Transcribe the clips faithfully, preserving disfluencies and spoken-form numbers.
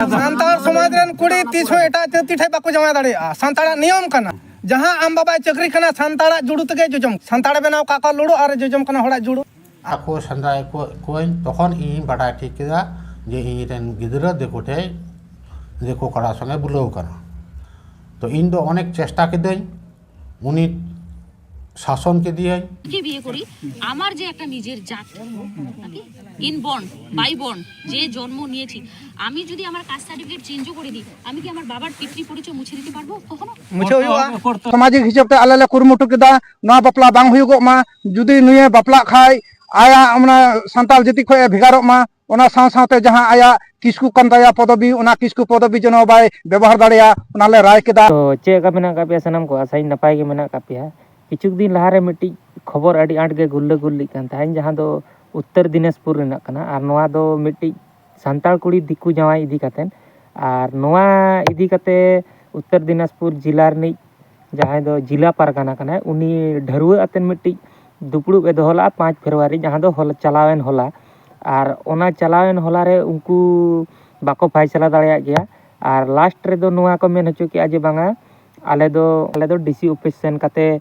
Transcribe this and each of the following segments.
ᱥᱟᱱᱛᱟᱲ ᱥᱚᱢᱟᱡᱽ ᱨᱮᱱ ᱠᱩᱲᱤ ᱛᱤᱥ ᱦᱚᱸ ᱮᱴᱟᱜ ᱡᱟᱹᱛᱤ ᱴᱷᱮᱱ ᱵᱟᱠᱚ ᱡᱟᱶᱟᱭ ᱫᱟᱲᱮᱭᱟᱜᱼᱟ᱾ ᱥᱟᱱᱛᱟᱲᱟᱜ ᱱᱤᱭᱚᱢ ᱠᱟᱱᱟ, ᱡᱟᱦᱟᱸ ᱟᱢ ᱵᱟᱵᱟᱭ ᱪᱟᱹᱠᱨᱤ ᱠᱟᱱᱟ, ᱥᱟᱱᱛᱟᱲᱟᱜ ᱡᱩᱲᱩ ᱛᱮᱜᱮ ᱡᱚᱡᱚᱢ, ᱥᱟᱱᱛᱟᱲᱮ ᱵᱮᱱᱟᱣ ᱠᱟᱜ ᱠᱚᱣᱟ ᱞᱩᱲᱩ ᱟᱨ ᱡᱚᱡᱚᱢ ᱠᱟᱱᱟ ᱦᱚᱲᱟᱜ ᱡᱩᱲᱩ᱾ ᱟᱠᱚ ᱥᱮᱸᱫᱽᱨᱟᱭᱮᱫ ᱠᱚ, ᱠᱚᱣᱟᱹᱧ, ᱛᱚᱠᱷᱚᱱ ᱤᱧ ᱵᱟᱰᱟᱭ ᱴᱷᱤᱠ ᱠᱮᱫᱟ ᱡᱮ ᱤᱧ ᱨᱮᱱ ᱜᱤᱫᱽᱨᱟᱹ ᱫᱤᱠᱩ ᱴᱷᱮᱡ, ᱫᱤᱠᱩ ᱠᱚᱲᱟ ᱥᱚᱸᱜᱮ ᱵᱩᱞᱟᱹᱣ ᱠᱟᱱᱟ᱾ ᱛᱚ ᱤᱧ ᱫᱚ ᱚᱱᱮᱠ ᱪᱮᱥᱴᱟ ᱠᱤᱫᱟᱹᱧ, ᱩᱱᱤ ᱥᱟᱥᱚᱱ ᱠᱮᱫᱮᱭᱟᱹᱧ। কে বিয়ে করি, আমার যে একটা নিজের জাত, নাকি ইনবর্ন, বাইবর্ন, যে জন্ম নিয়েছি, আমি যদি আমার কাস্ট সার্টিফিকেট চেঞ্জও করে দিই, আমি কি আমার বাবার পিতৃ পরিচয় মুছে দিতে পারবো কখনো? ᱢᱩᱪᱷᱟᱹᱣ ᱦᱩᱭᱩᱜᱼᱟ᱾ ᱥᱟᱢᱟᱡᱤᱠ ᱦᱤᱥᱟᱹᱵ ᱛᱮ ᱟᱞᱮ ᱞᱮ ᱠᱩᱨᱩᱢᱩᱴᱩ ᱠᱮᱫᱟ, ᱱᱚᱣᱟ ᱵᱟᱯᱞᱟ ᱵᱟᱝ ᱦᱩᱭᱩᱜᱚᱜ ᱢᱟ᱾ ᱡᱩᱫᱤ ᱱᱩᱭᱮ ᱵᱟᱯᱞᱟᱜ ᱠᱷᱟᱡ, ᱟᱭᱟᱜ ᱚᱱᱟ ᱥᱟᱱᱛᱟᱲ ᱡᱟᱹᱛᱤ ᱠᱷᱚᱡ ᱮ ᱵᱷᱮᱜᱟᱨᱚᱜ ᱢᱟ, ᱚᱱᱟ ᱥᱟᱶ ᱥᱟᱶᱛᱮ ᱡᱟᱦᱟᱸ ᱟᱭᱟᱜ ᱠᱤᱥᱠᱩ ᱠᱟᱱ ᱛᱟᱭᱟ ᱯᱚᱫᱚᱵᱤ, ᱚᱱᱟ ᱠᱤᱥᱠᱩ ᱯᱚᱫᱚᱵᱤ ᱡᱮᱱᱚ ᱵᱟᱭ ᱵᱮᱵᱚᱦᱟᱨ ᱫᱟᱲᱮᱭᱟᱜ, ᱚᱱᱟ ᱞᱮ ᱨᱟᱭ ᱠᱮᱫᱟ᱾ ᱛᱚ ᱪᱮᱫ ᱞᱮᱠᱟ ᱢᱮᱱᱟᱜ ᱟᱠᱟᱫ ᱯᱮᱭᱟ ᱥᱟᱱᱟᱢ ᱠᱚ? ᱟᱥᱟᱭᱟᱹᱧ ᱱᱟᱯᱟᱭ ᱜᱮ ᱢᱮᱱᱟᱜ ᱟᱠᱟᱫ ᱯᱮᱭᱟ᱾ ᱠᱤᱪᱷᱩ ᱫᱤᱱ ᱞᱟᱦᱟᱨᱮ ᱢᱤᱫᱴᱤᱡ ᱠᱷᱚᱵᱚᱨ ᱟᱹᱰᱤ ᱟᱸᱴ ᱜᱮ ᱜᱩᱨᱞᱟᱹ ᱜᱩᱨᱞᱤᱜ ᱠᱟᱱ ᱛᱟᱦᱮᱸᱫ, ᱡᱟᱦᱟᱸ ᱫᱚ ᱩᱛᱛᱚᱨ ᱫᱤᱱᱟᱡᱽᱯᱩᱨ ᱨᱮᱱᱟᱜ ᱠᱟᱱᱟ᱾ ᱟᱨ ᱱᱚᱣᱟ ᱫᱚ ᱢᱤᱫᱴᱤᱡ ᱥᱟᱱᱛᱟᱲ ᱠᱩᱲᱤ ᱫᱤᱠᱩ ᱡᱟᱶᱟᱭ ᱤᱫᱤ ᱠᱟᱛᱮᱫ᱾ ᱟᱨ ᱱᱚᱣᱟ ᱤᱫᱤ ᱠᱟᱛᱮ ᱩᱛᱛᱚᱨ ᱫᱤᱱᱟᱡᱽᱯᱩᱨ ᱡᱮᱞᱟ ᱨᱤᱱᱤᱡ ᱡᱟᱦᱟᱸᱭ ᱫᱚ ᱡᱮᱞᱟ ᱯᱟᱨᱜᱟᱱᱟ ᱠᱟᱱᱟᱭ, ᱩᱱᱤ ᱰᱷᱟᱹᱨᱣᱟᱹᱜ ᱟᱛᱮᱱ ᱢᱤᱫᱴᱤᱡ ᱫᱩᱯᱲᱩᱵ ᱮ ᱫᱚᱦᱚ ᱞᱮᱫᱼᱟ ᱯᱟᱸᱪ ᱯᱷᱮᱵᱽᱨᱩᱣᱟᱨᱤ, ᱡᱟᱦᱟᱸ ᱫᱚ ᱦᱚᱞᱟ, ᱪᱟᱞᱟᱣᱮᱱ ᱦᱚᱞᱟ᱾ ᱟᱨ ᱚᱱᱟ ᱪᱟᱞᱟᱣᱮᱱ ᱦᱚᱞᱟ ᱨᱮ ᱩᱱᱠᱩ ᱵᱟᱠᱚ ᱯᱷᱟᱭᱥᱟᱞᱟ ᱫᱟᱲᱮᱭᱟᱜ ᱜᱮᱭᱟ᱾ ᱟᱨ ᱞᱟᱥᱴ ᱨᱮᱫᱚ ᱱᱚᱣᱟ ᱠᱚ ᱢᱮᱱ ᱦᱚᱪᱚ ᱠᱮᱜᱼᱟ ᱡᱮ ᱵᱟᱝᱟ, ᱟᱞᱮ ᱫᱚ, ᱟᱞᱮ ᱫᱚ ᱰᱤ ᱥᱤ ᱚᱯᱷᱤᱥ ᱥᱮᱱ ᱠᱟᱛᱮ,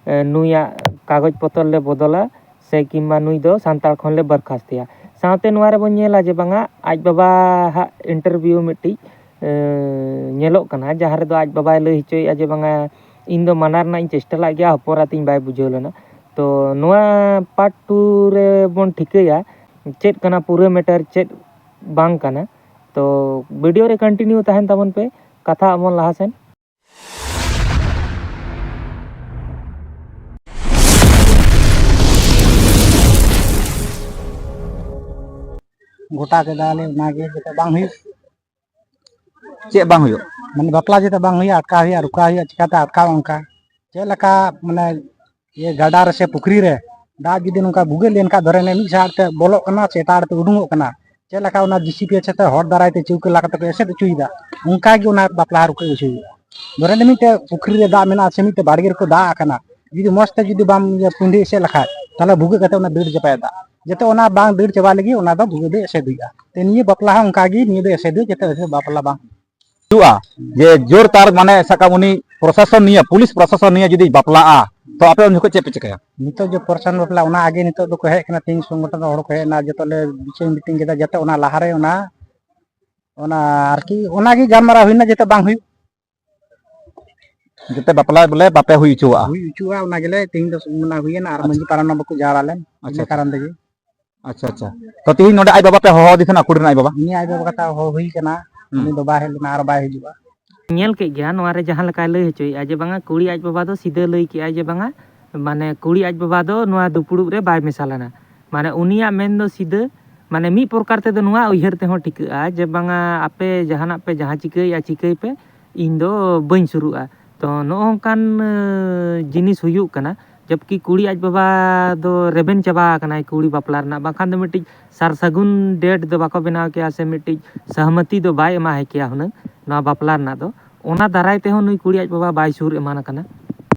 ᱮ, ᱱᱩᱭᱟᱜ ᱠᱟᱜᱚᱡᱽ ᱯᱚᱛᱚᱨ ᱞᱮ ᱵᱚᱫᱚᱞᱟ, ᱥᱮ ᱠᱤᱝᱵᱟ ᱱᱩᱭ ᱫᱚ ᱥᱟᱱᱛᱟᱲ ᱠᱷᱚᱱ ᱞᱮ ᱵᱚᱨᱠᱷᱟᱥᱛᱮᱭᱟ᱾ ᱥᱟᱶᱛᱮ ᱱᱚᱣᱟ ᱨᱮᱵᱚᱱ ᱧᱮᱞᱟ ᱡᱮ ᱵᱟᱝᱟ, ᱟᱡ ᱵᱟᱵᱟ ᱦᱟᱜ ᱤᱱᱴᱟᱨᱵᱷᱤᱭᱩ ᱢᱤᱫᱴᱤᱡ, ᱮ, ᱧᱮᱞᱚᱜ ᱠᱟᱱᱟ, ᱡᱟᱦᱟᱸ ᱨᱮᱫᱚ ᱟᱡ ᱵᱟᱵᱟᱭ ᱞᱟᱹᱭ ᱦᱚᱪᱚᱭᱮᱫᱼᱟ ᱡᱮ ᱵᱟᱝᱟ, ᱤᱧ ᱫᱚ ᱢᱟᱱᱟ ᱨᱮᱱᱟᱜ ᱤᱧ ᱪᱮᱥᱴᱟ ᱞᱮᱫ ᱜᱮᱭᱟ, ᱦᱚᱯᱚᱱ ᱮᱨᱟ ᱛᱤᱧ ᱵᱟᱭ ᱵᱩᱡᱷᱟᱹᱣ ᱞᱮᱱᱟ᱾ ᱛᱚ ᱱᱚᱣᱟ ᱯᱟᱨᱴ ᱴᱩ ᱨᱮᱵᱚᱱ ᱴᱷᱤᱠᱟᱹᱭᱟ ᱪᱮᱫ ᱠᱟᱱᱟ ᱯᱩᱨᱟᱹ ᱢᱮᱴᱟᱨ, ᱪᱮᱫ ᱵᱟᱝ ᱠᱟᱱᱟ᱾ ᱛᱚ ᱵᱷᱤᱰᱤᱭᱳ ᱨᱮ ᱠᱚᱱᱴᱤᱱᱤᱭᱩ ᱛᱟᱦᱮᱱ ᱛᱟᱵᱚᱱ ᱯᱮ, ᱠᱟᱛᱷᱟ ᱟᱵᱚᱱ ᱞᱟᱦᱟ ᱥᱮᱱ᱾ ᱜᱚᱴᱟ ᱠᱮᱫᱟᱞᱮ, ᱚᱱᱟᱜᱮ ᱡᱟᱛᱮ ᱵᱟᱝ ᱦᱩᱭᱩᱜ᱾ ᱪᱮᱫ ᱵᱟᱝ ᱦᱩᱭᱩᱜ? ᱢᱟᱱᱮ ᱵᱟᱯᱞᱟ ᱡᱟᱛᱮ ᱵᱟᱝ ᱦᱩᱭᱩᱜ, ᱟᱴᱠᱟᱣ ᱦᱩᱭᱩᱜᱼᱟ, ᱨᱩᱠᱟᱣ ᱦᱩᱭᱩᱜᱼᱟ, ᱪᱤᱠᱟᱛᱮ ᱟᱴᱠᱟᱣ? ᱚᱱᱠᱟ ᱪᱮᱫ ᱞᱮᱠᱟ, ᱢᱟᱱᱮ ᱤᱭᱟᱹ ᱜᱟᱰᱟ ᱨᱮ ᱥᱮ ᱯᱩᱠᱷᱨᱤ ᱨᱮ ᱫᱟᱜ ᱡᱩᱫᱤ ᱱᱚᱝᱠᱟ ᱵᱷᱩᱜᱟᱹᱜ ᱞᱮᱱᱠᱷᱟᱱ ᱫᱷᱚᱨᱮ ᱢᱤᱫ ᱥᱟᱦᱟᱨ ᱛᱮ ᱵᱚᱞᱚᱜ ᱠᱟᱱᱟ ᱥᱮ ᱮᱴᱟᱜ ᱟᱲᱮ ᱛᱮ ᱩᱰᱩᱝᱚᱜ ᱠᱟᱱᱟ, ᱪᱮᱫ ᱞᱮᱠᱟ ᱚᱱᱟ ᱡᱮ ᱥᱤ ᱵᱤ ᱮᱥ ᱛᱮ ᱦᱚᱲ ᱫᱟᱨᱟᱭ ᱛᱮ ᱪᱟᱹᱣᱠᱟᱹ ᱞᱟ ᱠᱟᱛᱮ ᱠᱚ ᱮᱥᱮᱫ ᱦᱚᱪᱚᱭᱮᱫᱟ, ᱚᱱᱠᱟ ᱜᱮ ᱚᱱᱟ ᱵᱟᱯᱞᱟ ᱦᱚᱸ ᱨᱩᱠᱟᱹ ᱦᱚᱪᱚᱭ ᱦᱩᱭᱩᱜᱼᱟ᱾ ᱫᱷᱚᱨᱮ ᱢᱤᱫᱴᱮᱡ ᱯᱩᱠᱷᱨᱤ ᱨᱮ ᱫᱟᱜ ᱢᱮᱱᱟᱜᱼᱟ ᱥᱮ ᱢᱤᱫᱴᱮᱡ ᱵᱟᱲᱜᱮ ᱨᱮᱠᱚ ᱫᱟᱜ ᱟᱠᱟᱱᱟ, ᱡᱩᱫᱤ ᱢᱚᱡᱽ ᱛᱮ ᱡᱩᱫᱤ ᱵᱟᱢ ᱤᱭᱟᱹ ᱯᱤᱸᱰᱟᱹ ᱮᱥᱮᱫ ᱞᱮᱠᱷᱟᱡ, ᱛᱟᱦᱚᱞᱮ ᱵᱷᱩᱜᱟᱹᱜ ᱠᱟᱛᱮ ᱚᱱᱟ ᱫᱟᱹᱲ ᱪᱟᱯᱟᱭᱟ ᱫᱟᱜ᱾ ᱡᱟᱛᱮ ᱚᱱᱟ ᱵᱟᱝ ᱫᱟᱹᱲ ᱪᱟᱵᱟ ᱞᱟᱹᱜᱤᱫ ᱚᱱᱟ ᱫᱚ ᱵᱩᱜᱤ ᱫᱚ ᱮᱥᱮᱫ ᱦᱩᱭᱩᱜᱼᱟ᱾ ᱛᱚ ᱱᱤᱭᱟᱹ ᱵᱟᱯᱞᱟ ᱦᱚᱸ ᱚᱱᱠᱟ ᱜᱮ, ᱱᱤᱭᱟᱹ ᱫᱚ ᱮᱥᱮᱫ ᱦᱩᱭᱩᱜᱼᱟ, ᱡᱟᱛᱮ ᱵᱟᱯᱞᱟ ᱵᱟᱝ ᱦᱩᱭᱩᱜᱼᱟ᱾ ᱡᱮ ᱡᱳᱨ ᱛᱟᱨ ᱢᱟᱱᱮ ᱥᱟᱵ ᱠᱟᱜ ᱢᱮ ᱩᱱᱤ ᱯᱨᱚᱥᱟᱥᱚᱱ ᱱᱤᱭᱟᱹ, ᱯᱩᱞᱤᱥ ᱯᱨᱚᱥᱟᱥᱚᱱ ᱱᱤᱭᱟᱹ ᱡᱩᱫᱤ ᱵᱟᱯᱞᱟᱜᱼᱟ, ᱛᱚ ᱟᱯᱮ ᱩᱱ ᱡᱚᱠᱷᱚᱡ ᱪᱮᱫ ᱯᱮ ᱪᱤᱠᱟᱹᱭᱟ? ᱱᱤᱛᱚᱜ ᱡᱮ ᱯᱨᱚᱥᱟᱥᱚᱱ ᱵᱟᱯᱞᱟ, ᱚᱱᱟ ᱟᱜᱮ ᱱᱤᱛᱚᱜ ᱫᱚᱠᱚ ᱦᱮᱡ ᱠᱟᱱᱟ, ᱛᱤᱱ ᱥᱚᱝᱜᱚᱴᱷᱚᱱ ᱨᱮᱱ ᱦᱚᱲ ᱠᱚ ᱦᱮᱡ ᱮᱱᱟ, ᱡᱚᱛᱚ ᱞᱮ ᱵᱤᱪᱟᱹᱨ ᱢᱤᱴᱤᱝ ᱠᱮᱫᱟ, ᱡᱟᱛᱮ ᱚᱱᱟ ᱞᱟᱦᱟᱨᱮ ᱚᱱᱟ, ᱚᱱᱟ ᱟᱨᱠᱤ ᱚᱱᱟᱜᱮ ᱜᱟᱞᱢᱟᱨᱟᱣ ᱦᱩᱭᱱᱟ, ᱡᱟᱛᱮ ᱵᱟᱝ ᱦᱩᱭᱩᱜ᱾ ᱡᱟᱛᱮ ᱵᱟᱯᱞᱟ ᱵᱚᱞᱮ ᱵᱟᱯᱮ ᱦᱩᱭ ᱦᱚᱪᱚᱣᱟᱜᱼᱟ᱾ ᱦᱩᱭ ᱦᱚᱪᱚᱣᱟᱜᱼᱟ, ᱚᱱᱟ ᱜᱮᱞᱮ ᱛᱮᱦᱮᱧ ᱫᱚ ᱚᱱᱟ ᱦᱩᱭᱮᱱᱟ, ᱟᱨ ᱟᱪᱪᱷᱟ᱾ ᱢᱟᱺᱡᱷᱤ ᱯᱟᱨᱟᱱᱟ ᱵᱟᱠᱚ ᱡᱟᱣᱨᱟ ᱞᱮᱱ, ᱟᱪᱪᱷᱟ, ᱤᱱᱟᱹ ᱟᱪᱪᱷᱟ᱾ ᱠᱟᱨᱚᱱ ᱛᱮᱜᱮ᱾ ᱟᱪᱪᱷᱟ, ᱟᱪᱪᱷᱟ᱾ ᱛᱚ ᱛᱮᱦᱮᱧ ᱱᱚᱰᱮ ᱟᱡ ᱵᱟᱵᱟ ᱯᱮ ᱦᱚᱦᱚ ᱟᱫᱮ ᱛᱟᱦᱮᱱᱟ, ᱠᱩᱲᱤ ᱨᱮᱱ ᱟᱡ ᱵᱟᱵᱟ? ᱩᱱᱤ ᱟᱡ ᱵᱟᱵᱟ ᱠᱟᱛᱷᱟ ᱦᱚᱦᱚ ᱦᱩᱭ ᱠᱟᱱᱟ, ᱦᱩᱸ᱾ ᱩᱱᱤ ᱫᱚ ᱵᱟᱭ ᱦᱮᱡ ᱞᱮᱱᱟ ᱟᱨ ᱵᱟᱭ ᱦᱤᱡᱩᱜᱼᱟ᱾ ᱧᱮᱞ ᱠᱮᱫ ᱜᱮᱭᱟ ᱱᱚᱣᱟ ᱨᱮ ᱡᱟᱦᱟᱸ ᱞᱮᱠᱟᱭ ᱞᱟᱹᱭ ᱦᱚᱪᱚᱭᱮᱫᱼᱟ ᱡᱮ ᱵᱟᱝᱟ ᱠᱩᱲᱤ ᱟᱡ ᱵᱟᱵᱟ ᱫᱚ ᱥᱤᱫᱷᱟᱹ ᱞᱟᱹᱭ ᱠᱮᱫᱼᱟᱭ ᱡᱮ ᱵᱟᱝᱟ, ᱢᱟᱱᱮ ᱠᱩᱲᱤ ᱟᱡ ᱵᱟᱵᱟ ᱫᱚ ᱱᱚᱣᱟ ᱫᱩᱯᱲᱩᱵ ᱨᱮ ᱵᱟᱭ ᱢᱮᱥᱟ ᱞᱮᱱᱟ᱾ ᱢᱟᱱᱮ ᱩᱱᱤᱭᱟᱜ ᱢᱮᱱ ᱫᱚ ᱥᱤᱫᱷᱟᱹ, ᱢᱟᱱᱮ ᱢᱤᱫ ᱯᱨᱚᱠᱟᱨ ᱛᱮᱫᱚ ᱱᱚᱣᱟ ᱩᱭᱦᱟᱹᱨ ᱛᱮᱦᱚᱸ ᱴᱷᱤᱠᱟᱹᱜᱼᱟ ᱡᱮ ᱵᱟᱝᱟ ᱟᱯᱮ ᱡᱟᱦᱟᱱᱟᱜ ᱯᱮ ᱡᱟᱦᱟᱸ ᱪᱤᱠᱟᱹᱭᱮᱫᱼᱟ ᱪᱤᱠᱟᱹᱭ ᱯᱮ, ᱤᱧ ᱫᱚ ᱵᱟᱹᱧ ᱥᱩᱨᱩᱜᱼᱟ᱾ ᱛᱚ ᱱᱚᱜᱼᱚ ᱱᱚᱝᱠᱟᱱ, ᱟᱹ, ᱡᱤᱱᱤᱥ ᱦᱩᱭᱩᱜ ᱠᱟᱱᱟ, ᱡᱚᱵᱠᱤ ᱠᱩᱲᱤ ᱟᱡ ᱵᱟᱵᱟ ᱫᱚ ᱨᱮᱵᱮᱱ ᱪᱟᱵᱟ ᱟᱠᱟᱱᱟᱭ ᱠᱩᱲᱤ ᱵᱟᱯᱞᱟ ᱨᱮᱱᱟᱜ, ᱵᱟᱝᱠᱷᱟᱱ ᱫᱚ ᱢᱤᱫᱴᱤᱡ ᱥᱟᱨ ᱥᱟᱹᱜᱩᱱ ᱰᱮᱴ ᱫᱚ ᱵᱟᱠᱚ ᱵᱮᱱᱟᱣ ᱠᱮᱭᱟ ᱥᱮ ᱢᱤᱫᱴᱤᱡ ᱥᱚᱦᱢᱚᱛᱤ ᱫᱚ ᱵᱟᱭ ᱮᱢᱟ ᱦᱮ ᱠᱮᱭᱟ ᱦᱩᱱᱟᱹᱝ ᱱᱚᱣᱟ ᱵᱟᱯᱞᱟ ᱨᱮᱱᱟᱜ ᱫᱚ᱾ ᱚᱱᱟ ᱫᱟᱨᱟᱭ ᱛᱮᱦᱚᱸ ᱱᱩᱭ ᱠᱩᱲᱤ ᱟᱡ ᱵᱟᱵᱟ ᱵᱟᱭ ᱥᱩᱨ ᱮᱢᱟᱱ ᱟᱠᱟᱱᱟ᱾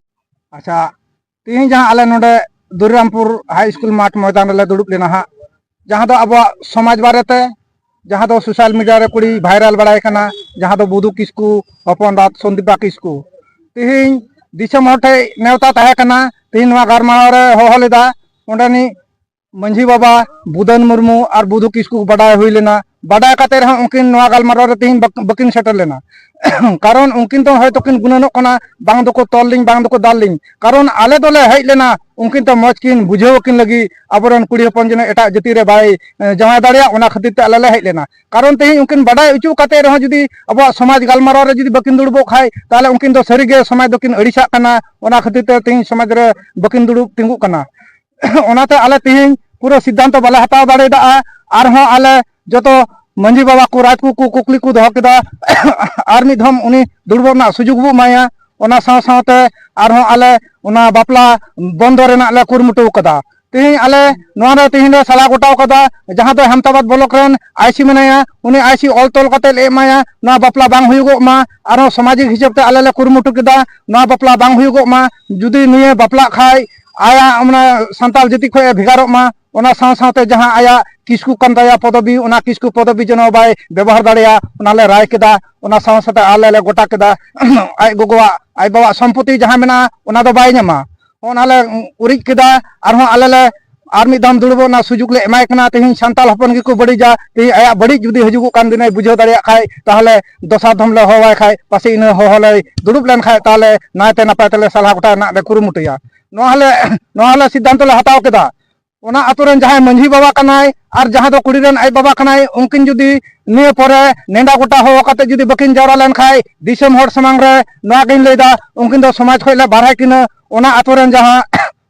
ᱟᱪᱪᱷᱟ, ᱛᱮᱦᱮᱧ ᱡᱟᱦᱟᱸ ᱟᱞᱮ ᱱᱚᱰᱮ ᱫᱩᱨᱤᱨᱟᱢᱯᱩᱨ ᱦᱟᱭ ᱥᱠᱩᱞ ᱢᱟᱴᱷ ᱢᱚᱭᱫᱟᱱ ᱨᱮᱞᱮ ᱫᱩᱲᱩᱵ ᱞᱮᱱᱟ ᱦᱟᱸᱜ, ᱡᱟᱦᱟᱸ ᱫᱚ ᱟᱵᱚᱣᱟᱜ ᱥᱚᱢᱟᱡᱽ ᱵᱟᱨᱮᱛᱮ, ᱡᱟᱦᱟᱸ ᱫᱚ ᱥᱳᱥᱟᱞ ᱢᱤᱰᱤᱭᱟ ᱨᱮ ᱠᱩᱲᱤ ᱵᱷᱟᱭᱨᱟᱞ ᱵᱟᱲᱟᱭ ᱠᱟᱱᱟ, ᱡᱟᱦᱟᱸ ᱫᱚ ᱵᱩᱫᱷᱩ ᱠᱤᱥᱠᱩ ᱦᱚᱯᱚᱱ ᱮᱨᱟ ᱥᱚᱱᱫᱤᱯᱟ ᱠᱤᱥᱠᱩ᱾ ᱛᱮᱦᱮᱧ ᱫᱤᱥᱚᱢ ᱦᱚᱲ ᱴᱷᱮᱱ ᱱᱮᱣᱛᱟ ᱛᱟᱦᱮᱸ ᱠᱟᱱᱟ, ᱛᱮᱦᱮᱧ ᱱᱚᱣᱟ ᱜᱟᱞᱢᱟᱨᱟᱣ ᱨᱮ ᱦᱚᱦᱚ ᱞᱮᱫᱟ ᱚᱸᱰᱮᱱᱤᱡ ᱢᱟᱹᱡᱷᱤ ᱵᱟᱵᱟ ᱵᱩᱫᱷᱟᱹᱱ ᱢᱩᱨᱢᱩ ᱟᱨ ᱵᱩᱫᱷᱩ ᱠᱤᱥᱠᱩ ᱵᱟᱰᱟᱭ ᱦᱩᱭ ᱞᱮᱱᱟ᱾ ᱵᱟᱰᱟᱭ ᱠᱟᱛᱮ ᱨᱮᱦᱚᱸ ᱩᱱᱠᱤᱱ ᱱᱚᱣᱟ ᱜᱟᱞᱢᱟᱨᱟᱣ ᱨᱮ ᱛᱮᱦᱮᱧ ᱵᱟᱠ-, ᱵᱟᱹᱠᱤᱱ ᱥᱮᱴᱮᱨ ᱞᱮᱱᱟ᱾ ᱠᱟᱨᱚᱱ ᱩᱱᱠᱤᱱ ᱫᱚ ᱦᱚᱭᱛᱳ ᱠᱤᱱ ᱜᱩᱱᱟᱹᱱᱚᱜ ᱠᱟᱱᱟ, ᱵᱟᱝ ᱫᱚᱠᱚ ᱛᱚᱞ ᱞᱤᱧ, ᱵᱟᱝ ᱫᱚᱠᱚ ᱫᱟᱞ ᱞᱤᱧ, ᱠᱟᱨᱚᱱ ᱟᱞᱮ ᱫᱚᱞᱮ ᱦᱮᱡ ᱞᱮᱱᱟ ᱩᱱᱠᱤᱱ ᱛᱮ ᱢᱚᱡᱽ ᱠᱤᱱ ᱵᱩᱡᱷᱟᱹᱣ ᱟᱹᱠᱤᱱ ᱞᱟᱹᱜᱤᱫ, ᱟᱵᱚᱨᱮᱱ ᱠᱩᱲᱤ ᱦᱚᱯᱚᱱ ᱡᱮᱱᱚ ᱮᱴᱟᱜ ᱡᱟᱹᱛᱤ ᱨᱮ ᱵᱟᱭ, ᱮ, ᱡᱟᱶᱟᱭ ᱫᱟᱲᱮᱭᱟᱜ, ᱚᱱᱟ ᱠᱷᱟᱹᱛᱤᱨ ᱛᱮ ᱟᱞᱮ ᱞᱮ ᱦᱮᱡ ᱞᱮᱱᱟ᱾ ᱠᱟᱨᱚᱱ ᱛᱮᱦᱮᱧ ᱩᱱᱠᱤᱱ ᱵᱟᱰᱟᱭ ᱦᱚᱪᱚ ᱠᱟᱛᱮ ᱨᱮᱦᱚᱸ ᱡᱩᱫᱤ ᱟᱵᱚᱣᱟᱜ ᱥᱚᱢᱟᱡᱽ ᱜᱟᱞᱢᱟᱨᱟᱣ ᱨᱮ ᱡᱩᱫᱤ ᱵᱟᱹᱠᱤᱱ ᱫᱩᱲᱩᱵᱚᱜ ᱠᱷᱟᱡ, ᱛᱟᱦᱚᱞᱮ ᱩᱱᱠᱤᱱ ᱫᱚ ᱥᱟᱹᱨᱤᱜᱮ ᱥᱚᱢᱟᱡᱽ ᱫᱚᱠᱤᱱ ᱟᱹᱲᱤᱥᱟᱜ ᱠᱟᱱᱟ, ᱚᱱᱟ ᱠᱷᱟᱹᱛᱤᱨ ᱛᱮ ᱛᱮᱦᱮᱧ ᱥᱚᱢᱟᱡᱽ ᱨᱮ ᱵᱟᱹᱠᱤᱱ ᱫᱩᱲᱩᱵ ᱛᱤᱸᱜᱩᱜ ᱠᱟᱱᱟ᱾ ᱚᱱᱟᱛᱮ ᱟᱞᱮ ᱛᱮᱦᱮᱧ ᱯᱩᱨᱟᱹ ᱥᱤᱫᱽᱫᱷᱟᱱᱛᱚ ᱵᱟᱞᱮ ᱦᱟᱛᱟᱣ ᱫᱟᱲᱮᱭᱟᱫᱟ᱾ ᱟᱨᱦᱚᱸ ᱟᱞᱮ ᱡᱚᱛᱚ ᱢᱟᱹᱡᱷᱤ ᱵᱟᱵᱟ ᱠᱚ, ᱨᱟᱡᱽ ᱠᱚ, ᱠᱚ ᱠᱩᱠᱞᱤ ᱠᱚ ᱫᱚᱦᱚ ᱠᱮᱫᱟ᱾ ᱟᱨ ᱢᱤᱫ ᱫᱷᱚᱢ ᱩᱱᱤ ᱫᱩᱲᱩᱵᱚᱜ ᱨᱮᱱᱟᱜ ᱥᱩᱡᱳᱜᱽ ᱵᱚ ᱮᱢᱟᱭᱟ᱾ ᱚᱱᱟ ᱥᱟᱶ ᱥᱟᱶᱛᱮ ᱟᱨᱦᱚᱸ ᱟᱞᱮ ᱚᱱᱟ ᱵᱟᱯᱞᱟ ᱵᱚᱱᱫᱚ ᱨᱮᱱᱟᱜ ᱞᱮ ᱠᱩᱨᱩᱢᱩᱴᱩ ᱟᱠᱟᱫᱟ᱾ ᱛᱮᱦᱮᱧ ᱟᱞᱮ ᱱᱚᱣᱟ ᱨᱮ ᱛᱮᱦᱮᱧ ᱞᱮ ᱥᱟᱞᱟ ᱜᱚᱴᱟᱣ ᱠᱟᱫᱟ, ᱡᱟᱦᱟᱸ ᱫᱚ ᱦᱮᱢᱛᱟᱵᱟᱫᱽ ᱵᱞᱚᱠ ᱨᱮᱱ ᱟᱭ ᱥᱤ ᱢᱮᱱᱟᱭᱟ, ᱩᱱᱤ ᱟᱭ ᱥᱤ ᱚᱞ ᱛᱚᱞ ᱠᱟᱛᱮ ᱞᱮ ᱮᱢᱟᱭᱟ, ᱱᱚᱣᱟ ᱵᱟᱯᱞᱟ ᱵᱟᱝ ᱦᱩᱭᱩᱜᱚᱜ ᱢᱟ᱾ ᱟᱨᱦᱚᱸ ᱥᱟᱢᱟᱡᱤᱠ ᱦᱤᱥᱟᱹᱵ ᱛᱮ ᱟᱞᱮ ᱞᱮ ᱠᱩᱨᱩᱢᱩᱴᱩ ᱠᱮᱫᱟ, ᱱᱚᱣᱟ ᱵᱟᱯᱞᱟ ᱵᱟᱝ ᱦᱩᱭᱩᱜᱚᱜ ᱢᱟ᱾ ᱡᱩᱫᱤ ᱱᱩᱭᱮ ᱵᱟᱯᱞᱟᱜ ᱠᱷᱟᱡ, ᱟᱭᱟᱜ ᱚᱱᱟ ᱥᱟᱱᱛᱟᱲ ᱡᱟᱹᱛᱤ ᱠᱷᱚᱡ ᱮ ᱵᱷᱮᱜᱟᱨᱚᱜ ᱢᱟ, ᱚᱱᱟ ᱥᱟᱶ ᱥᱟᱶᱛᱮ ᱡᱟᱦᱟᱸ ᱟᱭᱟᱜ ᱠᱤᱥᱠᱩ ᱠᱟᱱ ᱛᱟᱭᱟ ᱯᱚᱫᱚᱵᱤ, ᱚᱱᱟ ᱠᱤᱥᱠᱩ ᱯᱚᱫᱚᱵᱤ ᱡᱮᱱᱚ ᱵᱟᱭ ᱵᱮᱵᱚᱦᱟᱨ ᱫᱟᱲᱮᱭᱟᱜ, ᱚᱱᱟ ᱞᱮ ᱨᱟᱭ ᱠᱮᱫᱟ᱾ ᱚᱱᱟ ᱥᱟᱶ ᱥᱟᱶᱛᱮ ᱟᱞᱮ ᱞᱮ ᱜᱚᱴᱟ ᱠᱮᱫᱟ ᱟᱡ ᱜᱚᱜᱚᱣᱟᱜ, ᱟᱡ ᱵᱟᱵᱟᱣᱟᱜ ᱥᱚᱢᱯᱚᱛᱤ ᱡᱟᱦᱟᱸ ᱢᱮᱱᱟᱜᱼᱟ, ᱚᱱᱟ ᱫᱚ ᱵᱟᱭ ᱧᱟᱢᱟ᱾ ᱚᱱᱟ ᱞᱮ ᱩᱨᱤᱡ ᱠᱮᱫᱟ᱾ ᱟᱨᱦᱚᱸ ᱟᱞᱮ ᱞᱮ ᱟᱨ ᱢᱤᱫ ᱫᱷᱟᱣ ᱫᱩᱲᱩᱵᱚᱜ ᱨᱮᱱᱟᱜ ᱥᱩᱡᱩᱜᱽ ᱞᱮ ᱮᱢᱟᱭ ᱠᱟᱱᱟ᱾ ᱛᱮᱦᱮᱧ ᱥᱟᱱᱛᱟᱲ ᱦᱚᱯᱚᱱ ᱜᱮᱠᱚ ᱵᱟᱹᱲᱤᱡᱟ, ᱛᱮᱦᱮᱧ ᱟᱭᱟᱜ ᱵᱟᱹᱲᱤᱡ ᱡᱩᱫᱤ ᱦᱤᱡᱩᱜᱚᱜ ᱠᱟᱱ ᱫᱤᱱᱮ ᱵᱩᱡᱷᱟᱹᱣ ᱫᱟᱲᱮᱭᱟᱜ ᱠᱷᱟᱡ, ᱛᱟᱦᱚᱞᱮ ᱫᱚᱥᱟᱨ ᱫᱷᱚᱢ ᱞᱮ ᱦᱚᱦᱚᱣᱟᱭ ᱠᱷᱟᱡ, ᱯᱟᱥᱮᱡ ᱤᱱᱟᱹ ᱦᱚᱦᱚ ᱞᱮ ᱫᱩᱲᱩᱵ ᱞᱮᱱ ᱠᱷᱟᱡ, ᱛᱟᱦᱚᱞᱮ ᱱᱟᱭᱛᱮ ᱱᱟᱯᱟᱭ ᱛᱮᱞᱮ ᱥᱟᱞᱦᱟ ᱜᱚᱴᱟ ᱨᱮᱱᱟᱜ ᱞᱮ ᱠᱩᱨᱩᱢᱩᱴᱩᱭᱟ᱾ ᱱᱚᱣᱟ ᱦᱚᱸᱞᱮ, ᱱᱚᱣᱟ ᱦᱚᱸᱞᱮ ᱥᱤᱫᱽᱫᱷᱟᱱᱛᱚ ᱞᱮ ᱦᱟᱛᱟᱣ ᱠᱮᱫᱟ᱾ ᱚᱱᱟ ᱟᱛᱳ ᱨᱮᱱ ᱡᱟᱦᱟᱸᱭ ᱢᱟᱹᱡᱷᱤ ᱵᱟᱵᱟ ᱠᱟᱱᱟᱭ ᱟᱨ ᱡᱟᱦᱟᱸ ᱫᱚ ᱠᱩᱲᱤ ᱨᱮᱱ ᱟᱡ ᱵᱟᱵᱟ ᱠᱟᱱᱟᱭ, ᱩᱱᱠᱤᱱ ᱡᱩᱫᱤ ᱱᱤᱭᱟᱹ ᱯᱚᱨᱮ ᱱᱮᱰᱟ ᱜᱚᱴᱟ ᱦᱚᱦᱚ ᱠᱟᱛᱮ ᱡᱩᱫᱤ ᱵᱟᱹᱠᱤᱱ ᱡᱟᱣᱨᱟ ᱞᱮᱱᱠᱷᱟᱡ, ᱫᱤᱥᱚᱢ ᱦᱚᱲ ᱥᱟᱢᱟᱝ ᱨᱮ ᱱᱚᱣᱟ ᱜᱤᱧ ᱞᱟᱹᱭᱫᱟ, ᱩᱱᱠᱤᱱ ᱫᱚ ᱥᱚᱢᱟᱡᱽ ᱠᱷᱚᱡ ᱞᱮ ᱵᱟᱨᱦᱮ ᱠᱤᱱᱟ᱾ ᱚᱱᱟ ᱟᱛᱳ ᱨᱮᱱ ᱡᱟᱦᱟᱸ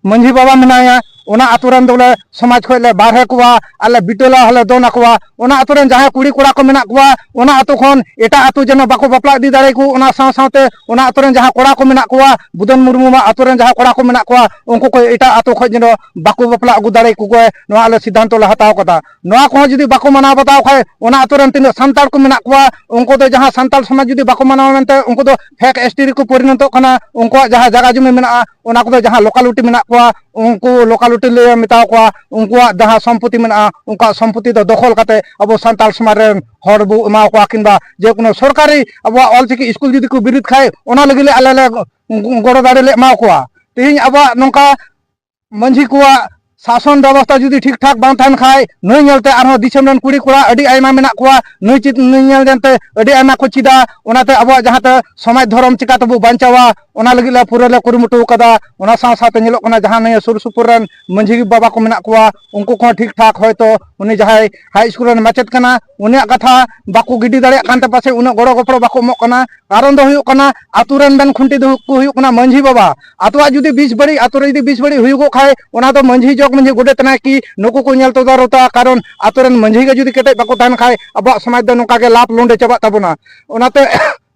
ᱢᱟᱹᱡᱷᱤ ᱵᱟᱵᱟ ᱢᱮᱱᱟᱭᱟ, ᱚᱱᱟ ᱟᱛᱳ ᱨᱮᱱ ᱫᱚᱞᱮ ᱥᱚᱢᱟᱡᱽ ᱠᱷᱚᱡ ᱞᱮ ᱵᱟᱨᱦᱮ ᱠᱚᱣᱟ ᱟᱨ ᱞᱮ ᱵᱤᱴᱟᱹᱞᱟ ᱦᱚᱸᱞᱮ ᱫᱚᱱ ᱟᱠᱚᱣᱟ᱾ ᱚᱱᱟ ᱟᱛᱳ ᱨᱮᱱ ᱡᱟᱦᱟᱸᱭ ᱠᱩᱲᱤ ᱠᱚᱲᱟ ᱠᱚ ᱢᱮᱱᱟᱜ ᱠᱚᱣᱟ, ᱚᱱᱟ ᱟᱛᱳ ᱠᱷᱚᱱ ᱮᱴᱟᱜ ᱟᱛᱳ ᱡᱮᱱᱚ ᱵᱟᱠᱚ ᱵᱟᱯᱞᱟ ᱤᱫᱤ ᱫᱟᱲᱮᱭᱟᱠᱚ᱾ ᱚᱱᱟ ᱥᱟᱶ ᱥᱟᱶᱛᱮ ᱚᱱᱟ ᱟᱛᱳ ᱨᱮᱱ ᱡᱟᱦᱟᱸ ᱠᱚᱲᱟ ᱠᱚ ᱢᱮᱱᱟᱜ ᱠᱚᱣᱟ, ᱵᱩᱫᱷᱚᱱ ᱢᱩᱨᱢᱩᱣᱟᱜ ᱟᱛᱳ ᱨᱮᱱ ᱡᱟᱦᱟᱸ ᱠᱚᱲᱟ ᱠᱚ ᱢᱮᱱᱟᱜ ᱠᱚᱣᱟ, ᱩᱱᱠᱩ ᱠᱚ ᱮᱴᱟᱜ ᱟᱛᱳ ᱠᱷᱚᱡ ᱡᱮᱱᱚ ᱵᱟᱠᱚ ᱵᱟᱯᱞᱟ ᱟᱹᱜᱩ ᱫᱟᱲᱮᱭᱟᱠᱚ ᱠᱚᱣᱟ, ᱱᱚᱣᱟ ᱟᱞᱮ ᱥᱤᱫᱽᱫᱷᱟᱱᱛᱚ ᱞᱮ ᱦᱟᱛᱟᱣ ᱠᱟᱫᱟ᱾ ᱱᱚᱣᱟ ᱠᱚᱦᱚᱸ ᱡᱩᱫᱤ ᱵᱟᱠᱚ ᱢᱟᱱᱟᱣ ᱵᱟᱛᱟᱣ ᱠᱷᱟᱡ, ᱚᱱᱟ ᱟᱛᱳ ᱨᱮᱱ ᱛᱤᱱᱟᱹᱜ ᱥᱟᱱᱛᱟᱲ ᱠᱚ ᱢᱮᱱᱟᱜ ᱠᱚᱣᱟ, ᱩᱱᱠᱩ ᱫᱚ ᱡᱟᱦᱟᱸ ᱥᱟᱱᱛᱟᱲ ᱥᱚᱢᱟᱡᱽ ᱡᱩᱫᱤ ᱵᱟᱠᱚ ᱢᱟᱱᱟᱣᱟ ᱢᱮᱱᱛᱮ, ᱩᱱᱠᱩ ᱫᱚ ᱯᱷᱮᱠ ᱮᱥ ᱴᱤ ᱨᱮᱠᱚ ᱯᱚᱨᱤᱱᱚᱛᱚᱜ ᱠᱟᱱᱟ᱾ ᱩᱱᱠᱩᱣᱟᱜ ᱡᱟᱦᱟᱸ ᱡᱟᱭᱜᱟ ᱡᱚᱢᱤ ᱢᱮᱱᱟᱜᱼᱟ, ᱚᱱᱟ ᱠᱚᱫᱚ ᱡᱟᱦᱟᱸ ᱞᱳᱠᱟᱞᱤᱴᱤ ᱢᱮᱱᱟᱜ ᱠᱚᱣᱟ, ᱩᱱᱠᱩ ᱞᱳᱠᱟᱞᱤᱴᱤ ᱞᱮ ᱢᱮᱛᱟ ᱠᱚᱣᱟ, ᱩᱱᱠᱩᱣᱟᱜ ᱡᱟᱦᱟᱸ ᱥᱚᱢᱯᱚᱛᱤ ᱢᱮᱱᱟᱜᱼᱟ, ᱩᱱᱠᱩᱣᱟᱜ ᱥᱚᱢᱯᱚᱛᱤ ᱫᱚ ᱫᱚᱠᱷᱚᱞ ᱠᱟᱛᱮ ᱟᱵᱚ ᱥᱟᱱᱛᱟᱲ ᱥᱚᱢᱟᱡᱽ ᱨᱮᱱ ᱦᱚᱲ ᱵᱚ ᱮᱢᱟ ᱠᱚᱣᱟ, ᱠᱤᱝᱵᱟ ᱡᱮᱠᱳᱱᱳ ᱥᱚᱨᱠᱟᱨᱤ ᱟᱵᱚᱣᱟᱜ ᱚᱞᱪᱤᱠᱤ ᱥᱠᱩᱞ ᱡᱩᱫᱤ ᱠᱚ ᱵᱤᱨᱤᱫ ᱠᱷᱟᱡ, ᱚᱱᱟ ᱞᱟᱹᱜᱤᱫ ᱞᱮ ᱟᱞᱮ ᱞᱮ ᱜᱚᱲᱚ ᱫᱟᱲᱮ ᱞᱮ ᱮᱢᱟ ᱠᱚᱣᱟ᱾ ᱛᱮᱦᱮᱧ ᱟᱵᱚᱣᱟᱜ ᱱᱚᱝᱠᱟ ᱢᱟᱹᱡᱷᱤ ᱠᱚᱣᱟᱜ ᱥᱟᱥᱚᱱ ᱵᱮᱵᱚᱥᱛᱷᱟ ᱡᱩᱫᱤ ᱴᱷᱤᱠ ᱴᱷᱟᱠ ᱵᱟᱝ ᱛᱟᱦᱮᱱ ᱠᱷᱟᱡ, ᱱᱩᱭ ᱧᱮᱞᱛᱮ ᱟᱨᱦᱚᱸ ᱫᱤᱥᱚᱢ ᱨᱮᱱ ᱠᱩᱲᱤ ᱠᱚᱲᱟ ᱟᱹᱰᱤ ᱟᱭᱢᱟ ᱢᱮᱱᱟᱜ ᱠᱚᱣᱟ, ᱱᱩᱭ ᱪᱮᱫ, ᱱᱩᱭ ᱧᱮᱞ ᱧᱮᱞᱛᱮ ᱟᱹᱰᱤ ᱟᱭᱢᱟ ᱠᱚ ᱪᱮᱫᱟ᱾ ᱚᱱᱟᱛᱮ ᱟᱵᱚᱣᱟᱜ ᱡᱟᱦᱟᱸᱛᱮ ᱥᱚᱢᱟᱡᱽ ᱫᱷᱚᱨᱚᱢ ᱪᱤᱠᱟ ᱛᱮᱵᱚ ᱵᱟᱧᱪᱟᱣᱟ, ᱚᱱᱟ ᱞᱟᱹᱜᱤᱫ ᱞᱮ ᱯᱩᱨᱟᱹ ᱞᱮ ᱠᱩᱨᱩᱢᱩᱴᱩ ᱟᱠᱟᱫᱟ᱾ ᱚᱱᱟ ᱥᱟᱶ ᱥᱟᱶᱛᱮ ᱧᱮᱞᱚᱜ ᱠᱟᱱᱟ, ᱡᱟᱦᱟᱸ ᱱᱤᱭᱟᱹ ᱥᱩᱨ ᱥᱩᱯᱩᱨ ᱨᱮᱱ ᱢᱟᱹᱡᱷᱤ ᱵᱟᱵᱟ ᱠᱚ ᱢᱮᱱᱟᱜ ᱠᱚᱣᱟ, ᱩᱱᱠᱩ ᱠᱚᱦᱚᱸ ᱴᱷᱤᱠ ᱴᱷᱟᱠ ᱦᱚᱭᱛᱳ ᱩᱱᱤ ᱡᱟᱦᱟᱸᱭ ᱦᱟᱭ ᱥᱠᱩᱞ ᱨᱮᱱ ᱢᱟᱪᱮᱫ ᱠᱟᱱᱟ, ᱩᱱᱤᱭᱟᱜ ᱠᱟᱛᱷᱟ ᱵᱟᱠᱚ ᱜᱤᱰᱤ ᱫᱟᱲᱮᱭᱟᱜ ᱠᱟᱱᱛᱮ ᱯᱟᱥᱮᱡ ᱩᱱᱟᱹᱜ ᱜᱚᱲᱚ ᱜᱚᱯᱚᱲᱚ ᱵᱟᱠᱚ ᱮᱢᱚᱜ ᱠᱟᱱᱟ᱾ ᱠᱟᱨᱚᱱ ᱫᱚ ᱦᱩᱭᱩᱜ ᱠᱟᱱᱟ, ᱟᱛᱳ ᱨᱮᱱ ᱢᱮᱱ ᱠᱷᱩᱱᱴᱤ ᱫᱚ ᱠᱚ ᱦᱩᱭᱩᱜ ᱠᱟᱱᱟ ᱢᱟᱹᱡᱷᱤ ᱵᱟᱵᱟ᱾ ᱟᱛᱳᱣᱟᱜ ᱡᱩᱫᱤ ᱵᱤᱥ ᱵᱟᱹᱲᱤᱡ, ᱟᱛᱳ ᱨᱮ ᱡᱩᱫᱤ ᱵᱤᱥ ᱵᱟᱹᱲᱤᱡ ᱦᱩᱭᱩᱜᱚᱜ ᱠᱷᱟᱡ, ᱚᱱᱟ ᱫᱚ ᱢᱟᱹᱡᱷᱤ ᱡᱚᱜᱽ ᱢᱟᱹᱡᱷᱤ ᱜᱚᱰᱮᱛ ᱱᱟᱭᱠᱮ ᱱᱩᱠᱩ ᱠᱚ ᱧᱮᱞ ᱛᱚᱫᱟᱨᱚᱛᱟ᱾ ᱠᱟᱨᱚᱱ ᱟᱛᱳ ᱨᱮᱱ ᱢᱟᱹᱡᱷᱤ ᱜᱮ ᱡᱩᱫᱤ ᱠᱮᱴᱮᱡ ᱵᱟᱠᱚ ᱛᱟᱦᱮᱱ ᱠᱷᱟᱡ, ᱟᱵᱚᱣᱟᱜ ᱥᱚᱢᱟᱡᱽ ᱫᱚ ᱱᱚᱝᱠᱟ ᱜᱮ ᱞᱟᱯ ᱞᱩᱸᱰᱮ ᱪᱟᱵᱟᱜ ᱛᱟᱵᱚᱱᱟ᱾ ᱚᱱᱟᱛᱮ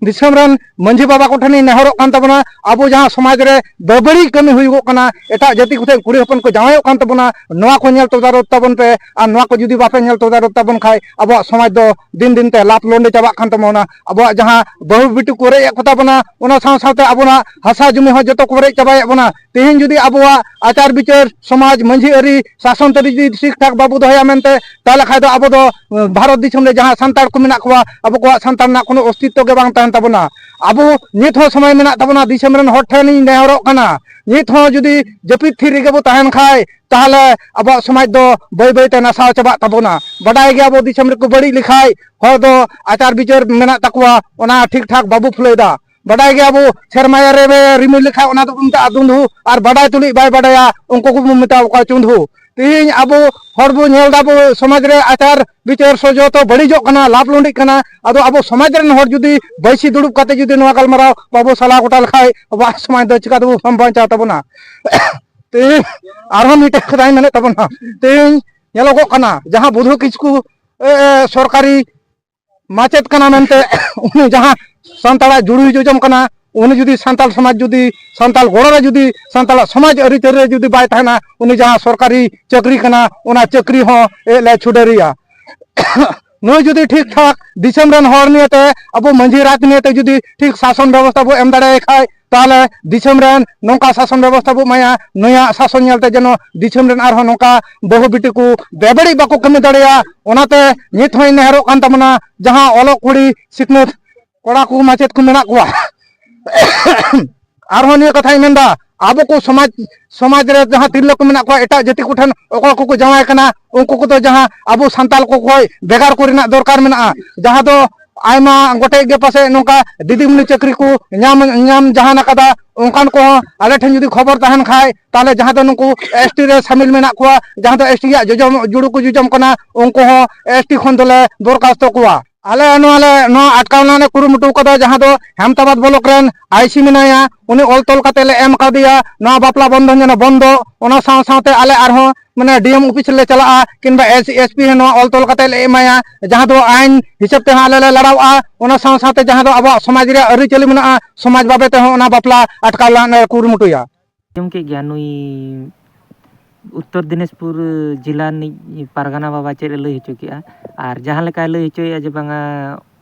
ᱫᱤᱥᱚᱢ ᱨᱮᱱ ᱢᱟᱹᱡᱷᱤ ᱵᱟᱵᱟ ᱠᱚᱴᱷᱮᱱᱤᱧ ᱱᱮᱦᱚᱨᱚᱜ ᱠᱟᱱ ᱛᱟᱵᱚᱱᱟ, ᱟᱵᱚ ᱡᱟᱦᱟᱸ ᱥᱚᱢᱟᱡᱽ ᱨᱮ ᱵᱟᱹᱵᱟᱹᱲᱤᱡ ᱠᱟᱹᱢᱤ ᱦᱩᱭᱩᱜᱚᱜ ᱠᱟᱱᱟ, ᱮᱴᱟᱜ ᱡᱟᱹᱛᱤ ᱠᱚᱴᱷᱮᱱ ᱠᱩᱲᱤ ᱦᱚᱯᱚᱱ ᱠᱚ ᱡᱟᱶᱟᱭᱚᱜ ᱠᱟᱱ ᱛᱟᱵᱚᱱᱟ, ᱱᱚᱣᱟ ᱠᱚ ᱧᱮᱞ ᱛᱚᱫᱟᱨᱚᱛ ᱛᱟᱵᱚᱱ ᱯᱮ᱾ ᱟᱨ ᱱᱚᱣᱟ ᱠᱚ ᱡᱩᱫᱤ ᱵᱟᱯᱮ ᱧᱮᱞ ᱛᱚᱫᱟᱨᱚᱛ ᱛᱟᱵᱚᱱ ᱠᱷᱟᱡ, ᱟᱵᱚᱣᱟᱜ ᱥᱚᱢᱟᱡᱽ ᱫᱚ ᱫᱤᱱ ᱫᱤᱱ ᱛᱮ ᱞᱟᱯ ᱞᱚᱱᱰᱮ ᱪᱟᱵᱟᱜ ᱠᱟᱱ ᱛᱟᱵᱚᱱᱟ᱾ ᱟᱵᱚᱣᱟᱜ ᱡᱟᱦᱟᱸ ᱵᱟᱹᱦᱩ ᱵᱤᱴᱤ ᱠᱚ ᱨᱮᱡ ᱮᱫ ᱠᱚ ᱛᱟᱵᱚᱱᱟ, ᱚᱱᱟ ᱥᱟᱶ ᱥᱟᱶᱛᱮ ᱟᱵᱚᱱᱟᱜ ᱦᱟᱥᱟ ᱡᱩᱢᱤ ᱦᱚᱸ ᱡᱚᱛᱚ ᱠᱚ ᱨᱮᱡ ᱪᱟᱵᱟᱭᱮᱫ ᱵᱚᱱᱟ᱾ ᱛᱮᱦᱮᱧ ᱡᱩᱫᱤ ᱟᱵᱚᱣᱟᱜ ᱟᱪᱟᱨ ᱵᱤᱪᱟᱹᱨ, ᱥᱚᱢᱟᱡᱽ, ᱢᱟᱹᱡᱷᱤ ᱟᱹᱨᱤ, ᱥᱟᱥᱚᱱ ᱛᱟᱹᱨᱤ ᱡᱩᱫᱤ ᱴᱷᱤᱠ ᱴᱷᱟᱠ ᱵᱟᱵᱚ ᱫᱚᱦᱚᱭᱟ ᱢᱮᱱᱛᱮ, ᱛᱟᱦᱚᱞᱮ ᱠᱷᱟᱡ ᱫᱚ ᱟᱵᱚ ᱫᱚ, ᱩᱸ, ᱵᱷᱟᱨᱚᱛ ᱫᱤᱥᱚᱢ ᱨᱮ ᱡᱟᱦᱟᱸ ᱥᱟᱱᱛᱟᱲ ᱠᱚ ᱢᱮᱱᱟᱜ ᱠᱚᱣᱟ, ᱟᱵᱚ ᱠᱚᱣᱟᱜ ᱥᱟᱱᱛᱟᱲ ᱨᱮᱱᱟᱜ ᱠᱳᱱᱳ ᱚᱥᱛᱤᱛᱛᱚ ᱜᱮ ᱵᱟᱝ ᱛᱟᱦᱮᱱ ᱛᱟᱵᱚᱱᱟ᱾ ᱟᱵᱚ ᱱᱤᱛ ᱦᱚᱸ ᱥᱚᱢᱚᱭ ᱢᱮᱱᱟᱜ ᱛᱟᱵᱚᱱᱟ, ᱫᱤᱥᱚᱢ ᱨᱮᱱ ᱦᱚᱲ ᱴᱷᱮᱱᱤᱧ ᱱᱮᱦᱚᱨᱚᱜ ᱠᱟᱱᱟ, ᱱᱤᱛ ᱦᱚᱸ ᱡᱩᱫᱤ ᱡᱟᱹᱯᱤᱫ ᱛᱷᱤᱨ ᱨᱮᱜᱮ ᱵᱚ ᱛᱟᱦᱮᱱ ᱠᱷᱟᱡ, ᱛᱟᱦᱚᱞᱮ ᱟᱵᱚᱣᱟᱜ ᱥᱚᱢᱟᱡᱽ ᱫᱚ ᱵᱟᱹᱭ ᱵᱟᱹᱭ ᱛᱮ ᱱᱟᱥᱟᱣ ᱪᱟᱵᱟᱜ ᱛᱟᱵᱚᱱᱟ᱾ ᱵᱟᱰᱟᱭ ᱜᱮᱭᱟ ᱵᱚ, ᱫᱤᱥᱚᱢ ᱨᱮᱠᱚ ᱵᱟᱹᱲᱤᱡ ᱞᱮᱠᱷᱟᱡ ᱦᱚᱲ ᱫᱚ ᱟᱪᱟᱨ ᱵᱤᱪᱟᱹᱨ ᱢᱮᱱᱟᱜ ᱛᱟᱠᱚᱣᱟ, ᱚᱱᱟ ᱴᱷᱤᱠ ᱴᱷᱟᱠ ᱵᱟᱵᱚ ᱯᱷᱩᱞᱟᱹᱭ ᱫᱟ᱾ ᱵᱟᱰᱟᱭ ᱜᱮᱭᱟ ᱵᱚ, ᱥᱮᱨᱢᱟ ᱨᱮ ᱨᱤᱢᱤᱞ ᱞᱮᱠᱷᱟᱡ ᱚᱱᱟ ᱫᱚᱵᱚ ᱢᱮᱛᱟᱜᱼᱟ ᱫᱩᱸᱫᱷᱩ, ᱟᱨ ᱵᱟᱰᱟᱭ ᱛᱩᱞᱩᱡ ᱵᱟᱭ ᱵᱟᱰᱟᱭᱟ, ᱩᱱᱠᱩ ᱠᱚᱵᱚ ᱢᱮᱛᱟ ᱠᱚᱣᱟ ᱪᱩᱸᱫᱷᱩ᱾ ᱛᱮᱦᱮᱧ ᱟᱵᱚ ᱦᱚᱲ ᱵᱚ ᱧᱮᱞ ᱫᱟ, ᱟᱵᱚ ᱥᱚᱢᱟᱡᱽ ᱨᱮ ᱟᱪᱟᱨ ᱵᱤᱪᱟᱹᱨ ᱥᱚᱡᱚᱛᱚ ᱵᱟᱹᱲᱤᱡᱚᱜ ᱠᱟᱱᱟ, ᱞᱟᱯ ᱞᱩᱸᱰᱤᱜ ᱠᱟᱱᱟ᱾ ᱟᱫᱚ ᱟᱵᱚ ᱥᱚᱢᱟᱡᱽ ᱨᱮᱱ ᱦᱚᱲ ᱡᱩᱫᱤ ᱵᱟᱹᱭᱥᱤ ᱫᱩᱲᱩᱵ ᱠᱟᱛᱮ ᱡᱩᱫᱤ ᱱᱚᱣᱟ ᱜᱟᱞᱢᱟᱨᱟᱣ ᱵᱟᱵᱚ ᱥᱟᱞᱟ ᱜᱚᱴᱟ ᱞᱮᱠᱷᱟᱡ, ᱟᱵᱚᱣᱟᱜ ᱥᱚᱢᱟᱡᱽ ᱫᱚ ᱪᱤᱠᱟ ᱛᱮᱵᱚ ᱵᱟᱧᱪᱟᱣ ᱛᱟᱵᱚᱱᱟ? ᱛᱮᱦᱮᱧ ᱟᱨᱦᱚᱸ ᱢᱤᱫᱴᱮᱡ ᱠᱟᱛᱷᱟᱧ ᱢᱮᱱᱮᱫ ᱛᱟᱵᱚᱱᱟ᱾ ᱛᱮᱦᱮᱧ ᱧᱮᱞᱚᱜᱚᱜ ᱠᱟᱱᱟ, ᱡᱟᱦᱟᱸ ᱵᱩᱫᱷᱩ ᱠᱤᱥᱠᱩ, ᱮ, ᱮ, ᱥᱚᱨᱠᱟᱨᱤ ᱢᱟᱪᱮᱫ ᱠᱟᱱᱟ ᱢᱮᱱᱛᱮ ᱩᱱᱤ ᱡᱟᱦᱟᱸ ᱥᱟᱱᱛᱟᱲᱟᱜ ᱡᱩᱲᱩᱭ ᱡᱚᱡᱚᱢ ᱠᱟᱱᱟ, ᱩᱱᱤ ᱡᱩᱫᱤ ᱥᱟᱱᱛᱟᱲ ᱥᱚᱢᱟᱡᱽ ᱡᱩᱫᱤ ᱥᱟᱱᱛᱟᱲ ᱜᱚᱲᱚ ᱨᱮ ᱡᱩᱫᱤ ᱥᱟᱱᱛᱟᱲᱟᱜ ᱥᱚᱢᱟᱡᱽ ᱟᱹᱨᱤᱪᱟᱹᱞᱤ ᱨᱮ ᱡᱩᱫᱤ ᱵᱟᱭ ᱛᱟᱦᱮᱱᱟ, ᱩᱱᱤ ᱡᱟᱦᱟᱸ ᱥᱚᱨᱠᱟᱨᱤ ᱪᱟᱹᱠᱨᱤ ᱠᱟᱱᱟ, ᱚᱱᱟ ᱪᱟᱹᱠᱨᱤ ᱦᱚᱸ ᱮ ᱞᱮ ᱪᱷᱩᱰᱟᱹᱨᱤᱭᱟ᱾ ᱱᱩᱭ ᱡᱩᱫᱤ ᱴᱷᱤᱠ ᱴᱷᱟᱠ ᱫᱤᱥᱚᱢ ᱨᱮᱱ ᱦᱚᱲ ᱱᱤᱭᱮᱛᱮ, ᱟᱵᱚ ᱢᱟᱹᱡᱷᱤ ᱨᱟᱡᱽ ᱱᱤᱭᱮᱛᱮ ᱡᱩᱫᱤ ᱴᱷᱤᱠ ᱥᱟᱥᱚᱱ ᱵᱮᱵᱚᱥᱛᱷᱟ ᱵᱚ ᱮᱢ ᱫᱟᱲᱮᱭᱟᱭ ᱠᱷᱟᱡ, ᱛᱟᱦᱚᱞᱮ ᱫᱤᱥᱚᱢ ᱨᱮᱱ ᱱᱚᱝᱠᱟ ᱥᱟᱥᱚᱱ ᱵᱮᱵᱚᱥᱛᱷᱟ ᱵᱚ ᱮᱢᱟᱭᱟ, ᱱᱩᱭᱟᱜ ᱥᱟᱥᱚᱱ ᱧᱮᱞᱛᱮ ᱡᱮᱱᱚ ᱫᱤᱥᱚᱢ ᱨᱮᱱ ᱟᱨᱦᱚᱸ ᱱᱚᱝᱠᱟ ᱵᱟᱹᱦᱩ ᱵᱤᱴᱤ ᱠᱚ ᱵᱮᱵᱟᱹᱲᱤᱡ ᱵᱟᱠᱚ ᱠᱟᱹᱢᱤ ᱫᱟᱲᱮᱭᱟᱜ᱾ ᱚᱱᱟᱛᱮ ᱱᱤᱛ ᱦᱚᱸᱧ ᱱᱮᱦᱚᱨᱚᱜ ᱠᱟᱱ ᱛᱟᱵᱚᱱᱟ, ᱡᱟᱦᱟᱸ ᱚᱞᱚᱜ ᱠᱩᱲᱤ ᱥᱤᱠᱷᱱᱟᱹᱛ ᱠᱚᱲᱟ ᱠᱚ ᱢᱟᱪᱮᱫ ᱠᱚ ᱢᱮᱱᱟᱜ ᱠᱚᱣᱟ, ᱟᱨᱦᱚᱸ ᱱᱤᱭᱟᱹ ᱠᱟᱛᱷᱟᱧ ᱢᱮᱱᱫᱟ, ᱟᱵᱚ ᱠᱚ ᱥᱚᱢᱟᱡᱽ, ᱥᱚᱢᱟᱡᱽ ᱨᱮ ᱡᱟᱦᱟᱸ ᱛᱤᱨᱞᱟᱹ ᱠᱚ ᱢᱮᱱᱟᱜ ᱠᱚᱣᱟ, ᱮᱴᱟᱜ ᱡᱟᱹᱛᱤ ᱠᱚᱴᱷᱮᱱ ᱚᱠᱚᱭ ᱠᱚᱠᱚ ᱡᱟᱶᱟᱭ ᱠᱟᱱᱟ, ᱩᱱᱠᱩ ᱠᱚᱫᱚ ᱡᱟᱦᱟᱸ ᱟᱵᱚ ᱥᱟᱱᱛᱟᱞ ᱠᱚ ᱠᱷᱚᱡ ᱵᱷᱮᱜᱟᱨ ᱠᱚ ᱨᱮᱱᱟᱜ ᱫᱚᱨᱠᱟᱨ ᱢᱮᱱᱟᱜᱼᱟ᱾ ᱡᱟᱦᱟᱸ ᱫᱚ ᱟᱭᱢᱟ ᱜᱚᱴᱮᱡ ᱜᱮ ᱯᱟᱥᱮᱡ ᱱᱚᱝᱠᱟ ᱫᱤᱫᱤᱢᱩᱱᱤ ᱪᱟᱹᱠᱨᱤ ᱠᱚ ᱧᱟᱢ, ᱧᱟᱢ ᱡᱟᱦᱟᱸ ᱟᱠᱟᱫᱟ, ᱚᱱᱠᱟᱱ ᱠᱚᱦᱚᱸ ᱟᱞᱮ ᱴᱷᱮᱱ ᱡᱩᱫᱤ ᱠᱷᱚᱵᱚᱨ ᱛᱟᱦᱮᱱ ᱠᱷᱟᱡ, ᱛᱟᱦᱚᱞᱮ ᱡᱟᱦᱟᱸ ᱫᱚ ᱱᱩᱠᱩ ᱮᱥ ᱴᱤ ᱨᱮ ᱥᱟᱢᱤᱞ ᱢᱮᱱᱟᱜ ᱠᱚᱣᱟ, ᱡᱟᱦᱟᱸ ᱫᱚ ᱮᱥ ᱴᱤ ᱨᱮᱭᱟᱜ ᱡᱚᱡᱚᱢ, ᱡᱩᱲᱩ ᱠᱚ ᱡᱚᱡᱚᱢ ᱠᱟᱱᱟ, ᱩᱱᱠᱩ ᱦᱚᱸ ᱮᱥ ᱴᱤ ᱠᱷᱚᱱ ᱫᱚᱞᱮ ᱵᱚᱨᱠᱟᱥᱛᱚ ᱠᱚᱣᱟ᱾ ᱟᱞᱮ ᱱᱚᱣᱟ ᱞᱮ, ᱱᱚᱣᱟ ᱟᱴᱠᱟᱣ ᱨᱮᱱᱟᱜ ᱞᱮ ᱠᱩᱨᱩᱢᱩᱴᱩ ᱠᱟᱫᱟ, ᱡᱟᱦᱟᱸ ᱫᱚ ᱦᱮᱢᱛᱟᱵᱟᱫᱽ ᱵᱞᱚᱠ ᱨᱮᱱ ᱟᱭᱥᱤ ᱢᱮᱱᱟᱭᱟ, ᱩᱱᱤ ᱚᱞ ᱛᱚᱞ ᱠᱟᱛᱮ ᱞᱮ ᱮᱢ ᱠᱟᱣᱫᱮᱭᱟ, ᱱᱚᱣᱟ ᱵᱟᱯᱞᱟ ᱵᱚᱱᱫᱚ ᱡᱮᱱᱚ ᱵᱚᱱᱫᱚ᱾ ᱚᱱᱟ ᱥᱟᱶ ᱥᱟᱶᱛᱮ ᱟᱞᱮ ᱟᱨᱦᱚᱸ ᱢᱟᱱᱮ ᱰᱤ ᱮᱢ ᱚᱯᱷᱤᱥ ᱞᱮ ᱪᱟᱞᱟᱜᱼᱟ, ᱠᱤᱝᱵᱟ ᱮᱥ ᱮᱥ ᱯᱤ ᱦᱚᱸ ᱱᱚᱣᱟ ᱚᱞ ᱛᱚᱞ ᱠᱟᱛᱮ ᱞᱮ ᱮᱢᱟᱭᱟ, ᱡᱟᱦᱟᱸ ᱫᱚ ᱟᱭᱤᱱ ᱦᱤᱥᱟᱹᱵ ᱛᱮᱦᱚᱸ ᱟᱞᱮ ᱞᱮ ᱞᱟᱲᱟᱣᱟ᱾ ᱚᱱᱟ ᱥᱟᱶ ᱥᱟᱶᱛᱮ ᱡᱟᱦᱟᱸ ᱫᱚ ᱟᱵᱚᱣᱟᱜ ᱥᱚᱢᱟᱡᱽ ᱨᱮᱭᱟᱜ ᱟᱹᱨᱤᱪᱟᱹᱞᱤ ᱢᱮᱱᱟᱜᱼᱟ, ᱥᱚᱢᱟᱡᱽ ᱵᱟᱵᱮ ᱛᱮᱦᱚᱸ ᱚᱱᱟ ᱵᱟᱯᱞᱟ ᱟᱴᱠᱟᱣ ᱞᱮ ᱠᱩᱨᱩᱢᱩᱴᱩᱭᱟ᱾ ᱟᱸᱡᱚᱢ ᱠᱮᱫ ᱜᱮᱭᱟ ᱱᱩᱭ ᱩᱛᱛᱚᱨ ᱫᱤᱱᱟᱡᱽᱯᱩᱨ ᱡᱮᱞᱟ ᱨᱤᱱᱤᱡ ᱯᱟᱨᱜᱟᱱᱟ ᱵᱟᱵᱟ ᱪᱮᱫ ᱮ ᱞᱟᱹᱭ ᱦᱚᱪᱚ ᱠᱮᱜᱼᱟ, ᱟᱨ ᱡᱟᱦᱟᱸ ᱞᱮᱠᱟᱭ ᱞᱟᱹᱭ ᱦᱚᱪᱚᱭᱮᱫᱼᱟ ᱡᱮ ᱵᱟᱝᱟ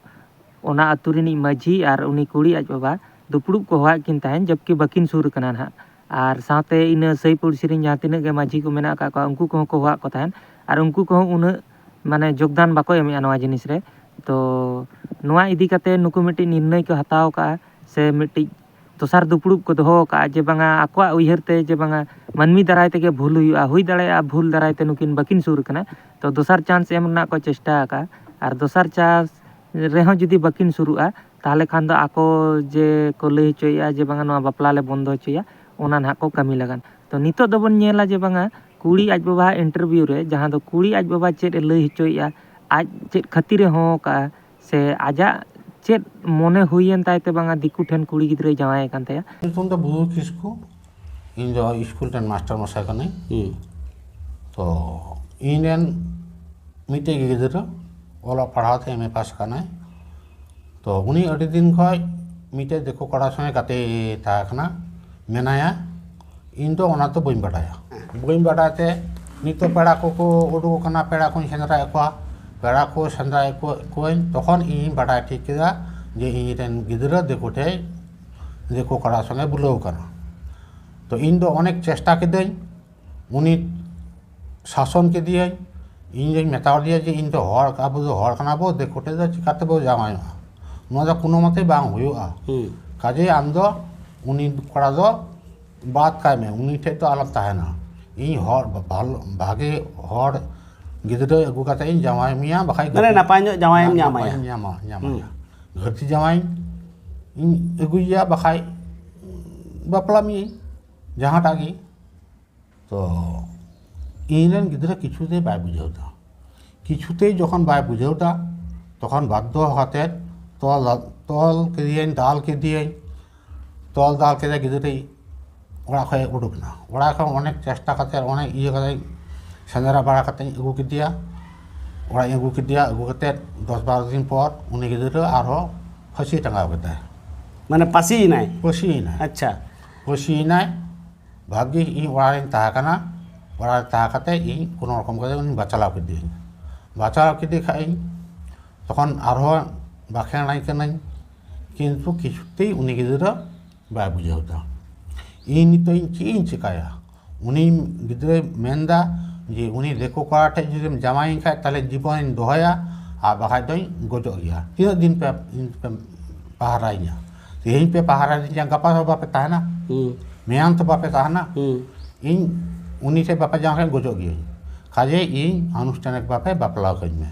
ᱚᱱᱟ ᱟᱹᱛᱩ ᱨᱤᱱᱤᱡ ᱢᱟᱹᱡᱷᱤ ᱟᱨ ᱩᱱᱤ ᱠᱩᱲᱤ ᱟᱡ ᱵᱟᱵᱟ ᱫᱩᱯᱲᱩᱵ ᱠᱚ ᱦᱚᱦᱚᱣᱟᱫ ᱠᱤᱱ ᱛᱟᱦᱮᱸᱱ, ᱡᱚᱵᱠᱤ ᱵᱟᱹᱠᱤᱱ ᱥᱩᱨ ᱟᱠᱟᱱᱟ ᱱᱟᱦᱟᱜ᱾ ᱟᱨ ᱥᱟᱶᱛᱮ ᱤᱱᱟᱹ ᱥᱟᱹᱭ ᱯᱩᱲᱥᱤ ᱨᱤᱱ ᱡᱟᱦᱟᱸ ᱛᱤᱱᱟᱹᱜ ᱜᱮ ᱢᱟᱹᱡᱷᱤ ᱠᱚ ᱢᱮᱱᱟᱜ ᱟᱠᱟᱫ ᱠᱚᱣᱟ, ᱩᱱᱠᱩ ᱠᱚᱦᱚᱸ ᱠᱚ ᱦᱚᱦᱚᱣᱟᱫ ᱠᱚ ᱛᱟᱦᱮᱸᱱ, ᱟᱨ ᱩᱱᱠᱩ ᱠᱚᱦᱚᱸ ᱩᱱᱟᱹᱜ ᱢᱟᱱᱮ ᱡᱳᱜᱽᱫᱟᱱ ᱵᱟᱠᱚ ᱮᱢᱮᱜᱼᱟ ᱱᱚᱣᱟ ᱡᱤᱱᱤᱥ ᱨᱮ᱾ ᱛᱚ ᱱᱚᱣᱟ ᱤᱫᱤ ᱠᱟᱛᱮ ᱱᱩᱠᱩ ᱢᱤᱫᱴᱤᱡ ᱱᱤᱨᱱᱚᱭ ᱠᱚ ᱦᱟᱛᱟᱣ ᱟᱠᱟᱫᱼᱟ, ᱥᱮ ᱢᱤᱫᱴᱤᱡ ᱫᱚᱥᱟᱨ ᱫᱩᱯᱲᱩᱵ ᱠᱚ ᱫᱚᱦᱚ ᱟᱠᱟᱫᱼᱟ ᱡᱮ ᱵᱟᱝᱟ ᱟᱠᱚᱣᱟᱜ ᱩᱭᱦᱟᱹᱨ ᱛᱮ ᱡᱮ ᱵᱟᱝᱟ ᱢᱟᱹᱱᱢᱤ ᱫᱟᱨᱟᱭ ᱛᱮᱜᱮ ᱵᱷᱩᱞ ᱦᱩᱭᱩᱜᱼᱟ, ᱦᱩᱭ ᱫᱟᱲᱮᱭᱟᱜᱼᱟ ᱵᱷᱩᱞ ᱫᱟᱨᱟᱭ ᱛᱮ ᱱᱩᱠᱤᱱ ᱵᱟᱹᱠᱤᱱ ᱥᱩᱨ ᱟᱠᱟᱱᱟ, ᱛᱚ ᱫᱚᱥᱟᱨ ᱪᱟᱱᱥ ᱮᱢ ᱨᱮᱱᱟᱜ ᱠᱚ ᱪᱮᱥᱴᱟ ᱟᱠᱟᱫᱼᱟ᱾ ᱟᱨ ᱫᱚᱥᱟᱨ ᱪᱟᱱᱥ ᱨᱮᱦᱚᱸ ᱡᱩᱫᱤ ᱵᱟᱹᱠᱤᱱ ᱥᱩᱨᱩᱜᱼᱟ, ᱛᱟᱦᱚᱞᱮ ᱠᱷᱟᱱ ᱫᱚ ᱟᱠᱚ ᱡᱮ ᱠᱚ ᱞᱟᱹᱭ ᱦᱚᱪᱚᱭᱮᱫᱼᱟ ᱡᱮ ᱵᱟᱝᱟ ᱱᱚᱣᱟ ᱵᱟᱯᱞᱟ ᱞᱮ ᱵᱚᱱᱫᱚ ᱦᱚᱪᱚᱭᱟ, ᱚᱱᱟ ᱱᱟᱦᱟᱜ ᱠᱚ ᱠᱟᱹᱢᱤ ᱞᱟᱜᱟᱱ᱾ ᱛᱚ ᱱᱤᱛᱚᱜ ᱫᱚᱵᱚᱱ ᱧᱮᱞᱟ ᱡᱮ ᱵᱟᱝᱟ ᱠᱩᱲᱤ ᱟᱡ ᱵᱟᱵᱟᱣᱟᱜ ᱤᱱᱴᱟᱨᱵᱷᱤᱭᱩ ᱨᱮ, ᱡᱟᱦᱟᱸ ᱫᱚ ᱠᱩᱲᱤ ᱟᱡ ᱵᱟᱵᱟ ᱪᱮᱫ ᱮ ᱞᱟᱹᱭ ᱦᱚᱪᱚᱭᱮᱫᱼᱟ, ᱟᱡ ᱪᱮᱫ ᱠᱷᱟᱹᱛᱤᱨ ᱮ ᱦᱚᱦᱚ ᱠᱟᱜᱼᱟ, ᱥᱮ ᱟᱡᱟᱜ ᱪᱮᱫ ᱢᱚᱱᱮ ᱦᱩᱭᱮᱱ ᱛᱟᱭ ᱛᱮ ᱵᱟᱝᱟ ᱫᱤᱠᱩ ᱴᱷᱮᱱ ᱠᱩᱲᱤ ᱜᱤᱫᱽᱨᱟᱹᱭ ᱡᱟᱶᱟᱭᱮ ᱠᱟᱱ ᱛᱟᱭᱟ? ᱧᱩᱛᱩᱢ ᱫᱚ ᱵᱩᱫᱷᱩ ᱠᱤᱥᱠᱩ᱾ ᱤᱧ ᱫᱚ ᱥᱠᱩᱞ ᱨᱮᱱ ᱢᱟᱥᱴᱟᱨ ᱢᱚᱥᱟᱭ ᱠᱟᱹᱱᱟᱹᱧ᱾ ᱦᱩᱸ᱾ ᱛᱚ ᱤᱧ ᱨᱮᱱ ᱢᱤᱫᱴᱮᱡ ᱜᱤᱫᱽᱨᱟᱹ ᱚᱞᱚᱜ ᱯᱟᱲᱦᱟᱣ ᱛᱮ ᱮᱢ ᱮ ᱯᱟᱥ ᱠᱟᱱᱟᱭ᱾ ᱛᱚ ᱩᱱᱤ ᱟᱹᱰᱤ ᱫᱤᱱ ᱠᱷᱚᱡ ᱢᱤᱫᱴᱮᱡ ᱫᱤᱠᱩ ᱠᱚᱲᱟ ᱥᱚᱸᱜᱮ ᱜᱟᱛᱮ ᱛᱟᱦᱮᱸ ᱠᱟᱱᱟ, ᱢᱮᱱᱟᱭᱟ᱾ ᱤᱧ ᱫᱚ ᱚᱱᱟ ᱫᱚ ᱵᱟᱹᱧ ᱵᱟᱰᱟᱭᱟ᱾ ᱵᱟᱹᱧ ᱵᱟᱰᱟᱭ ᱛᱮ ᱱᱤᱛᱚᱜ ᱯᱮᱲᱟ ᱠᱚᱠᱚ ᱩᱰᱩᱠ ᱟᱠᱟᱱᱟ, ᱯᱮᱲᱟ ᱠᱚᱧ ᱥᱮᱸᱫᱽᱨᱟᱭᱮᱫ ᱠᱚᱣᱟ, ᱯᱮᱲᱟ ᱠᱚ ᱥᱮᱸᱫᱽᱨᱟᱭᱮᱫ ᱠᱚ, ᱠᱚᱣᱟᱧ, ᱛᱚᱠᱷᱚᱱ ᱤᱧᱤᱧ ᱵᱟᱰᱟᱭ ᱴᱷᱤᱠ ᱠᱮᱫᱟ ᱡᱮ ᱤᱧ ᱨᱮᱱ ᱜᱤᱫᱽᱨᱟᱹ ᱫᱤᱠᱩ ᱴᱷᱮᱡ, ᱫᱤᱠᱩ ᱠᱚᱲᱟ ᱥᱚᱸᱜᱮ ᱵᱩᱞᱟᱹᱣ ᱠᱟᱱᱟ᱾ ᱛᱚ ᱤᱧ ᱫᱚ ᱚᱱᱮᱠ ᱪᱮᱥᱴᱟ ᱠᱤᱫᱟᱹᱧ, ᱩᱱᱤ ᱥᱟᱥᱚᱱ ᱠᱮᱫᱮᱭᱟᱹᱧ᱾ ᱤᱧ ᱫᱚᱧ ᱢᱮᱛᱟ ᱫᱮᱭᱟ ᱡᱮ ᱤᱧ ᱫᱚ ᱦᱚᱲ, ᱟᱵᱚ ᱫᱚ ᱦᱚᱲ ᱠᱟᱱᱟ ᱵᱚ, ᱫᱤᱠᱩ ᱴᱷᱮᱡ ᱫᱚ ᱪᱤᱠᱟᱹ ᱛᱮᱵᱚ ᱡᱟᱶᱟᱭᱚᱜᱼᱟ? ᱱᱚᱣᱟ ᱫᱚ ᱠᱳᱱᱳ ᱢᱚᱛᱮ ᱵᱟᱝ ᱦᱩᱭᱩᱜᱼᱟ᱾ ᱦᱩᱸ᱾ ᱠᱟᱡᱮ ᱟᱢ ᱫᱚ ᱩᱱᱤ ᱠᱚᱲᱟ ᱫᱚ ᱵᱟᱫ ᱠᱟᱭ ᱢᱮ, ᱩᱱᱤ ᱴᱷᱮᱡ ᱫᱚ ᱟᱞᱚᱢ ᱛᱟᱦᱮᱱᱟ᱾ ᱤᱧ ᱦᱚᱲ ᱵᱷᱟ-, ᱵᱷᱟᱞ-, ᱵᱷᱟᱜᱮ ᱦᱚᱲ ᱜᱤᱫᱽᱨᱟᱹ ᱟᱹᱜᱩ ᱠᱟᱛᱮ ᱤᱧ ᱡᱟᱶᱟᱭ ᱢᱮᱭᱟ, ᱵᱟᱠᱷᱟᱡ ᱢᱟᱱᱮ ᱜᱷᱟᱹᱴᱤ-, ᱱᱟᱯᱟᱭ ᱧᱚᱜ ᱡᱟᱶᱟᱭᱮᱢ ᱱᱟ-, ᱧᱟᱢᱟᱭᱟ᱾ ᱱᱟᱯᱟᱭ ᱧᱟᱢᱟ, ᱧᱟᱢᱟᱭᱟ᱾ ᱦᱩᱸ᱾ ᱜᱷᱟᱹᱴᱤ ᱡᱟᱶᱟᱭ ᱤᱧ ᱟᱹᱜᱩᱭᱮᱭᱟ, ᱵᱟᱠᱷᱟᱡ ᱵᱟᱯᱞᱟ ᱢᱤᱭᱟᱹᱧ ᱡᱟᱦᱟᱸᱴᱟᱜ ᱜᱮ᱾ ᱛᱚ ᱤᱧ ᱨᱮᱱ ᱜᱤᱫᱽᱨᱟᱹ ᱠᱤᱪᱷᱩ ᱛᱮ ᱵᱟᱭ ᱵᱩᱡᱷᱟᱹᱣ ᱫᱟ᱾ ᱠᱤᱪᱷᱩ ᱛᱮ ᱡᱚᱠᱷᱚᱱ ᱵᱟᱭ ᱵᱩᱡᱷᱟᱹᱣ ᱫᱟ, ᱛᱚᱠᱷᱚᱱ ᱵᱟᱫᱽᱫᱷᱚ ᱠᱟᱛᱮ ᱛᱚᱞ, ᱛᱚᱞ ᱠᱮᱫᱮᱭᱟᱹᱧ, ᱫᱟᱞ ᱠᱮᱫᱮᱭᱟᱹᱧ, ᱛᱚᱞ ᱫᱟᱞ ᱠᱮᱫᱮ ᱜᱤᱫᱽᱨᱟᱹ ᱚᱲᱟᱜ ᱠᱷᱚᱱ ᱩᱰᱩᱠ ᱮᱱᱟ᱾ ᱚᱲᱟᱜ ᱠᱷᱚᱱ ᱚᱱᱮᱠ ᱪᱮᱥᱴᱟ ᱠᱟᱛᱮ, ᱚᱱᱮᱠ ᱤᱭᱟᱹ ᱠᱟᱛᱮ, ᱥᱮᱸᱫᱽᱨᱟ ᱵᱟᱲᱟ ᱠᱟᱛᱮᱧ ᱟᱹᱜᱩ ᱠᱮᱫᱮᱭᱟ᱾ ᱚᱲᱟᱜ ᱤᱧ ᱟᱹᱜᱩ ᱠᱮᱫᱮᱭᱟ, ᱟᱹᱜᱩ ᱠᱟᱛᱮ ᱫᱚᱥ ᱵᱟᱨᱚ ᱫᱤᱱ ᱯᱚᱨ ᱩᱱᱤ ᱜᱤᱫᱽᱨᱟᱹ ᱟᱨᱦᱚᱸ ᱯᱷᱟᱹᱥᱤ ᱴᱟᱸᱜᱟᱣ ᱠᱮᱫᱟᱭ᱾ ᱢᱟᱱᱮ ᱯᱟᱹᱥᱤᱭᱮᱱᱟᱭ? ᱯᱷᱟᱹᱥᱤᱭᱮᱱᱟᱭ᱾ ᱟᱪᱪᱷᱟ᱾ ᱯᱷᱟᱹᱥᱤᱭᱮᱱᱟᱭ᱾ ᱵᱷᱟᱜᱤ ᱤᱧ ᱚᱲᱟᱜ ᱨᱤᱧ ᱛᱟᱦᱮᱸ ᱠᱟᱱᱟ, ᱚᱲᱟᱜ ᱨᱮ ᱛᱟᱦᱮᱸ ᱠᱟᱛᱮ ᱤᱧ ᱠᱳᱱᱳ ᱨᱚᱠᱚᱢ ᱠᱟᱛᱮ ᱩᱱᱤᱧ ᱵᱟᱪᱞᱟᱣ ᱠᱮᱫᱮᱭᱟᱹᱧ᱾ ᱵᱟᱪᱞᱟᱣ ᱠᱮᱫᱮ ᱠᱷᱟᱡ ᱤᱧ, ᱛᱚᱠᱷᱚᱱ ᱟᱨᱦᱚᱸ ᱵᱟᱠᱷᱮᱲᱟᱭ ᱠᱟᱹᱱᱟᱹᱧ, ᱠᱤᱱᱛᱩ ᱠᱤᱪᱷᱩᱛᱮᱭ ᱩᱱᱤ ᱜᱤᱫᱽᱨᱟᱹ ᱵᱟᱭ ᱵᱩᱡᱷᱟᱹᱣ ᱮᱫᱟ᱾ ᱤᱧ ᱱᱤᱛᱚᱜ ᱤᱧ ᱪᱮᱫ ᱤᱧ ᱪᱮᱠᱟᱭᱟ? ᱩᱱᱤ ᱜᱤᱫᱽᱨᱟᱹᱭ ᱢᱮᱱᱫᱟ ᱡᱮ ᱩᱱᱤ ᱫᱤᱠᱩ ᱠᱚᱲᱟ ᱴᱷᱮᱡ ᱡᱩᱫᱤᱢ ᱡᱟᱶᱟᱭᱤᱧ ᱠᱷᱟᱡ, ᱛᱟᱦᱞᱮ ᱡᱤᱵᱚᱱᱤᱧ ᱫᱚᱦᱚᱭᱟ, ᱟᱨ ᱵᱟᱠᱷᱟᱡ ᱫᱚᱧ ᱜᱚᱡᱚᱜ ᱜᱮᱭᱟ᱾ ᱛᱤᱱᱟᱹᱜ ᱫᱤᱱ ᱯᱮ, ᱤᱧ ᱯᱮ ᱯᱟᱦᱟᱨᱟᱧᱟ? ᱛᱮᱦᱮᱧ ᱯᱮ ᱯᱟᱦᱟᱨᱟᱧᱟ, ᱜᱟᱯᱟ ᱫᱚ ᱵᱟᱯᱮ ᱛᱟᱦᱮᱱᱟ, ᱦᱩᱸ᱾ ᱢᱮᱭᱟᱝ ᱛᱚ ᱵᱟᱯᱮ ᱛᱟᱦᱮᱱᱟ᱾ ᱦᱩᱸ᱾ ᱤᱧ ᱩᱱᱤ ᱴᱷᱮᱡ ᱵᱟᱯᱮ ᱡᱟᱶᱟᱭ ᱠᱷᱟᱡ ᱜᱚᱡᱚᱜ ᱜᱤᱭᱟᱹᱧ᱾ ᱠᱟᱡᱮ ᱤᱧ ᱟᱱᱩᱥᱴᱷᱟᱱᱤᱠ ᱵᱷᱟᱵᱮ ᱵᱟᱯᱞᱟ ᱠᱟᱹᱧ ᱢᱮ᱾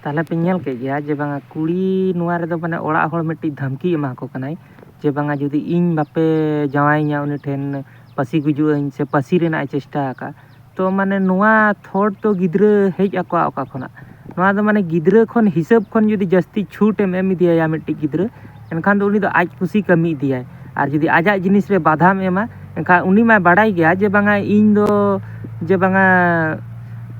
ᱛᱟᱦᱞᱮ ᱯᱮ ᱧᱮᱞ ᱠᱮᱫ ᱜᱮᱭᱟ ᱡᱮ ᱵᱟᱝᱟ ᱠᱩᱲᱤ ᱱᱚᱣᱟ ᱨᱮᱫᱚ ᱢᱟᱱᱮ ᱚᱲᱟᱜ ᱦᱚᱲ ᱢᱤᱫᱴᱤᱡ ᱫᱷᱟᱢᱠᱤ ᱮᱢᱟ ᱠᱚ ᱠᱟᱱᱟᱭ ᱡᱮ ᱵᱟᱝᱟ ᱡᱩᱫᱤ ᱤᱧ ᱵᱟᱯᱮ ᱡᱟᱶᱟᱭᱤᱧᱟ ᱩᱱᱤ ᱴᱷᱮᱱ ᱯᱟᱹᱥᱤ ᱜᱩᱡᱩᱜ ᱟᱹᱧ ᱥᱮ ᱯᱟᱹᱥᱤ ᱨᱮᱱᱟᱜ ᱮ ᱪᱮᱥᱴᱟ ᱟᱠᱟᱫ᱾ ᱛᱚ ᱢᱟᱱᱮ ᱱᱚᱣᱟ ᱛᱷᱚᱴ ᱫᱚ ᱜᱤᱫᱽᱨᱟᱹ ᱦᱮᱡ ᱟᱠᱚᱣᱟ ᱚᱠᱟ ᱠᱷᱚᱱᱟᱜ? ᱱᱚᱣᱟ ᱫᱚ ᱢᱟᱱᱮ ᱜᱤᱫᱽᱨᱟᱹ ᱠᱷᱚᱱ ᱦᱤᱥᱟᱹᱵ ᱠᱷᱚᱱ ᱡᱩᱫᱤ ᱡᱟᱹᱥᱛᱤ ᱪᱷᱩᱴ ᱮᱢ ᱮᱢ ᱤᱫᱤᱭᱟᱭᱟ ᱢᱤᱫᱴᱤᱡ ᱜᱤᱫᱽᱨᱟᱹ, ᱮᱱᱠᱷᱟᱱ ᱫᱚ ᱩᱱᱤ ᱫᱚ ᱟᱡ ᱠᱩᱥᱤ ᱠᱟᱹᱢᱤ ᱤᱫᱤᱭᱟᱭ᱾ ᱟᱨ ᱡᱩᱫᱤ ᱟᱡᱟᱜ ᱡᱤᱱᱤᱥ ᱨᱮ ᱵᱟᱫᱷᱟᱢ ᱮᱢᱟ, ᱮᱱᱠᱷᱟᱱ ᱩᱱᱤ ᱢᱟᱭ ᱵᱟᱰᱟᱭ ᱜᱮᱭᱟ ᱡᱮ ᱵᱟᱝᱟ ᱤᱧ ᱫᱚ, ᱡᱮ ᱵᱟᱝᱟ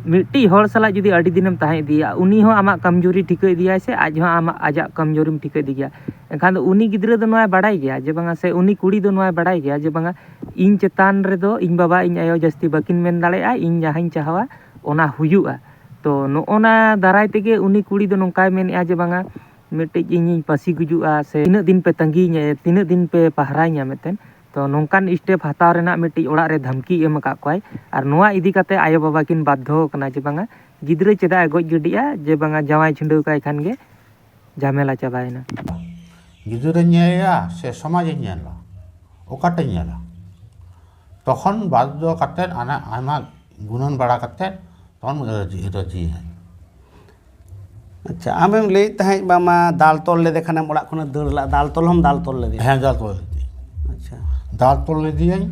ᱢᱤᱫᱴᱤᱡ ᱦᱚᱲ ᱥᱟᱞᱟᱜ ᱡᱩᱫᱤ ᱟᱹᱰᱤ ᱫᱤᱱᱮᱢ ᱛᱟᱦᱮᱸ ᱤᱫᱤᱭᱟ, ᱩᱱᱤ ᱦᱚᱸ ᱟᱢᱟᱜ ᱠᱚᱢᱡᱳᱨᱤ ᱴᱷᱤᱠᱟᱹ ᱤᱫᱤᱭᱟᱭ ᱥᱮ ᱟᱡ ᱦᱚᱸ ᱟᱢᱟᱜ, ᱟᱡᱟᱜ ᱠᱚᱢᱡᱳᱨᱤᱢ ᱴᱷᱤᱠᱟᱹ ᱤᱫᱤ ᱜᱮᱭᱟ᱾ ᱮᱱᱠᱷᱟᱱ ᱫᱚ ᱩᱱᱤ ᱜᱤᱫᱽᱨᱟᱹ ᱫᱚ ᱱᱚᱣᱟᱭ ᱵᱟᱰᱟᱭ ᱜᱮᱭᱟ ᱡᱮ ᱵᱟᱝᱟ, ᱥᱮ ᱩᱱᱤ ᱠᱩᱲᱤ ᱫᱚ ᱱᱚᱣᱟᱭ ᱵᱟᱰᱟᱭ ᱜᱮᱭᱟ ᱡᱮ ᱵᱟᱝᱟ ᱤᱧ ᱪᱮᱛᱟᱱ ᱨᱮᱫᱚ ᱤᱧ ᱵᱟᱵᱟ ᱤᱧ ᱟᱭᱳ ᱡᱟᱹᱥᱛᱤ ᱵᱟᱹᱠᱤᱱ ᱢᱮᱱ ᱫᱟᱲᱮᱭᱟᱜᱼᱟ, ᱤᱧ ᱡᱟᱦᱟᱸᱧ ᱪᱟᱦᱟᱣᱟ ᱚᱱᱟ ᱦᱩᱭᱩᱜᱼᱟ᱾ ᱛᱚ ᱱᱚᱜᱼᱚ ᱱᱟ ᱫᱟᱨᱟᱭ ᱛᱮᱜᱮ ᱩᱱᱤ ᱠᱩᱲᱤ ᱫᱚ ᱱᱚᱝᱠᱟᱭ ᱢᱮᱱᱮᱫᱼᱟ ᱡᱮ ᱵᱟᱝᱟ ᱢᱤᱫᱴᱤᱡ ᱤᱧᱤᱧ ᱯᱟᱹᱥᱤ ᱜᱩᱡᱩᱜᱼᱟ ᱥᱮ ᱛᱤᱱᱟᱹᱜ ᱫᱤᱱ ᱯᱮ ᱛᱟᱺᱜᱤᱧᱟ, ᱛᱤᱱᱟᱹᱜ ᱫᱤᱱ ᱯᱮ ᱯᱟᱦᱟᱨᱟᱧᱟ ᱢᱮᱱᱛᱮ᱾ ᱛᱚ ᱱᱚᱝᱠᱟᱱ ᱥᱴᱮᱯ ᱦᱟᱛᱟᱣ ᱨᱮᱱᱟᱜ ᱢᱤᱫᱴᱤᱡ ᱚᱲᱟᱜ ᱨᱮ ᱫᱷᱟᱢᱠᱤ ᱮᱢ ᱟᱠᱟᱫ ᱠᱚᱣᱟᱭ᱾ ᱟᱨ ᱱᱚᱣᱟ ᱤᱫᱤ ᱠᱟᱛᱮ ᱟᱭᱳᱼᱵᱟᱵᱟ ᱠᱤᱱ ᱵᱟᱫᱽᱫᱷᱚ ᱟᱠᱟᱱᱟ ᱡᱮ ᱵᱟᱝᱟ ᱜᱤᱫᱽᱨᱟᱹ ᱪᱮᱫᱟᱜ ᱮ ᱜᱚᱡ ᱜᱤᱰᱤᱜᱼᱟ, ᱡᱮ ᱵᱟᱝᱟ ᱡᱟᱶᱟᱭ ᱪᱷᱤᱰᱟᱹᱣ ᱠᱟᱭ ᱠᱷᱟᱱ ᱜᱮ ᱡᱷᱟᱢᱮᱞᱟ ᱪᱟᱵᱟᱭᱮᱱᱟ᱾ ᱜᱤᱫᱽᱨᱟᱹᱧ ᱧᱮᱞᱮᱭᱟ ᱥᱮ ᱥᱚᱢᱟᱡᱽ ᱤᱧ ᱧᱮᱞᱟ, ᱚᱠᱟᱴᱟᱧ ᱧᱮᱞᱟ? ᱛᱚᱠᱷᱚᱱ ᱵᱟᱫᱽᱫᱷᱚ ᱠᱟᱛᱮ ᱟᱱᱟ ᱟᱭᱢᱟ ᱜᱩᱱᱟᱹᱱ ᱵᱟᱲᱟ ᱠᱟᱛᱮ ᱛᱚᱠᱷᱚᱱ ᱨᱟᱹᱡᱤ, ᱨᱟᱹᱡᱤᱭᱮᱱᱟᱹᱧ᱾ ᱟᱪᱪᱷᱟ, ᱟᱢᱮᱢ ᱞᱟᱹᱭᱮᱫ ᱛᱟᱦᱮᱸᱫ ᱵᱟᱝᱢᱟ ᱫᱟᱞ ᱛᱚᱞ ᱞᱮᱫᱮ ᱠᱷᱟᱱᱮᱢ ᱚᱲᱟᱜ ᱠᱷᱚᱱᱮ ᱫᱟᱹᱲ ᱞᱟᱜᱼᱟ, ᱫᱟᱞ ᱛᱚᱞ ᱦᱚᱸᱢ ᱫᱟᱞ ᱛᱚᱞ ᱞᱮᱫᱮᱭᱟ? ᱦᱮᱸ, ᱫᱟᱞ ᱛᱚᱞ ᱞᱮᱫᱮᱭᱟᱹᱧ᱾ ᱟᱪᱪᱷᱟ᱾ ᱫᱟᱞ ᱛᱚᱞ ᱞᱮᱫᱮᱭᱟᱹᱧ,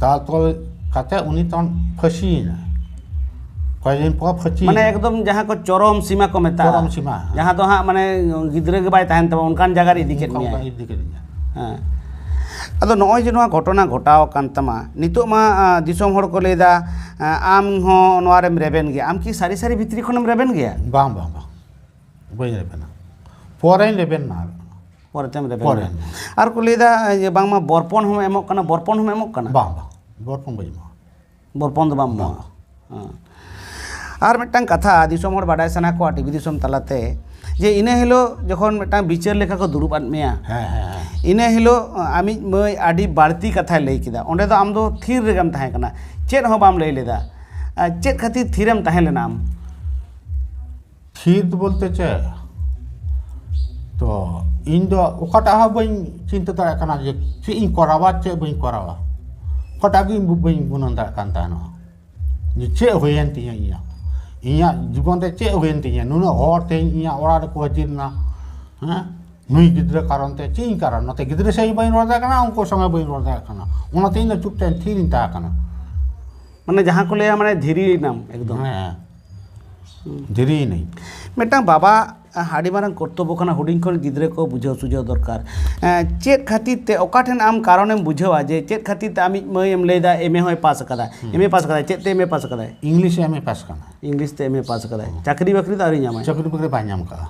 ᱫᱟᱞ ᱛᱚᱞ ᱠᱟᱛᱮ ᱩᱱᱤ ᱛᱚᱠᱷᱚᱱ ᱯᱷᱟᱹᱥᱤᱭᱮᱱᱟ᱾ ᱯᱟᱹᱦᱤᱞ ᱯᱚᱨ ᱯᱷᱟᱹᱪᱤ ᱢᱟᱱᱮ ᱮᱠᱫᱚᱢ ᱡᱟᱦᱟᱸ ᱠᱚ ᱪᱚᱨᱚᱢ ᱥᱤᱢᱟ ᱠᱚ ᱢᱮᱛᱟᱜᱼᱟ᱾ ᱪᱚᱨᱚᱢ ᱥᱤᱢᱟ, ᱦᱮᱸ᱾ ᱡᱟᱦᱟᱸ ᱫᱚ ᱦᱟᱸᱜ ᱢᱟᱱᱮ ᱜᱤᱫᱽᱨᱟᱹ ᱜᱮ ᱵᱟᱭ ᱛᱟᱦᱮᱱ ᱛᱟᱢᱟ, ᱚᱱᱠᱟᱱ ᱡᱟᱭᱜᱟ ᱨᱮ ᱤᱫᱤ ᱠᱮᱫ ᱚᱱᱠᱟ ᱢᱮᱭᱟᱭ᱾ ᱤᱫᱤ ᱠᱮᱫᱤᱧᱟ᱾ ᱦᱮᱸ᱾ ᱟᱫᱚ ᱱᱚᱜᱼᱚᱭ ᱡᱮ ᱱᱚᱣᱟ ᱜᱷᱚᱴᱚᱱᱟ ᱜᱷᱚᱴᱟᱣ ᱟᱠᱟᱱ ᱛᱟᱢᱟ, ᱱᱤᱛᱚᱜ ᱢᱟ, ᱟ, ᱫᱤᱥᱚᱢ ᱦᱚᱲ ᱠᱚ ᱞᱟᱹᱭᱫᱟ, ᱟ, ᱟᱢ ᱦᱚᱸ ᱱᱚᱣᱟ ᱨᱮᱢ ᱨᱮᱵᱮᱱ ᱜᱮᱭᱟ᱾ ᱟᱢ ᱠᱤ ᱥᱟᱹᱨᱤ ᱥᱟᱹᱨᱤ ᱵᱷᱤᱛᱨᱤ ᱠᱷᱚᱱᱮᱢ ᱨᱮᱵᱮᱱ ᱜᱮᱭᱟ? ᱵᱟᱝ, ᱵᱟᱝ, ᱵᱟᱝ᱾ ᱵᱟᱹᱧ ᱨᱮᱵᱮᱱᱟ᱾ ᱯᱚᱨᱮᱧ ᱨᱮᱵᱮᱱᱟ᱾ ᱯᱚᱨᱮᱛᱮᱢ ᱨᱮᱵᱮᱱ ᱯᱚᱨᱮ᱾ ᱜᱮᱭᱟ᱾ ᱟᱨ ᱠᱚ ᱞᱟᱹᱭᱫᱟ ᱡᱮ ᱵᱟᱝᱢᱟ ᱵᱚᱨᱯᱚᱱ ᱦᱚᱸᱢ ᱮᱢᱚᱜ ᱠᱟᱱᱟ, ᱵᱚᱨᱯᱚᱱ ᱦᱚᱸᱢ ᱮᱢᱚᱜ ᱠᱟᱱᱟ? ᱵᱟᱝ, ᱵᱟᱝ, ᱵᱚᱨᱯᱚᱱ ᱵᱟᱹᱧ ᱮᱢᱚᱜᱼᱟ᱾ ᱵᱚᱨᱯᱚᱱ ᱫᱚ ᱵᱟᱢ ᱮᱢᱚᱜᱼᱟ? ᱵᱟᱝ᱾ ᱦᱮᱸ᱾ ᱟᱨ ᱢᱤᱫᱴᱟᱝ ᱠᱟᱛᱷᱟ ᱫᱤᱥᱚᱢ ᱦᱚᱲ ᱵᱟᱰᱟᱭ ᱥᱟᱱᱟ ᱠᱚᱣᱟ ᱴᱤᱵᱷᱤ ᱫᱤᱥᱚᱢ ᱛᱟᱞᱟᱛᱮ, ᱡᱮ ᱤᱱᱟᱹ ᱦᱤᱞᱳᱜ ᱡᱚᱠᱷᱚᱱ ᱢᱤᱫᱴᱟᱝ ᱵᱤᱪᱟᱹᱨ ᱞᱮᱠᱟ ᱠᱚ ᱫᱩᱲᱩᱵ ᱟᱫ ᱢᱮᱭᱟ, ᱦᱮᱸ, ᱦᱮᱸ, ᱦᱮᱸ᱾ ᱤᱱᱟᱹ ᱦᱤᱞᱳᱜ ᱟᱢᱤᱡ ᱢᱟᱹᱭ ᱟᱹᱰᱤ ᱵᱟᱹᱲᱛᱤ ᱠᱟᱛᱷᱟᱭ ᱞᱟᱹᱭ ᱠᱮᱫᱟ, ᱚᱸᱰᱮ ᱫᱚ ᱟᱢ ᱫᱚ ᱛᱷᱤᱨ ᱨᱮᱜᱮᱢ ᱛᱟᱦᱮᱸ ᱠᱟᱱᱟ, ᱪᱮᱫ ᱦᱚᱸ ᱵᱟᱢ ᱞᱟᱹᱭ ᱞᱮᱫᱟ᱾ ᱟᱨ ᱪᱮᱫ ᱠᱷᱟᱹᱛᱤᱨ ᱛᱷᱤᱨᱮᱢ ᱛᱟᱦᱮᱸ ᱞᱮᱱᱟ ᱟᱢ? ᱛᱷᱤᱨ ᱫᱚ ᱵᱚᱞᱛᱮ ᱪᱮᱫ? ᱛᱚ, ᱤᱧ ᱫᱚ ᱚᱠᱟᱴᱟᱜ ᱦᱚᱸ ᱵᱟᱹᱧ ᱪᱤᱱᱛᱟᱹ ᱫᱟᱲᱮᱭᱟᱜ ᱠᱟᱱᱟ ᱡᱮ ᱪᱮᱫ ᱤᱧ ᱠᱚᱨᱟᱣᱟ, ᱪᱮᱫ ᱵᱟᱹᱧ ᱠᱚᱨᱟᱣᱟ᱾ ᱚᱠᱟᱴᱟᱜ ᱜᱮ ᱤᱧ ᱵᱟᱹᱧ ᱜᱩᱱᱟᱹᱱ ᱫᱟᱲᱮᱭᱟᱜ ᱠᱟᱱ ᱛᱟᱦᱮᱱᱟ ᱡᱮ ᱪᱮᱫ ᱦᱩᱭᱮᱱ ᱛᱤᱧᱟᱹ ᱤᱧᱟᱹᱜ᱾ ᱤᱧᱟᱹᱜ ᱡᱤᱵᱚᱱ ᱨᱮ ᱪᱮᱫ ᱦᱩᱭᱮᱱ ᱛᱤᱧᱟᱹ? ᱱᱩᱱᱟᱹᱜ ᱦᱚᱲ ᱛᱮᱦᱮᱧ ᱤᱧᱟᱹᱜ ᱚᱲᱟᱜ ᱨᱮᱠᱚ ᱦᱟᱹᱡᱤᱨ ᱮᱱᱟ, ᱦᱮᱸ? ᱱᱩᱭ ᱜᱤᱫᱽᱨᱟᱹ ᱠᱟᱨᱚᱱ ᱛᱮ᱾ ᱪᱮᱫ ᱤᱧ ᱠᱟᱨᱚᱱ? ᱱᱚᱛᱮ ᱜᱤᱫᱽᱨᱟᱹ ᱥᱟᱶ ᱵᱟᱹᱧ ᱨᱚᱲ ᱫᱟᱲᱮᱭᱟᱜ ᱠᱟᱱᱟ, ᱩᱱᱠᱩ ᱥᱚᱸᱜᱮ ᱵᱟᱹᱧ ᱨᱚᱲ ᱫᱟᱲᱮᱭᱟᱜ ᱠᱟᱱᱟ᱾ ᱚᱱᱟᱛᱮ ᱤᱧ ᱫᱚ ᱪᱩᱯ ᱛᱮ ᱛᱷᱤᱨ ᱤᱧ ᱛᱟᱦᱮᱸ ᱠᱟᱱᱟ᱾ ᱢᱟᱱᱮ ᱡᱟᱦᱟᱸ ᱠᱚ ᱞᱟᱹᱭᱟ, ᱢᱟᱱᱮ ᱫᱷᱤᱨᱤᱭᱮᱱᱟᱢ ᱮᱠᱫᱚᱢ᱾ ᱦᱮᱸ᱾ ᱫᱷᱤᱨᱤᱭᱮᱱᱟᱹᱧ᱾ ᱢᱤᱫᱴᱟᱝ ᱵᱟᱵᱟ ᱟᱹᱰᱤ ᱢᱟᱨᱟᱝ ᱠᱚᱨᱛᱚᱵᱵᱚ ᱠᱟᱱᱟ, ᱦᱩᱰᱤᱧ ᱠᱷᱚᱱ ᱜᱤᱫᱽᱨᱟᱹ ᱠᱚ ᱵᱩᱡᱷᱟᱹᱣ ᱥᱩᱡᱷᱟᱹᱣ ᱫᱚᱨᱠᱟᱨ᱾ ᱮᱸ, ᱪᱮᱫ ᱠᱷᱟᱹᱛᱤᱨ ᱛᱮ, ᱚᱠᱟ ᱴᱷᱮᱱ ᱟᱢ ᱠᱟᱨᱚᱱᱮᱢ ᱵᱩᱡᱷᱟᱹᱣᱟ ᱡᱮ ᱪᱮᱫ ᱠᱷᱟᱹᱛᱤᱨ ᱛᱮ ᱟᱢᱤᱡ ᱢᱟᱹᱭ ᱮᱢ ᱞᱟᱹᱭᱫᱟ ᱮᱢ ᱮ ᱦᱚᱸᱭ ᱯᱟᱥ ᱟᱠᱟᱫᱟ? ᱦᱩᱸ᱾ ᱮᱢ ᱮ ᱯᱟᱥ ᱟᱠᱟᱫᱟᱭ, ᱪᱮᱫ ᱛᱮ ᱮᱢ ᱮ ᱯᱟᱥ ᱟᱠᱟᱫᱟᱭ? ᱤᱝᱞᱤᱥ ᱮ ᱮᱢ ᱮ ᱯᱟᱥ ᱟᱠᱟᱱᱟ᱾ ᱤᱝᱞᱤᱥ ᱛᱮ ᱮᱢ ᱮ ᱯᱟᱥ ᱟᱠᱟᱫᱟᱭ᱾ ᱦᱩᱸ᱾ ᱪᱟᱹᱠᱨᱤ ᱵᱟᱹᱠᱨᱤ ᱫᱚ ᱟᱹᱣᱨᱤ ᱧᱟᱢᱟᱭ᱾ ᱪᱟᱹᱠᱨᱤ ᱵᱟᱹᱠᱨᱤ ᱵᱟᱭ ᱧᱟᱢ ᱟᱠᱟᱫᱟ᱾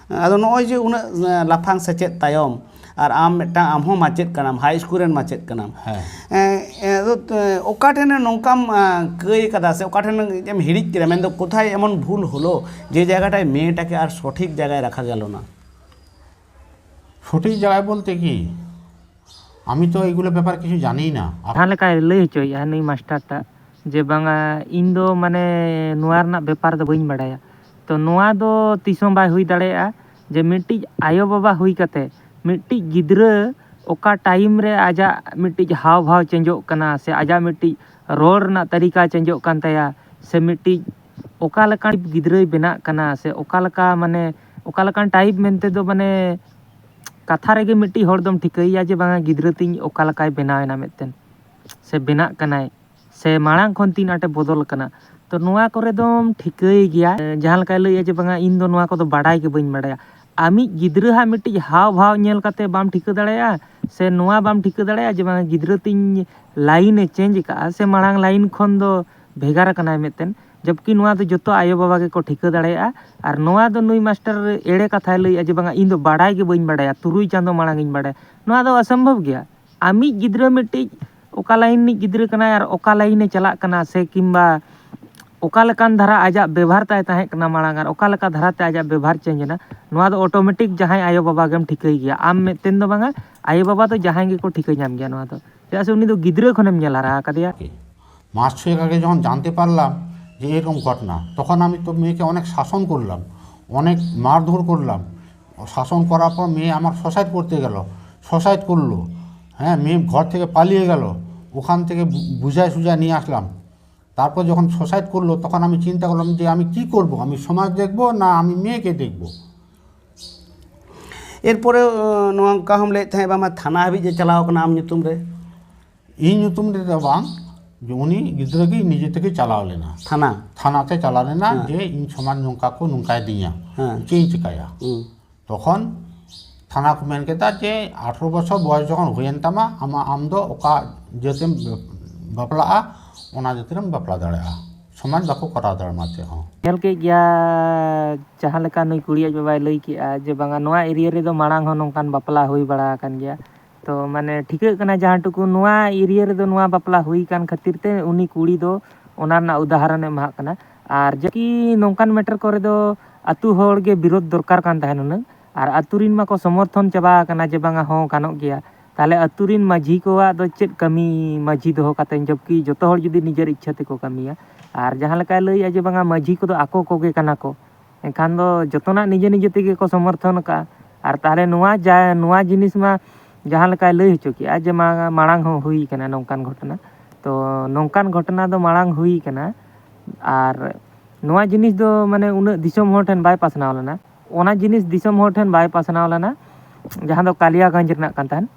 ᱟᱫᱚ ᱱᱚᱜᱼᱚᱭ ᱡᱮ ᱩᱱᱟᱹᱜ, ᱮᱸ, ᱞᱟᱯᱷᱟᱝ ᱥᱮᱪᱮᱫ ᱛᱟᱭᱚᱢ, ᱟᱨ ᱟᱢ ᱢᱤᱫᱴᱟᱝ, ᱟᱢ ᱦᱚᱸ ᱢᱟᱪᱮᱫ ᱠᱟᱱᱟᱢ, ᱦᱟᱭ ᱥᱠᱩᱞ ᱨᱮᱱ ᱢᱟᱪᱮᱫ ᱠᱟᱱᱟᱢ᱾ ᱦᱮᱸ᱾ ᱮᱸ, ᱮᱸ, ᱟᱫᱚ, ᱮᱸ, ᱚᱠᱟ ᱴᱷᱮᱱ ᱱᱚᱝᱠᱟᱢ, ᱟᱸ, ᱠᱟᱹᱭ ᱠᱟᱫᱟ ᱥᱮ ᱚᱠᱟ ᱴᱷᱮᱱ ᱮᱢ ᱦᱤᱲᱤᱡ ᱠᱮᱫᱟ? ᱢᱮᱱᱫᱚ ᱠᱳᱛᱷᱟᱭ ᱮᱢᱚᱱ ᱵᱷᱩᱞ ᱦᱚᱞᱳ ᱡᱮ ᱡᱟᱭᱜᱟᱴᱟᱭ ᱢᱮᱭᱮᱴᱟᱠᱮ ᱟᱨ ᱥᱚᱴᱷᱤᱠ ᱡᱟᱭᱜᱟᱭ ᱨᱟᱠᱷᱟ ᱜᱮᱞᱚ ᱱᱟ? ᱥᱚᱴᱷᱤᱠ ᱡᱟᱭᱜᱟ ᱵᱚᱞᱛᱮ ᱠᱤ? আমি তো এগুলো ব্যাপারে কিছু জানি না। ᱡᱟᱦᱟᱸ ᱞᱮᱠᱟᱭ ᱞᱟᱹᱭ ᱦᱚᱪᱚᱭᱮᱫᱼᱟ ᱱᱩᱭ ᱢᱟᱥᱴᱟᱨ ᱴᱟᱜ, ᱡᱮ ᱵᱟᱝᱟ ᱤᱧ ᱫᱚ ᱢᱟᱱᱮ ᱱᱚᱣᱟ ᱨᱮᱱᱟᱜ ᱵᱮᱯᱟᱨ ᱫᱚ ᱵᱟᱹᱧ ᱵᱟᱲᱟᱭᱟ᱾ ᱛᱚ ᱱᱚᱣᱟ ᱫᱚ ᱛᱤᱥ ᱦᱚᱸ ᱵᱟᱭ ᱦᱩᱭ ᱫᱟᱲᱮᱭᱟᱜᱼᱟ ᱡᱮ ᱢᱤᱫᱴᱤᱡ ᱟᱭᱳᱼᱵᱟᱵᱟ ᱦᱩᱭ ᱠᱟᱛᱮ ᱢᱤᱫᱴᱤᱡ ᱜᱤᱫᱽᱨᱟᱹ ᱚᱠᱟ ᱴᱟᱭᱤᱢ ᱨᱮ ᱟᱡᱟᱜ ᱢᱤᱫᱴᱤᱡ ᱦᱟᱣ ᱵᱷᱟᱣ ᱪᱮᱧᱡᱚᱜ ᱠᱟᱱᱟ ᱥᱮ ᱟᱡᱟᱜ ᱢᱤᱫᱴᱤᱡ ᱨᱚᱲ ᱨᱮᱱᱟᱜ ᱛᱟᱹᱨᱤᱠᱟ ᱪᱮᱧᱡᱚᱜ ᱠᱟᱱ ᱛᱟᱭᱟ ᱥᱮ ᱢᱤᱫᱴᱤᱡ ᱚᱠᱟ ᱞᱮᱠᱟᱱ ᱜᱤᱫᱽᱨᱟᱹᱭ ᱵᱮᱱᱟᱜ ᱠᱟᱱᱟ ᱥᱮ ᱚᱠᱟ ᱞᱮᱠᱟ ᱢᱟᱱᱮ ᱚᱠᱟ ᱞᱮᱠᱟᱱ ᱴᱟᱭᱤᱯ ᱢᱮᱱᱛᱮ ᱫᱚ ᱢᱟᱱᱮ ᱠᱟᱛᱷᱟ ᱨᱮᱜᱮ ᱢᱤᱫᱴᱤᱡ ᱦᱚᱲ ᱫᱚᱢ ᱴᱷᱤᱠᱟᱹᱭᱮᱭᱟ ᱡᱮ ᱵᱟᱝᱟ ᱜᱤᱫᱽᱨᱟᱹ ᱛᱤᱧ ᱚᱠᱟ ᱞᱮᱠᱟᱭ ᱵᱮᱱᱟᱣ ᱮᱱᱟ ᱢᱤᱫᱴᱮᱱ ᱥᱮ ᱵᱮᱱᱟᱜ ᱠᱟᱱᱟᱭ ᱥᱮ ᱢᱟᱲᱟᱝ ᱠᱷᱚᱱ ᱛᱤᱱ ᱟᱸᱴᱮ ᱵᱚᱫᱚᱞ ᱟᱠᱟᱱᱟ᱾ ᱛᱚ ᱱᱚᱣᱟ ᱠᱚᱨᱮ ᱫᱚᱢ ᱴᱷᱤᱠᱟᱹᱭ ᱜᱮᱭᱟ, ᱡᱟᱦᱟᱸ ᱞᱮᱠᱟᱭ ᱞᱟᱹᱭᱮᱜᱼᱟ ᱡᱮ ᱵᱟᱝᱟ ᱤᱧ ᱫᱚ ᱱᱚᱣᱟ ᱠᱚᱫᱚ ᱵᱟᱰᱟᱭ ᱜᱮ ᱵᱟᱹᱧ ᱵᱟᱰᱟᱭᱟ᱾ ᱟᱢᱤᱡ ᱜᱤᱫᱽᱨᱟᱹ ᱦᱟᱜ ᱢᱤᱫᱴᱤᱡ ᱦᱟᱣ ᱵᱷᱟᱣ ᱧᱮᱞ ᱠᱟᱛᱮ ᱵᱟᱢ ᱴᱷᱤᱠᱟᱹ ᱫᱟᱲᱮᱭᱟᱜᱼᱟ, ᱥᱮ ᱱᱚᱣᱟ ᱵᱟᱢ ᱴᱷᱤᱠᱟᱹ ᱫᱟᱲᱮᱭᱟᱜᱼᱟ ᱡᱮ ᱵᱟᱝᱟ ᱜᱤᱫᱽᱨᱟᱹ ᱛᱤᱧ line ᱮ change ᱟᱠᱟᱫᱼᱟ ᱥᱮ ᱢᱟᱲᱟᱝ line ᱠᱷᱚᱱ ᱫᱚ ᱵᱷᱮᱜᱟᱨ ᱟᱠᱟᱱᱟᱭ ᱢᱤᱫᱴᱮᱱ, ᱡᱚᱵᱠᱤ ᱱᱚᱣᱟ ᱫᱚ ᱡᱚᱛᱚ ᱟᱭᱳᱼᱵᱟᱵᱟ ᱜᱮᱠᱚ ᱴᱷᱤᱠᱟᱹ ᱫᱟᱲᱮᱭᱟᱜᱼᱟ᱾ ᱟᱨ ᱱᱚᱣᱟ ᱫᱚ ᱱᱩᱭ ᱢᱟᱥᱴᱟᱨ ᱮᱲᱮ ᱠᱟᱛᱷᱟᱭ ᱞᱟᱹᱭᱮᱜᱼᱟ ᱡᱮ ᱵᱟᱝᱟ ᱤᱧ ᱫᱚ ᱵᱟᱰᱟᱭ ᱜᱮ ᱵᱟᱹᱧ ᱵᱟᱰᱟᱭᱟ, ᱛᱩᱨᱩᱭ ᱪᱟᱸᱫᱚ ᱢᱟᱲᱟᱝ ᱤᱧ ᱵᱟᱰᱟᱭᱟ᱾ ᱱᱚᱣᱟ ᱫᱚ ᱚᱥᱚᱢᱵᱷᱚᱵ ᱜᱮᱭᱟ᱾ ᱟᱢᱤᱡ ᱜᱤᱫᱽᱨᱟᱹ ᱢᱤᱫᱴᱤᱡ ᱚᱠᱟ line ᱨᱤᱱᱤᱡ ᱜᱤᱫᱽᱨᱟᱹ ᱠᱟᱱᱟᱭ ᱟᱨ ᱚᱠᱟ line ᱮ ᱪᱟᱞᱟᱜ ᱠᱟᱱᱟ, ᱥᱮ ᱠᱤᱢᱵᱟ ᱚᱠᱟ ᱞᱮᱠᱟᱱ ᱫᱷᱟᱨᱟ ᱟᱡᱟᱜ ᱵᱮᱵᱷᱟᱨ ᱛᱟᱭ ᱛᱟᱦᱮᱸ ᱠᱟᱱᱟ ᱢᱟᱲᱟᱝ ᱟᱨ ᱚᱠᱟ ᱞᱮᱠᱟ ᱫᱷᱟᱨᱟ ᱛᱮ ᱟᱡᱟᱜ ᱵᱮᱵᱷᱟᱨ change ᱮᱱᱟ, ᱱᱚᱣᱟ ᱫᱚ automatic ᱡᱟᱦᱟᱸᱭ ᱟᱭᱳᱼᱵᱟᱵᱟ ᱜᱮᱢ ᱴᱷᱤᱠᱟᱹᱭ ᱜᱮᱭᱟ᱾ ᱟᱢ ᱢᱤᱫᱴᱮᱱ ᱫᱚ ᱵᱟᱝᱟ, ᱟᱭᱳᱼᱵᱟᱵᱟ ᱫᱚ ᱡᱟᱦᱟᱸᱭ ᱜᱮᱠᱚ ᱴᱷᱤᱠᱟᱹ ᱧᱟᱢ ᱜᱮᱭᱟ ᱱᱚᱣᱟ ᱫᱚ, ᱪᱮᱫᱟᱜ ᱥᱮ ᱩᱱᱤ ᱫᱚ ᱜᱤᱫᱽᱨᱟᱹ ᱠᱷᱚᱱᱮᱢ ᱧᱮᱞ ᱦᱟᱨᱟ ᱟᱠᱟᱫᱮᱭᱟ᱾ মাস ছয়েক আগে যখন জানতে পারলাম যে এরকম ঘটনা, তখন আমি তো মেয়েকে অনেক শাসন করলাম, অনেক মারধর করলাম। শাসন করার পর মেয়ে আমার সুসাইড করতে গেল, সুসাইড করলো। হ্যাঁ, মেয়ে ঘর থেকে পালিয়ে গেল, ওখান থেকে বু- বুঝায় সুঝায় নিয়ে আসলাম। তারপর যখন সুসাইড করলো, তখন আমি চিন্তা করলাম যে আমি কি করব, আমি সমাজ দেখব না আমি মেয়েকে দেখব। ᱮᱨᱯᱚᱨᱮ ᱱᱚᱝᱠᱟ ᱦᱚᱸᱢ ᱞᱟᱹᱭᱮᱫ ᱛᱟᱦᱮᱸᱫ ᱵᱟᱝᱢᱟ ᱛᱷᱟᱱᱟ ᱦᱟᱹᱵᱤᱡ ᱮ ᱪᱟᱞᱟᱣ ᱠᱟᱱᱟ ᱟᱢ ᱧᱩᱛᱩᱢ ᱨᱮ᱾ ᱤᱧ ᱧᱩᱛᱩᱢ ᱨᱮᱫᱚ ᱵᱟᱝ, ᱡᱮ ᱩᱱᱤ ᱜᱤᱫᱽᱨᱟᱹ ᱜᱮ ᱱᱤᱡᱮ ᱛᱮᱜᱮ ᱪᱟᱞᱟᱣ ᱞᱮᱱᱟ᱾ ᱛᱷᱟᱱᱟ᱾ ᱛᱷᱟᱱᱟ ᱛᱮ ᱪᱟᱞᱟᱣ ᱞᱮᱱᱟ ᱦᱮᱸ᱾ ᱡᱮ ᱤᱧ ᱥᱚᱢᱟᱡᱽ ᱱᱚᱝᱠᱟ ᱠᱚ ᱱᱚᱝᱠᱟᱭ ᱫᱤᱧᱟ, ᱦᱮᱸ᱾ ᱪᱮᱫ ᱤᱧ ᱪᱤᱠᱟᱹᱭᱟ? ᱦᱩᱸ᱾ ᱛᱚᱠᱷᱚᱱ ᱛᱷᱟᱱᱟ ᱠᱚ ᱢᱮᱱ ᱠᱮᱫᱟ ᱡᱮ ᱟᱴᱷᱨᱚ ᱵᱚᱪᱷᱚᱨ ᱵᱚᱭᱚᱥ ᱡᱚᱠᱷᱚᱱ ᱦᱩᱭᱮᱱ ᱛᱟᱢᱟ, ᱟᱢᱟᱜ ᱟᱢ ᱫᱚ ᱚᱠᱟ ᱡᱟᱹᱛᱮᱢ ᱵᱟᱯᱞᱟᱜᱼᱟ, ᱚᱱᱟ ᱡᱟᱹᱛ ᱨᱮᱢ ᱵᱟᱯᱞᱟ ᱫᱟᱲᱮᱭᱟᱜᱼᱟ, ᱥᱚᱢᱟᱡᱽ ᱵᱟᱠᱚ ᱠᱚᱨᱟᱣ ᱫᱟᱲᱮᱭᱟᱢᱟ ᱪᱮᱫ ᱦᱚᱸ᱾ ᱧᱮᱞ ᱠᱮᱫ ᱜᱮᱭᱟ ᱡᱟᱦᱟᱸ ᱞᱮᱠᱟ ᱱᱩᱭ ᱠᱩᱲᱤᱭᱟᱜ ᱵᱟᱵᱟᱭ ᱞᱟᱹᱭ ᱠᱮᱜᱼᱟ ᱡᱮ ᱵᱟᱝᱟ ᱱᱚᱣᱟ ᱮᱨᱤᱭᱟ ᱨᱮᱫᱚ ᱢᱟᱲᱟᱝ ᱦᱚᱸ ᱱᱚᱝᱠᱟᱱ ᱵᱟᱯᱞᱟ ᱦᱩᱭ ᱵᱟᱲᱟ ᱟᱠᱟᱱ ᱜᱮᱭᱟ᱾ ᱛᱚ ᱢᱟᱱᱮ ᱴᱷᱤᱠᱟᱹᱜ ᱠᱟᱱᱟ ᱡᱟᱦᱟᱸ ᱴᱩᱠᱩ ᱱᱚᱣᱟ ᱮᱨᱤᱭᱟ ᱨᱮᱫᱚ ᱱᱚᱣᱟ ᱵᱟᱯᱞᱟ ᱦᱩᱭ ᱠᱟᱱ ᱠᱷᱟᱹᱛᱤᱨ ᱛᱮ ᱩᱱᱤ ᱠᱩᱲᱤ ᱫᱚ ᱚᱱᱟ ᱨᱮᱱᱟᱜ ᱩᱫᱟᱦᱚᱨᱚᱱᱮ ᱮᱢᱟᱜ ᱠᱟᱱᱟ᱾ ᱟᱨ ᱡᱟᱠᱤ ᱱᱚᱝᱠᱟᱱ ᱢᱮᱴᱟᱨ ᱠᱚᱨᱮ ᱫᱚ ᱟᱹᱛᱩ ᱦᱚᱲ ᱜᱮ ᱵᱤᱨᱳᱫᱷ ᱫᱚᱨᱠᱟᱨ ᱠᱟᱱ ᱛᱟᱦᱮᱸᱱ ᱩᱱᱟᱹᱝ, ᱟᱨ ᱟᱹᱛᱩ ᱨᱤᱱ ᱢᱟᱠᱚ ᱥᱚᱢᱚᱨᱛᱷᱚᱱ ᱪᱟᱵᱟ ᱟᱠᱟᱱᱟ ᱡᱮ ᱵᱟᱝᱟ ᱦᱚᱸ ᱜᱟᱱᱚᱜ ᱜᱮᱭᱟ᱾ ᱛᱟᱦᱚᱞᱮ ᱟᱹᱛᱩ ᱨᱤᱱ ᱢᱟᱹᱡᱷᱤ ᱠᱚᱣᱟᱜ ᱫᱚ ᱪᱮᱫ ᱠᱟᱹᱢᱤ ᱢᱟᱹᱡᱷᱤ ᱫᱚᱦᱚ ᱠᱟᱛᱮ, ᱡᱚᱵᱠᱤ ᱡᱚᱛᱚ ᱦᱚᱲ ᱡᱩᱫᱤ ᱱᱤᱡᱮᱨ ᱤᱪᱪᱷᱟᱹ ᱛᱮᱠᱚ ᱠᱟᱹᱢᱤᱭᱟ? ᱟᱨ ᱡᱟᱦᱟᱸ ᱞᱮᱠᱟᱭ ᱞᱟᱹᱭᱮᱜᱼᱟ ᱡᱮ ᱵᱟᱝᱟ ᱢᱟᱹᱡᱷᱤ ᱠᱚᱫᱚ ᱟᱠᱚ ᱠᱚᱜᱮ ᱠᱟᱱᱟ ᱠᱚ, ᱮᱱᱠᱷᱟᱱ ᱫᱚ ᱡᱚᱛᱚᱱᱟᱜ ᱱᱤᱡᱮ ᱱᱤᱡᱮ ᱛᱮᱜᱮ ᱠᱚ ᱥᱚᱢᱚᱨᱛᱷᱚᱱ ᱟᱠᱟᱫᱼᱟ᱾ ᱟᱨ ᱛᱟᱦᱚᱞᱮ ᱱᱚᱣᱟ ᱡᱟ ᱱᱚᱣᱟ ᱡᱤᱱᱤᱥ ᱢᱟ ᱡᱟᱦᱟᱸ ᱞᱮᱠᱟᱭ ᱞᱟᱹᱭ ᱦᱚᱪᱚ ᱠᱮᱜᱼᱟ ᱡᱮ ᱢᱟ ᱢᱟᱲᱟᱝ ᱦᱚᱸ ᱦᱩᱭ ᱠᱟᱱᱟ ᱱᱚᱝᱠᱟᱱ ᱜᱷᱚᱴᱚᱱᱟ᱾ ᱛᱚ ᱱᱚᱝᱠᱟᱱ ᱜᱷᱚᱴᱚᱱᱟ ᱫᱚ ᱢᱟᱲᱟᱝ ᱦᱩᱭ ᱠᱟᱱᱟ, ᱟᱨ ᱱᱚᱣᱟ ᱡᱤᱱᱤᱥ ᱫᱚ ᱢᱟᱱᱮ ᱩᱱᱟᱹᱜ ᱫᱤᱥᱚᱢ ᱦᱚᱲ ᱴᱷᱮᱱ ᱵᱟᱭ ᱯᱟᱥᱱᱟᱣ ᱞᱮᱱᱟ᱾ ᱚᱱᱟ ᱡᱤᱱᱤᱥ ᱫᱤᱥᱚᱢ ᱦᱚᱲ ᱴᱷᱮᱱ ᱵᱟᱭ ᱯᱟᱥᱱᱟᱣ ᱞᱮᱱᱟ, ᱡᱟᱦᱟᱸ ᱫᱚ ᱠᱟᱞᱤᱭᱟᱜᱚᱸᱡᱽ ᱨᱮᱱᱟᱜ ᱠᱟᱱ ᱛᱟᱦᱮᱸᱱ,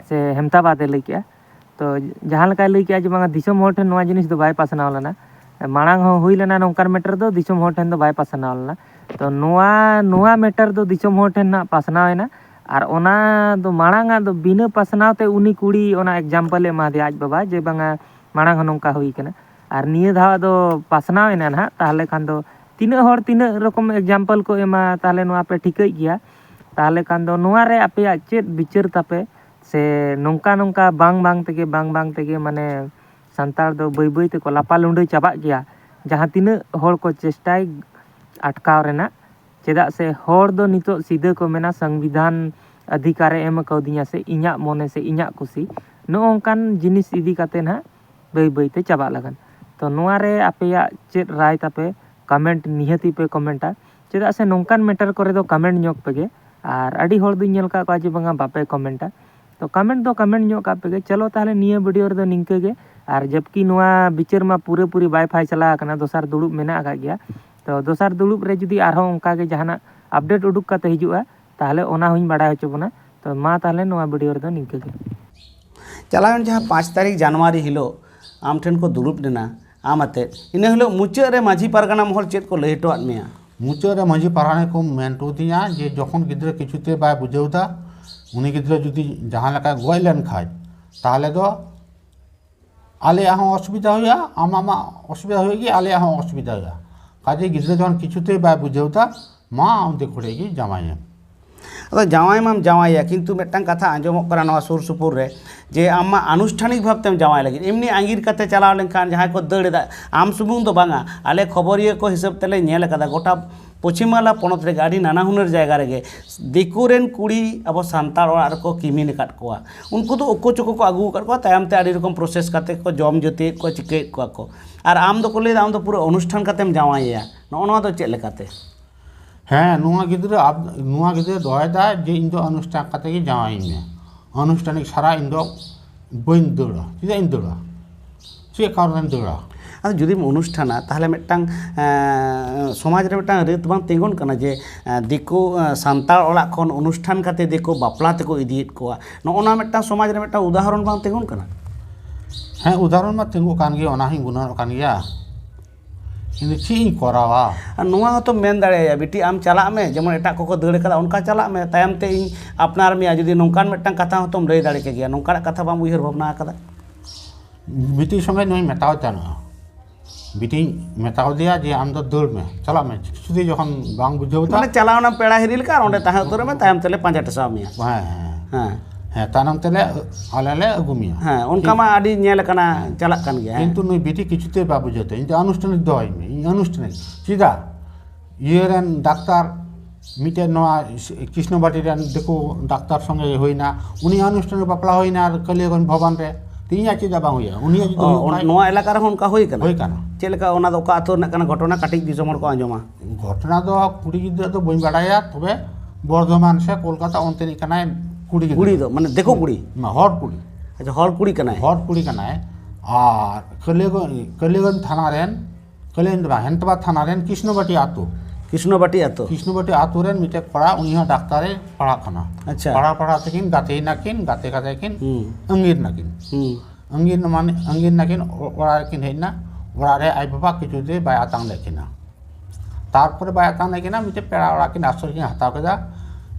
ᱥᱮ ᱦᱮᱢᱛᱟᱵᱟᱫ ᱮ ᱞᱟᱹᱭ ᱠᱮᱜᱼᱟ᱾ ᱛᱚ ᱡᱟᱦᱟᱸ ᱞᱮᱠᱟᱭ ᱞᱟᱹᱭ ᱠᱮᱜᱼᱟ ᱡᱮ ᱵᱟᱝᱟ ᱫᱤᱥᱚᱢ ᱦᱚᱲ ᱴᱷᱮᱱ ᱱᱚᱣᱟ ᱡᱤᱱᱤᱥ ᱫᱚ ᱵᱟᱭ ᱯᱟᱥᱱᱟᱣ ᱞᱮᱱᱟ, ᱢᱟᱲᱟᱝ ᱦᱚᱸ ᱦᱩᱭ ᱞᱮᱱᱟ ᱱᱚᱝᱠᱟᱱ ᱢᱮᱴᱟᱨ ᱫᱚ, ᱫᱤᱥᱚᱢ ᱦᱚᱲ ᱴᱷᱮᱱ ᱫᱚ ᱵᱟᱭ ᱯᱟᱥᱱᱟᱣ ᱞᱮᱱᱟ᱾ ᱛᱚ ᱱᱚᱣᱟ ᱱᱚᱣᱟ ᱢᱮᱴᱟᱨ ᱫᱚ ᱫᱤᱥᱚᱢ ᱦᱚᱲ ᱴᱷᱮᱱ ᱦᱟᱸᱜ ᱯᱟᱥᱱᱟᱣ ᱮᱱᱟ᱾ ᱟᱨ ᱚᱱᱟ ᱫᱚ ᱢᱟᱲᱟᱝ ᱟᱜ ᱫᱚ ᱵᱤᱱᱟᱹ ᱯᱟᱥᱱᱟᱣ ᱛᱮ ᱩᱱᱤ ᱠᱩᱲᱤ ᱚᱱᱟ ᱮᱠᱡᱟᱢᱯᱮᱞ ᱮ ᱮᱢᱟᱫᱮᱭᱟ ᱟᱡ ᱵᱟᱵᱟ, ᱡᱮ ᱵᱟᱝᱟ ᱢᱟᱲᱟᱝ ᱦᱚᱸ ᱱᱚᱝᱠᱟ ᱦᱩᱭ ᱠᱟᱱᱟ᱾ ᱟᱨ ᱱᱤᱭᱟᱹ ᱫᱷᱟᱣ ᱫᱚ ᱯᱟᱥᱱᱟᱣ ᱮᱱᱟ ᱱᱟᱦᱟᱜ, ᱛᱟᱦᱚᱞᱮ ᱠᱷᱟᱱ ᱫᱚ ᱛᱤᱱᱟᱹᱜ ᱦᱚᱲ ᱛᱤᱱᱟᱹᱜ ᱨᱚᱠᱚᱢ ᱮᱠᱡᱟᱢᱯᱮᱞ ᱠᱚ ᱮᱢᱟ, ᱛᱟᱦᱚᱞᱮ ᱱᱚᱣᱟ ᱯᱮ ᱴᱷᱤᱠᱟᱹᱭᱮᱫ ᱜᱮᱭᱟ᱾ ᱛᱟᱦᱚᱞᱮ ᱠᱷᱟᱱ ᱫᱚ ᱱᱚᱣᱟ ᱨᱮ ᱟᱯᱮᱭᱟᱜ ᱪᱮᱫ ᱵᱤᱪᱟᱹᱨ ᱛᱟᱯᱮ? ᱥᱮ ᱱᱚᱝᱠᱟ ᱱᱚᱝᱠᱟ ᱵᱟᱝ ᱵᱟᱝ ᱛᱮᱜᱮ, ᱵᱟᱝ ᱵᱟᱝ ᱛᱮᱜᱮ ᱢᱟᱱᱮ ᱥᱟᱱᱛᱟᱲ ᱫᱚ ᱵᱟᱹᱭ ᱵᱟᱹᱭ ᱛᱮᱠᱚ ᱞᱟᱯᱟ ᱞᱩᱸᱰᱟᱹ ᱪᱟᱵᱟᱜ ᱜᱮᱭᱟ? ᱡᱟᱦᱟᱸ ᱛᱤᱱᱟᱹᱜ ᱦᱚᱲ ᱠᱚ ᱪᱮᱥᱴᱟᱭ ᱟᱴᱠᱟᱣ ᱨᱮᱱᱟᱜ, ᱪᱮᱫᱟᱜ ᱥᱮ ᱦᱚᱲ ᱫᱚ ᱱᱤᱛᱚᱜ ᱥᱤᱫᱟᱹ ᱠᱚ ᱢᱮᱱᱟ ᱥᱚᱝᱵᱤᱫᱷᱟᱱ ᱚᱫᱷᱤᱠᱟᱨᱮ ᱮᱢ ᱠᱟᱣᱫᱤᱧᱟ ᱥᱮ ᱤᱧᱟᱹᱜ ᱢᱚᱱᱮ ᱥᱮ ᱤᱧᱟᱹᱜ ᱠᱩᱥᱤ, ᱱᱚᱜᱼᱚ ᱱᱚᱝᱠᱟᱱ ᱡᱤᱱᱤᱥ ᱤᱫᱤ ᱠᱟᱛᱮ ᱱᱟᱦᱟᱜ ᱵᱟᱹᱭ ᱵᱟᱹᱭ ᱛᱮ ᱪᱟᱵᱟᱜ ᱞᱟᱹᱜᱤᱫ᱾ ᱛᱚ ᱱᱚᱣᱟ ᱨᱮ ᱟᱯᱮᱭᱟᱜ ᱪᱮᱫ ᱨᱟᱭ ᱛᱟᱯᱮ? ᱠᱚᱢᱮᱱᱴ ᱱᱤᱦᱟᱹᱛᱤ ᱯᱮ ᱠᱚᱢᱮᱱᱴᱟ, ᱪᱮᱫᱟᱜ ᱥᱮ ᱱᱚᱝᱠᱟᱱ ᱢᱮᱴᱟᱨ ᱠᱚᱨᱮ ᱫᱚ ᱠᱚᱢᱮᱱᱴ ᱧᱚᱜ ᱯᱮᱜᱮ᱾ ᱟᱨ ᱟᱹᱰᱤ ᱦᱚᱲ ᱫᱚᱧ ᱧᱮᱞ ᱟᱠᱟᱫ ᱠᱚᱣᱟ ᱡᱮ ᱵᱟᱝᱟ ᱵᱟᱯᱮ ᱠᱚᱢᱮᱱᱴᱟ, ᱛᱚ ᱠᱚᱢᱮᱱᱴ ᱫᱚ ᱠᱚᱢᱮᱱᱴ ᱧᱚᱜ ᱠᱟᱜ ᱯᱮᱜᱮ᱾ ᱪᱚᱞᱚ ᱛᱟᱦᱚᱞᱮ ᱱᱤᱭᱟᱹ ᱵᱷᱤᱰᱤᱭᱳ ᱨᱮᱫᱚ ᱱᱤᱝᱠᱟᱹ ᱜᱮ, ᱟᱨ ᱡᱚᱵᱠᱤ ᱱᱚᱣᱟ ᱵᱤᱪᱟᱹᱨ ᱢᱟ ᱯᱩᱨᱟᱹᱯᱩᱨᱤ ᱵᱟᱭ ᱯᱷᱟᱭᱥᱟᱞᱟ ᱟᱠᱟᱱᱟ, ᱫᱚᱥᱟᱨ ᱫᱩᱲᱩᱵ ᱢᱮᱱᱟᱜ ᱟᱠᱟᱫ ᱜᱮᱭᱟ᱾ ᱛᱚ ᱫᱚᱥᱟᱨ ᱫᱩᱲᱩᱵ ᱨᱮ ᱡᱩᱫᱤ ᱟᱨᱦᱚᱸ ᱚᱱᱠᱟ ᱜᱮ ᱡᱟᱦᱟᱱᱟᱜ ᱟᱯᱰᱮᱴ ᱩᱰᱩᱠ ᱠᱟᱛᱮ ᱦᱤᱡᱩᱜᱼᱟ, ᱛᱟᱦᱚᱞᱮ ᱚᱱᱟ ᱦᱚᱸᱧ ᱵᱟᱲᱟᱭ ᱦᱚᱪᱚ ᱵᱚᱱᱟ᱾ ᱛᱚ ᱢᱟ ᱛᱟᱦᱚᱞᱮ ᱱᱚᱣᱟ ᱵᱷᱤᱰᱤᱭᱳ ᱨᱮᱫᱚ ᱱᱤᱝᱠᱟᱹ ᱜᱮ᱾ ᱪᱟᱞᱟᱣᱮᱱ ᱡᱟᱦᱟᱸ ᱯᱟᱸᱪ ᱛᱟᱹᱨᱤᱠᱷ ᱡᱟᱱᱩᱣᱟᱨᱤ ᱦᱤᱞᱳᱜ ᱟᱢ ᱴᱷᱮᱱ ᱠᱚ ᱫᱩᱲᱩᱵ ᱞᱮᱱᱟ, ᱟᱢ ᱟᱛᱮᱫ, ᱤᱱᱟᱹ ᱦᱤᱞᱳᱜ ᱢᱩᱪᱟᱹᱫ ᱨᱮ ᱢᱟᱹᱡᱷᱤ ᱯᱟᱨᱜᱟᱱᱟ ᱢᱚᱦᱚᱞ ᱪᱮᱫ ᱠᱚ ᱞᱟᱹᱭ ᱦᱚᱴᱚᱣᱟᱫ ᱢᱮᱭᱟ? ᱢᱩᱪᱟᱹᱫ ᱨᱮ ᱢᱟᱹᱡᱷᱤ ᱯᱟᱨᱜᱟᱱᱟ ᱠᱚ ᱢᱮᱱ ᱦᱚᱴᱚ ᱟᱹᱫᱤᱧᱟ ᱡᱮ ᱡᱚᱠᱷᱚᱱ ᱜᱤᱫᱽᱨᱟᱹ ᱠᱤᱪᱷᱩᱛᱮ ᱵᱟᱭ ᱵᱩᱡᱷᱟᱹᱣ ᱮᱫᱟ, ᱩᱱᱤ ᱜᱤᱫᱽᱨᱟᱹ ᱡᱩᱫᱤ ᱡᱟᱦᱟᱸ ᱞᱮᱠᱟᱭ ᱜᱚᱡ ᱞᱮᱱ ᱠᱷᱟᱡ, ᱛᱟᱦᱚᱞᱮ ᱫᱚ ᱟᱞᱮᱭᱟᱜ ᱦᱚᱸ ᱚᱥᱩᱵᱤᱫᱷᱟ ᱦᱩᱭᱩᱜᱼᱟ, ᱟᱢᱟᱜ ᱢᱟ ᱚᱥᱩᱵᱤᱫᱷᱟ ᱦᱩᱭᱩᱜ ᱜᱮ, ᱟᱞᱮᱭᱟᱜ ᱦᱚᱸ ᱚᱥᱩᱵᱤᱫᱷᱟ ᱦᱩᱭᱩᱜᱼᱟ᱾ ᱠᱟᱡᱮ ᱜᱤᱫᱽᱨᱟᱹ ᱡᱚᱠᱷᱚᱱ ᱠᱤᱪᱷᱩᱛᱮ ᱵᱟᱭ ᱵᱩᱡᱷᱟᱹᱣ ᱮᱫᱟ, ᱢᱟ ᱩᱱᱤ ᱠᱚᱲᱟ ᱜᱮ ᱡᱟᱶᱟᱭᱮᱢ᱾ ᱟᱫᱚ ᱡᱟᱶᱟᱭ ᱢᱟᱢ ᱡᱟᱶᱟᱭᱮᱭᱟ, ᱠᱤᱱᱛᱩ ᱢᱤᱫᱴᱟᱝ ᱠᱟᱛᱷᱟ ᱟᱸᱡᱚᱢᱚᱜ ᱠᱟᱱᱟ ᱱᱚᱣᱟ ᱥᱩᱨ ᱥᱩᱯᱩᱨ ᱨᱮ ᱡᱮ ᱟᱢ ᱢᱟ ᱟᱱᱩᱥᱴᱷᱟᱱᱤᱠ ᱵᱷᱟᱵᱽ ᱛᱮᱢ ᱡᱟᱶᱟᱭ ᱞᱟᱹᱜᱤᱫ, ᱮᱢᱱᱤ ᱟᱸᱜᱤᱨ ᱠᱟᱛᱮ ᱪᱟᱞᱟᱣ ᱞᱮᱱᱠᱷᱟᱱ ᱡᱟᱦᱟᱸᱭ ᱠᱚ ᱫᱟᱹᱲ ᱮᱫᱟ, ᱟᱢ ᱥᱩᱢᱩᱝ ᱫᱚ ᱵᱟᱝᱟ, ᱟᱞᱮ ᱠᱷᱚᱵᱚᱨᱤᱭᱟᱹ ᱠᱚ ᱦᱤᱥᱟᱹᱵ ᱛᱮᱞᱮ ᱧᱮᱞ ᱟᱠᱟᱫᱟ ᱜᱚᱴᱟ ᱯᱚᱪᱷᱤᱢ ᱵᱟᱝᱞᱟ ᱯᱚᱱᱚᱛ ᱨᱮᱜᱮ ᱟᱹᱰᱤ ᱱᱟᱱᱟ ᱦᱩᱱᱟᱹᱨ ᱡᱟᱭᱜᱟ ᱨᱮᱜᱮ ᱫᱤᱠᱩ ᱨᱮᱱ ᱠᱩᱲᱤ ᱟᱵᱚ ᱥᱟᱱᱛᱟᱲ ᱚᱲᱟᱜ ᱨᱮᱠᱚ ᱠᱤᱢᱤᱱ ᱟᱠᱟᱫ ᱠᱚᱣᱟ᱾ ᱩᱱᱠᱩ ᱫᱚ ᱩᱠᱩ ᱪᱩᱠᱩ ᱠᱚ ᱟᱹᱜᱩ ᱟᱠᱟᱫ ᱠᱚᱣᱟ, ᱛᱟᱭᱚᱢ ᱛᱮ ᱟᱹᱰᱤ ᱨᱚᱠᱚᱢ ᱯᱨᱚᱥᱮᱥ ᱠᱟᱛᱮ ᱠᱚ ᱡᱚᱢ ᱡᱟᱹᱛᱤᱭᱮᱫ ᱠᱚᱣᱟ, ᱪᱤᱠᱟᱹᱭᱮᱫ ᱠᱚᱣᱟ ᱠᱚ᱾ ᱟᱨ ᱟᱢ ᱫᱚᱠᱚ ᱞᱟᱹᱭᱫᱟ ᱟᱢ ᱫᱚ ᱯᱩᱨᱟᱹ ᱚᱱᱩᱥᱴᱷᱟᱱ ᱠᱟᱛᱮᱢ ᱡᱟᱶᱟᱭᱮᱭᱟ, ᱱᱚᱜᱼᱚ ᱱᱚᱣᱟ ᱫᱚ ᱪᱮᱫ ᱞᱮᱠᱟᱛᱮ? ᱦᱮᱸ, ᱱᱚᱣᱟ ᱜᱤᱫᱽᱨᱟᱹ ᱟᱵ- ᱱᱚᱣᱟ ᱜᱤᱫᱽᱨᱟᱹ ᱫᱚᱦᱚᱭᱮᱫᱟ ᱡᱮ ᱤᱧ ᱫᱚ ᱟᱱᱩᱥᱴᱷᱟᱱ ᱠᱟᱛᱮ ᱜᱮ ᱡᱟᱶᱟᱭᱤᱧ ᱢᱮ, ᱟᱱᱩᱥᱴᱷᱟᱱᱤᱠ ᱪᱷᱟᱲᱟ ᱤᱧ ᱫᱚ ᱵᱟᱹᱧ ᱫᱟᱹᱲᱟ᱾ ᱪᱮᱫᱟᱜ ᱤᱧ ᱫᱟᱹᱲᱟ? ᱪᱮᱫ ᱠᱟᱨᱚᱱᱮᱢ ᱫᱟᱹᱲᱟ? ᱟᱫᱚ ᱡᱩᱫᱤᱢ ᱚᱱᱩᱥᱴᱷᱟᱱᱟ, ᱛᱟᱦᱚᱞᱮ ᱢᱤᱫᱴᱟᱝ ᱮᱸ, ᱥᱚᱢᱟᱡᱽ ᱨᱮ ᱢᱤᱫᱴᱟᱝ ᱨᱤᱛ ᱵᱟᱝ ᱛᱤᱸᱜᱩᱱ ᱠᱟᱱᱟ ᱡᱮ ᱮᱸ, ᱫᱤᱠᱩ ᱮᱸ, ᱥᱟᱱᱛᱟᱲ ᱚᱲᱟᱜ ᱠᱷᱚᱱ ᱚᱱᱩᱥᱴᱷᱟᱱ ᱠᱟᱛᱮ ᱫᱤᱠᱩ ᱵᱟᱯᱞᱟ ᱛᱮᱠᱚ ᱤᱫᱤᱭᱮᱫ ᱠᱚᱣᱟ, ᱱᱚᱜᱼᱚ ᱱᱚᱣᱟ ᱢᱤᱫᱴᱟᱝ ᱥᱚᱢᱟᱡᱽ ᱨᱮ ᱢᱤᱫᱴᱟᱝ ᱩᱫᱟᱦᱚᱨᱚᱱ ᱵᱟᱝ ᱛᱤᱸᱜᱩᱱ ᱠᱟᱱᱟ? ᱦᱮᱸ, ᱩᱫᱟᱦᱚᱨᱚᱱ ᱢᱟ ᱛᱤᱸᱜᱩ ᱠᱟᱱ ᱜᱮ, ᱚᱱᱟ ᱦᱚᱸᱧ ᱜᱩᱱᱟᱹᱱᱚᱜ ᱠᱟᱱ ᱜᱮᱭᱟ᱾ ᱤᱧ ᱫᱚ ᱪᱮᱫ ᱤᱧ ᱠᱚᱨᱟᱣᱟ? ᱟᱨ ᱱᱚᱣᱟ ᱦᱚᱸᱛᱚᱢ ᱢᱮᱱ ᱫᱟᱲᱮᱭᱟᱭᱟ, ᱵᱤᱴᱤ ᱟᱢ ᱪᱟᱞᱟᱜ ᱢᱮ, ᱡᱮᱢᱚᱱ ᱮᱴᱟᱜ ᱠᱚᱠᱚ ᱫᱟᱹᱲ ᱠᱟᱫᱟ ᱚᱱᱠᱟ ᱪᱟᱞᱟᱜ ᱢᱮ, ᱛᱟᱭᱚᱢ ᱛᱮ ᱤᱧ ᱟᱯᱱᱟᱨ ᱢᱮᱭᱟ, ᱡᱩᱫᱤ ᱱᱚᱝᱠᱟᱱ ᱢᱤᱫᱴᱟᱝ ᱠᱟᱛᱷᱟ ᱦᱚᱸᱛᱚᱢ ᱞᱟᱹᱭ ᱫᱟᱲᱮ ᱠᱮᱜᱮᱭᱟ᱾ ᱱᱚᱝᱠᱟᱱᱟᱜ ᱠᱟᱛᱷᱟ ᱵᱟᱢ ᱩᱭᱦᱟᱹᱨ ᱵᱷᱟᱵᱽᱱᱟ ᱟᱠᱟᱫᱟ? ᱵᱤᱴᱤ ᱥᱚᱸᱜᱮ ᱱᱩᱭ ᱢᱮᱛᱟᱣ ᱛᱟᱦᱮᱱᱟ, ᱵᱤᱴᱤᱧ ᱢᱮᱛᱟᱣ ᱫᱮᱭᱟ ᱡᱮ ᱟᱢ ᱫᱚ ᱫᱟᱹᱲ ᱢᱮ, ᱪᱟᱞᱟᱜ ᱢᱮ, ᱠᱤᱪᱷᱩ ᱫᱤᱱ ᱡᱚᱠᱷᱚᱱ ᱵᱟᱝ ᱵᱩᱡᱷᱟᱹᱣ ᱫᱟ᱾ ᱢᱟᱱᱮ ᱪᱟᱞᱟᱣ ᱮᱱᱟᱢ ᱯᱮᱲᱟ ᱦᱤᱨᱤ ᱞᱮᱠᱟ, ᱟᱨ ᱚᱸᱰᱮ ᱛᱟᱦᱮᱸ ᱩᱛᱟᱹᱨᱚᱜ ᱢᱮ, ᱛᱟᱭᱚᱢ ᱛᱮᱞᱮ ᱯᱟᱸᱡᱟ ᱴᱮᱥᱟᱣ ᱢᱮᱭᱟ᱾ ᱦᱮᱸ ᱦᱮᱸ ᱦᱮᱸ ᱦᱮᱸ, ᱛᱟᱭᱱᱚᱢ ᱛᱮᱞᱮ ᱟᱞᱮ ᱞᱮ ᱟᱹᱜᱩ ᱢᱮᱭᱟ᱾ ᱦᱮᱸ, ᱚᱱᱠᱟ ᱢᱟ ᱟᱹᱰᱤ ᱧᱮᱞ ᱟᱠᱟᱱᱟ, ᱪᱟᱞᱟᱜ ᱠᱟᱱ ᱜᱮᱭᱟ᱾ ᱦᱮᱸ᱾ ᱠᱤᱱᱛᱩ ᱱᱩᱭ ᱵᱤᱴᱤ ᱠᱤᱪᱷᱩᱛᱮ ᱵᱟᱭ ᱵᱩᱡᱷᱟᱹᱣ ᱛᱟᱭᱟ, ᱤᱧ ᱫᱚ ᱟᱱᱩᱥᱴᱷᱟᱱᱤᱠ ᱫᱚᱦᱚᱭ ᱢᱮ, ᱤᱧ ᱟᱱᱩᱥᱴᱷᱟᱱᱤᱠ᱾ ᱪᱮᱫᱟᱜ? ᱤᱭᱟᱹ ᱨᱮᱱ ᱰᱟᱠᱛᱟᱨ ᱢᱤᱫᱴᱮᱱ ᱱᱚᱣᱟ ᱠᱨᱤᱥᱱᱚᱵᱟᱴᱤ ᱨᱮᱱ ᱫᱤᱠᱩ ᱰᱟᱠᱛᱟᱨ ᱥᱚᱸᱜᱮ ᱦᱩᱭᱱᱟ, ᱩᱱᱤ ᱟᱱᱩᱥᱴᱷᱟᱱᱤᱠ ᱵᱟᱯᱞᱟ ᱦᱩᱭᱱᱟ ᱟᱨ ᱠᱟᱞᱤᱭᱟᱜᱚᱸᱡᱽ ᱵᱷᱚᱵᱚᱱ ᱨᱮ᱾ ᱛᱮ ᱤᱧᱟᱹᱜ ᱪᱮᱫᱟᱜ ᱵᱟᱝ ᱦᱩᱭᱩᱜᱼᱟ? ᱩᱱᱤᱭᱟᱜ ᱡᱩᱫᱤ ᱚ, ᱦᱩᱭᱩᱜ ᱠᱷᱟᱡ? ᱱᱚᱣᱟ ᱮᱞᱟᱠᱟ ᱨᱮᱦᱚᱸ ᱚᱱᱠᱟ ᱦᱩᱭ ᱠᱟᱱᱟ? ᱦᱩᱭ ᱠᱟᱱᱟ᱾ ᱪᱮᱫ ᱞᱮᱠᱟ ᱚᱱᱟ ᱫᱚ, ᱚᱠᱟ ᱟᱹᱛᱩ ᱨᱮᱱᱟᱜ ᱠᱟᱱᱟ ᱜᱷᱚᱴᱚᱱᱟ? ᱠᱟᱹᱴᱤᱡ ᱫᱤᱥᱚᱢ ᱦᱚᱲ ᱠᱚ ᱟᱸᱡᱚᱢᱟ᱾ ᱜᱷᱚᱴᱚᱱᱟ ᱫᱚ ᱠᱩᱲᱤ ᱜᱤᱫᱽᱨᱟᱹ ᱫᱚ ᱵᱟᱹᱧ ᱵᱟᱲᱟᱭᱟ, ᱛᱚᱵᱮ ᱵᱚᱨᱫᱷᱚᱢᱟᱱ ᱥᱮ ᱠᱳᱞᱠᱟᱛᱟ ᱚᱱᱛᱮᱱᱤᱡ ᱠᱟᱱᱟᱭ ᱠᱩᱲᱤ ᱜᱤᱫᱽᱨᱟᱹ᱾ ᱠᱩᱲᱤ ᱫᱚ, ᱢᱟᱱᱮ ᱫᱤᱠᱩ ᱠᱩᱲᱤ? ᱢᱟ, ᱦᱚᱲ ᱠᱩᱲᱤ᱾ ᱟᱪᱪᱷᱟ, ᱦᱚᱲ ᱠᱩᱲᱤ ᱠᱟᱱᱟᱭ᱾ ᱦᱚᱲ ᱠᱩᱲᱤ ᱠᱟᱱᱟᱭ᱾ ᱟᱨ ᱠᱟᱞᱤᱭᱟᱜᱚᱸᱡᱽ, ᱠᱟᱞᱤᱭᱟᱜᱚᱸᱡᱽ ᱛᱷᱟᱱᱟ ᱨᱮᱱ, ᱠᱟᱞᱤᱭᱟᱜᱚᱸᱡᱽ ᱫᱚ ᱵᱟᱝ, ᱦᱮᱱᱛᱟᱵᱟ ᱛᱷᱟᱱᱟ ᱨᱮᱱ ᱠᱨᱤᱥᱱᱚᱵᱟᱴᱤ ᱟᱛᱳ᱾ ᱠᱨᱤᱥᱱᱚᱵᱟᱴᱤ ᱟᱛᱳ᱾ ᱠᱨᱤᱥᱱᱚᱵᱟᱴᱤ ᱟᱛᱳ ᱨᱮᱱ ᱢᱤᱫᱴᱮᱡ ᱠᱚᱲᱟ, ᱩᱱᱤ ᱦᱚᱸ ᱰᱟᱠᱛᱟᱨᱮ ᱯᱟᱲᱦᱟᱜ ᱠᱟᱱᱟ᱾ ᱟᱪᱪᱷᱟ᱾ ᱯᱟᱲᱦᱟᱣ ᱯᱟᱲᱦᱟᱣ ᱛᱮᱠᱤᱱ ᱜᱟᱛᱮᱭᱮᱱᱟ ᱠᱤᱱ, ᱜᱟᱛᱮ ᱠᱟᱛᱮ ᱠᱤᱱ ᱦᱩᱸ᱾ ᱟᱸᱜᱤᱨ ᱱᱟᱠᱤᱱ᱾ ᱦᱩᱸ᱾ ᱟᱸᱜᱤᱨ ᱢᱟᱱᱮ, ᱟᱸᱜᱤᱨ ᱱᱟᱠᱤᱱ, ᱚ-, ᱚᱲᱟᱜ ᱨᱮᱠᱤᱱ ᱦᱮᱡ ᱮᱱᱟ᱾ ᱚᱲᱟᱜ ᱨᱮ ᱟᱡ ᱵᱟᱵᱟ ᱠᱤᱪᱷᱩ ᱫᱤᱱ ᱵᱟᱭ ᱟᱛᱟᱝ ᱞᱮᱫ ᱠᱤᱱᱟ᱾ ᱛᱟᱨᱯᱚᱨᱮ ᱵᱟᱭ ᱟᱛᱟᱝ ᱞᱮᱫ ᱠᱤᱱᱟ, ᱢᱤᱫᱴᱮᱡ ᱯᱮᱲᱟ ᱚᱲᱟᱜ ᱠᱤᱱ ᱟᱥᱨᱚᱭ ᱠᱤᱱ ᱦᱟᱛᱟᱣ ᱠᱮᱫᱟ᱾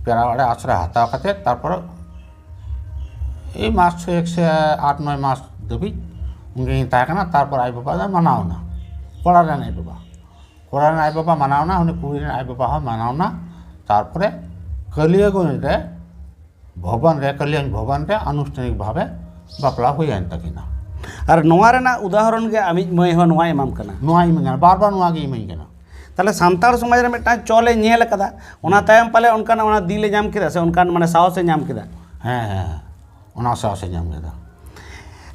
ᱯᱮᱲᱟ ᱚᱲᱟᱜ ᱨᱮ ᱟᱥᱨᱚᱭ ᱦᱟᱛᱟᱣ ᱠᱟᱛᱮ ᱛᱟᱨᱯᱚᱨ ᱮᱭ ᱢᱟᱥ ᱪᱷᱚᱭᱮᱠ ᱥᱮ ᱟᱴ ᱱᱚᱭ ᱢᱟᱥ ᱫᱷᱟᱹᱵᱤᱡ ᱚᱱᱠᱟ ᱠᱤᱱ ᱛᱟᱦᱮᱸ ᱠᱟᱱᱟ᱾ ᱛᱟᱨᱯᱚᱨ ᱟᱡ ᱵᱟᱵᱟ ᱫᱚ ᱢᱟᱱᱟᱣ ᱮᱱᱟ, ᱠᱚᱲᱟ ᱨᱮᱱ ᱟᱡ ᱵᱟᱵᱟ, ᱠᱚᱲᱟ ᱨᱮᱱ ᱟᱡ ᱵᱟᱵᱟ ᱢᱟᱱᱟᱣ ᱮᱱᱟ, ᱩᱱᱤ ᱠᱩᱲᱤ ᱨᱮᱱ ᱟᱡ ᱵᱟᱵᱟ ᱦᱚᱸ ᱢᱟᱱᱟᱣ ᱮᱱᱟ᱾ ᱛᱟᱨᱯᱚᱨᱮ ᱠᱟᱞᱤᱭᱟᱜᱚᱸᱡᱽ ᱨᱮ ᱵᱷᱚᱵᱚᱱ ᱨᱮ, ᱠᱟᱞᱤᱭᱟᱜᱚᱸᱡᱽ ᱵᱷᱚᱵᱚᱱ ᱨᱮ ᱟᱱᱩᱥᱴᱷᱟᱱᱤᱠ ᱵᱷᱟᱵᱮ ᱵᱟᱯᱞᱟ ᱦᱩᱭᱮᱱ ᱛᱟᱹᱠᱤᱱᱟ᱾ ᱟᱨ ᱱᱚᱣᱟ ᱨᱮᱱᱟᱜ ᱩᱫᱟᱦᱚᱨᱚᱱ ᱜᱮ ᱟᱢᱤᱡ ᱢᱟᱹᱭ ᱦᱚᱸ ᱱᱚᱣᱟ ᱮᱢᱟᱢ ᱠᱟᱱᱟ᱾ ᱱᱚᱣᱟ ᱤᱢᱟᱹᱧ ᱠᱟᱱᱟ, ᱵᱟᱨ ᱵᱟᱨ ᱱᱚᱣᱟ ᱜᱮ ᱤᱢᱟᱹᱧ ᱠᱟᱱᱟ᱾ ᱛᱟᱦᱞᱮ ᱥᱟᱱᱛᱟᱲ ᱥᱚᱢᱟᱡᱽ ᱨᱮ ᱢᱤᱫᱴᱟᱝ ᱪᱚᱞ ᱮ ᱧᱮᱞ ᱟᱠᱟᱫᱟ, ᱚᱱᱟ ᱛᱟᱭᱚᱢ ᱯᱟᱞᱮ ᱚᱱᱠᱟᱱ ᱚᱱᱟ ᱫᱤᱞ ᱮ ᱧᱟᱢ ᱠᱮᱫᱟ ᱥᱮ ᱚᱱᱠᱟᱱ ᱢᱟᱱᱮ ᱥᱟᱦᱚᱥ ᱮ ᱧᱟᱢ ᱠᱮᱫᱟ᱾ ᱦᱮᱸ ᱦᱮᱸ, ᱚᱱᱟ ᱥᱟᱦᱚᱥ ᱮ ᱧᱟᱢ ᱠᱮᱫᱟ᱾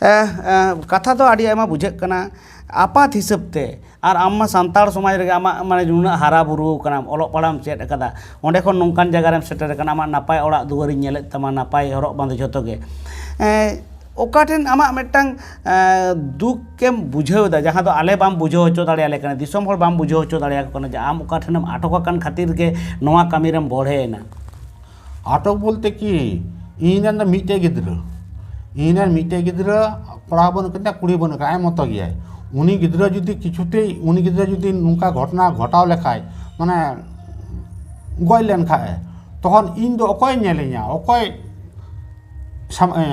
ᱮ, ᱮ, ᱠᱟᱛᱷᱟ ᱫᱚ ᱟᱹᱰᱤ ᱟᱭᱢᱟ ᱵᱩᱡᱷᱟᱹᱜ ᱠᱟᱱᱟ᱾ ᱟᱯᱟᱛ ᱦᱤᱥᱟᱹᱵ ᱛᱮ, ᱟᱨ ᱟᱢ ᱢᱟ ᱥᱟᱱᱛᱟᱲ ᱥᱚᱢᱟᱡᱽ ᱨᱮᱜᱮ ᱟᱢᱟᱜ ᱢᱟᱱᱮ ᱱᱩᱱᱟᱹᱜ ᱦᱟᱨᱟ ᱵᱩᱨᱩ ᱠᱟᱱᱟᱢ, ᱚᱞᱚᱜ ᱯᱟᱲᱦᱟᱜ ᱮᱢ ᱪᱮᱫ ᱟᱠᱟᱫᱟ, ᱚᱸᱰᱮ ᱠᱷᱚᱱ ᱱᱚᱝᱠᱟᱱ ᱡᱟᱭᱜᱟ ᱨᱮᱢ ᱥᱮᱴᱮᱨ ᱟᱠᱟᱱᱟ, ᱟᱢᱟᱜ ᱱᱟᱯᱟᱭ ᱚᱲᱟᱜ ᱫᱩᱣᱟᱹᱨᱤᱧ ᱧᱮᱞᱮᱫ ᱛᱟᱢᱟ, ᱱᱟᱯᱟᱭ ᱦᱚᱨᱚᱜ ᱵᱟᱸᱫᱮ ᱡᱷᱚᱛᱚ ᱜᱮ᱾ ᱮ, ᱚᱠᱟ ᱴᱷᱮᱱ ᱟᱢᱟᱜ ᱢᱤᱫᱴᱟᱝ, ᱮ, ᱫᱩᱠ ᱮᱢ ᱵᱩᱡᱷᱟᱹᱣ ᱮᱫᱟ, ᱡᱟᱦᱟᱸ ᱫᱚ ᱟᱞᱮ ᱵᱟᱢ ᱵᱩᱡᱷᱟᱹᱣ ᱦᱚᱪᱚ ᱫᱟᱲᱮᱭᱟᱞᱮ ᱠᱟᱱᱟ, ᱫᱤᱥᱚᱢ ᱦᱚᱲ ᱵᱟᱢ ᱵᱩᱡᱷᱟᱹᱣ ᱦᱚᱪᱚ ᱫᱟᱲᱮᱭᱟᱠᱚ ᱠᱟᱱᱟ ᱡᱮ ᱟᱢ ᱚᱠᱟ ᱴᱷᱮᱱᱮᱢ ᱟᱴᱚᱠ ᱟᱠᱟᱱ ᱠᱷᱟᱹᱛᱤᱨ ᱜᱮ ᱱᱚᱣᱟ ᱠᱟᱹᱢᱤ ᱨᱮᱢ ᱵᱚᱲᱦᱮᱭᱮᱱᱟ? ᱟᱴᱚᱠ ᱵᱚᱞᱛᱮ ᱠᱤ, ᱤᱧ ᱨᱮᱱ ᱫᱚ ᱢᱤᱫᱴᱮᱡ ᱜᱤᱫᱽᱨᱟᱹ, ᱤᱧ ᱨᱮᱱ ᱢᱤᱫᱴᱮᱡ ᱜᱤᱫᱽᱨᱟᱹ, ᱠᱚᱲᱟ ᱵᱟᱹᱱᱩᱜ ᱠᱤᱱᱟ, ᱠᱩᱲᱤ ᱵᱟᱹᱱᱩᱜ ᱠᱤᱱᱟ, ᱟᱡ ᱢᱚᱛᱚ ᱜᱮᱭᱟᱭ᱾ ᱩᱱᱤ ᱜᱤᱫᱽᱨᱟᱹ ᱡᱩᱫᱤ ᱠᱤᱪᱷᱩᱛᱮᱭ, ᱩᱱᱤ ᱜᱤᱫᱽᱨᱟᱹ ᱡᱩᱫᱤ ᱱᱚᱝᱠᱟ ᱜᱷᱚᱴᱚᱱᱟ ᱜᱷᱚᱴᱟᱣ ᱞᱮᱠᱷᱟᱡ, ᱢᱟᱱᱮ ᱜᱚᱡ ᱞᱮᱱ ᱠᱷᱟᱡ ᱮ, ᱛᱚᱠᱷᱚᱱ ᱤᱧ ᱫᱚ ᱚᱠᱚᱭ ᱧᱮᱞᱤᱧᱟ? ᱚᱠᱚᱭ ᱥᱟᱢ-, ᱮ,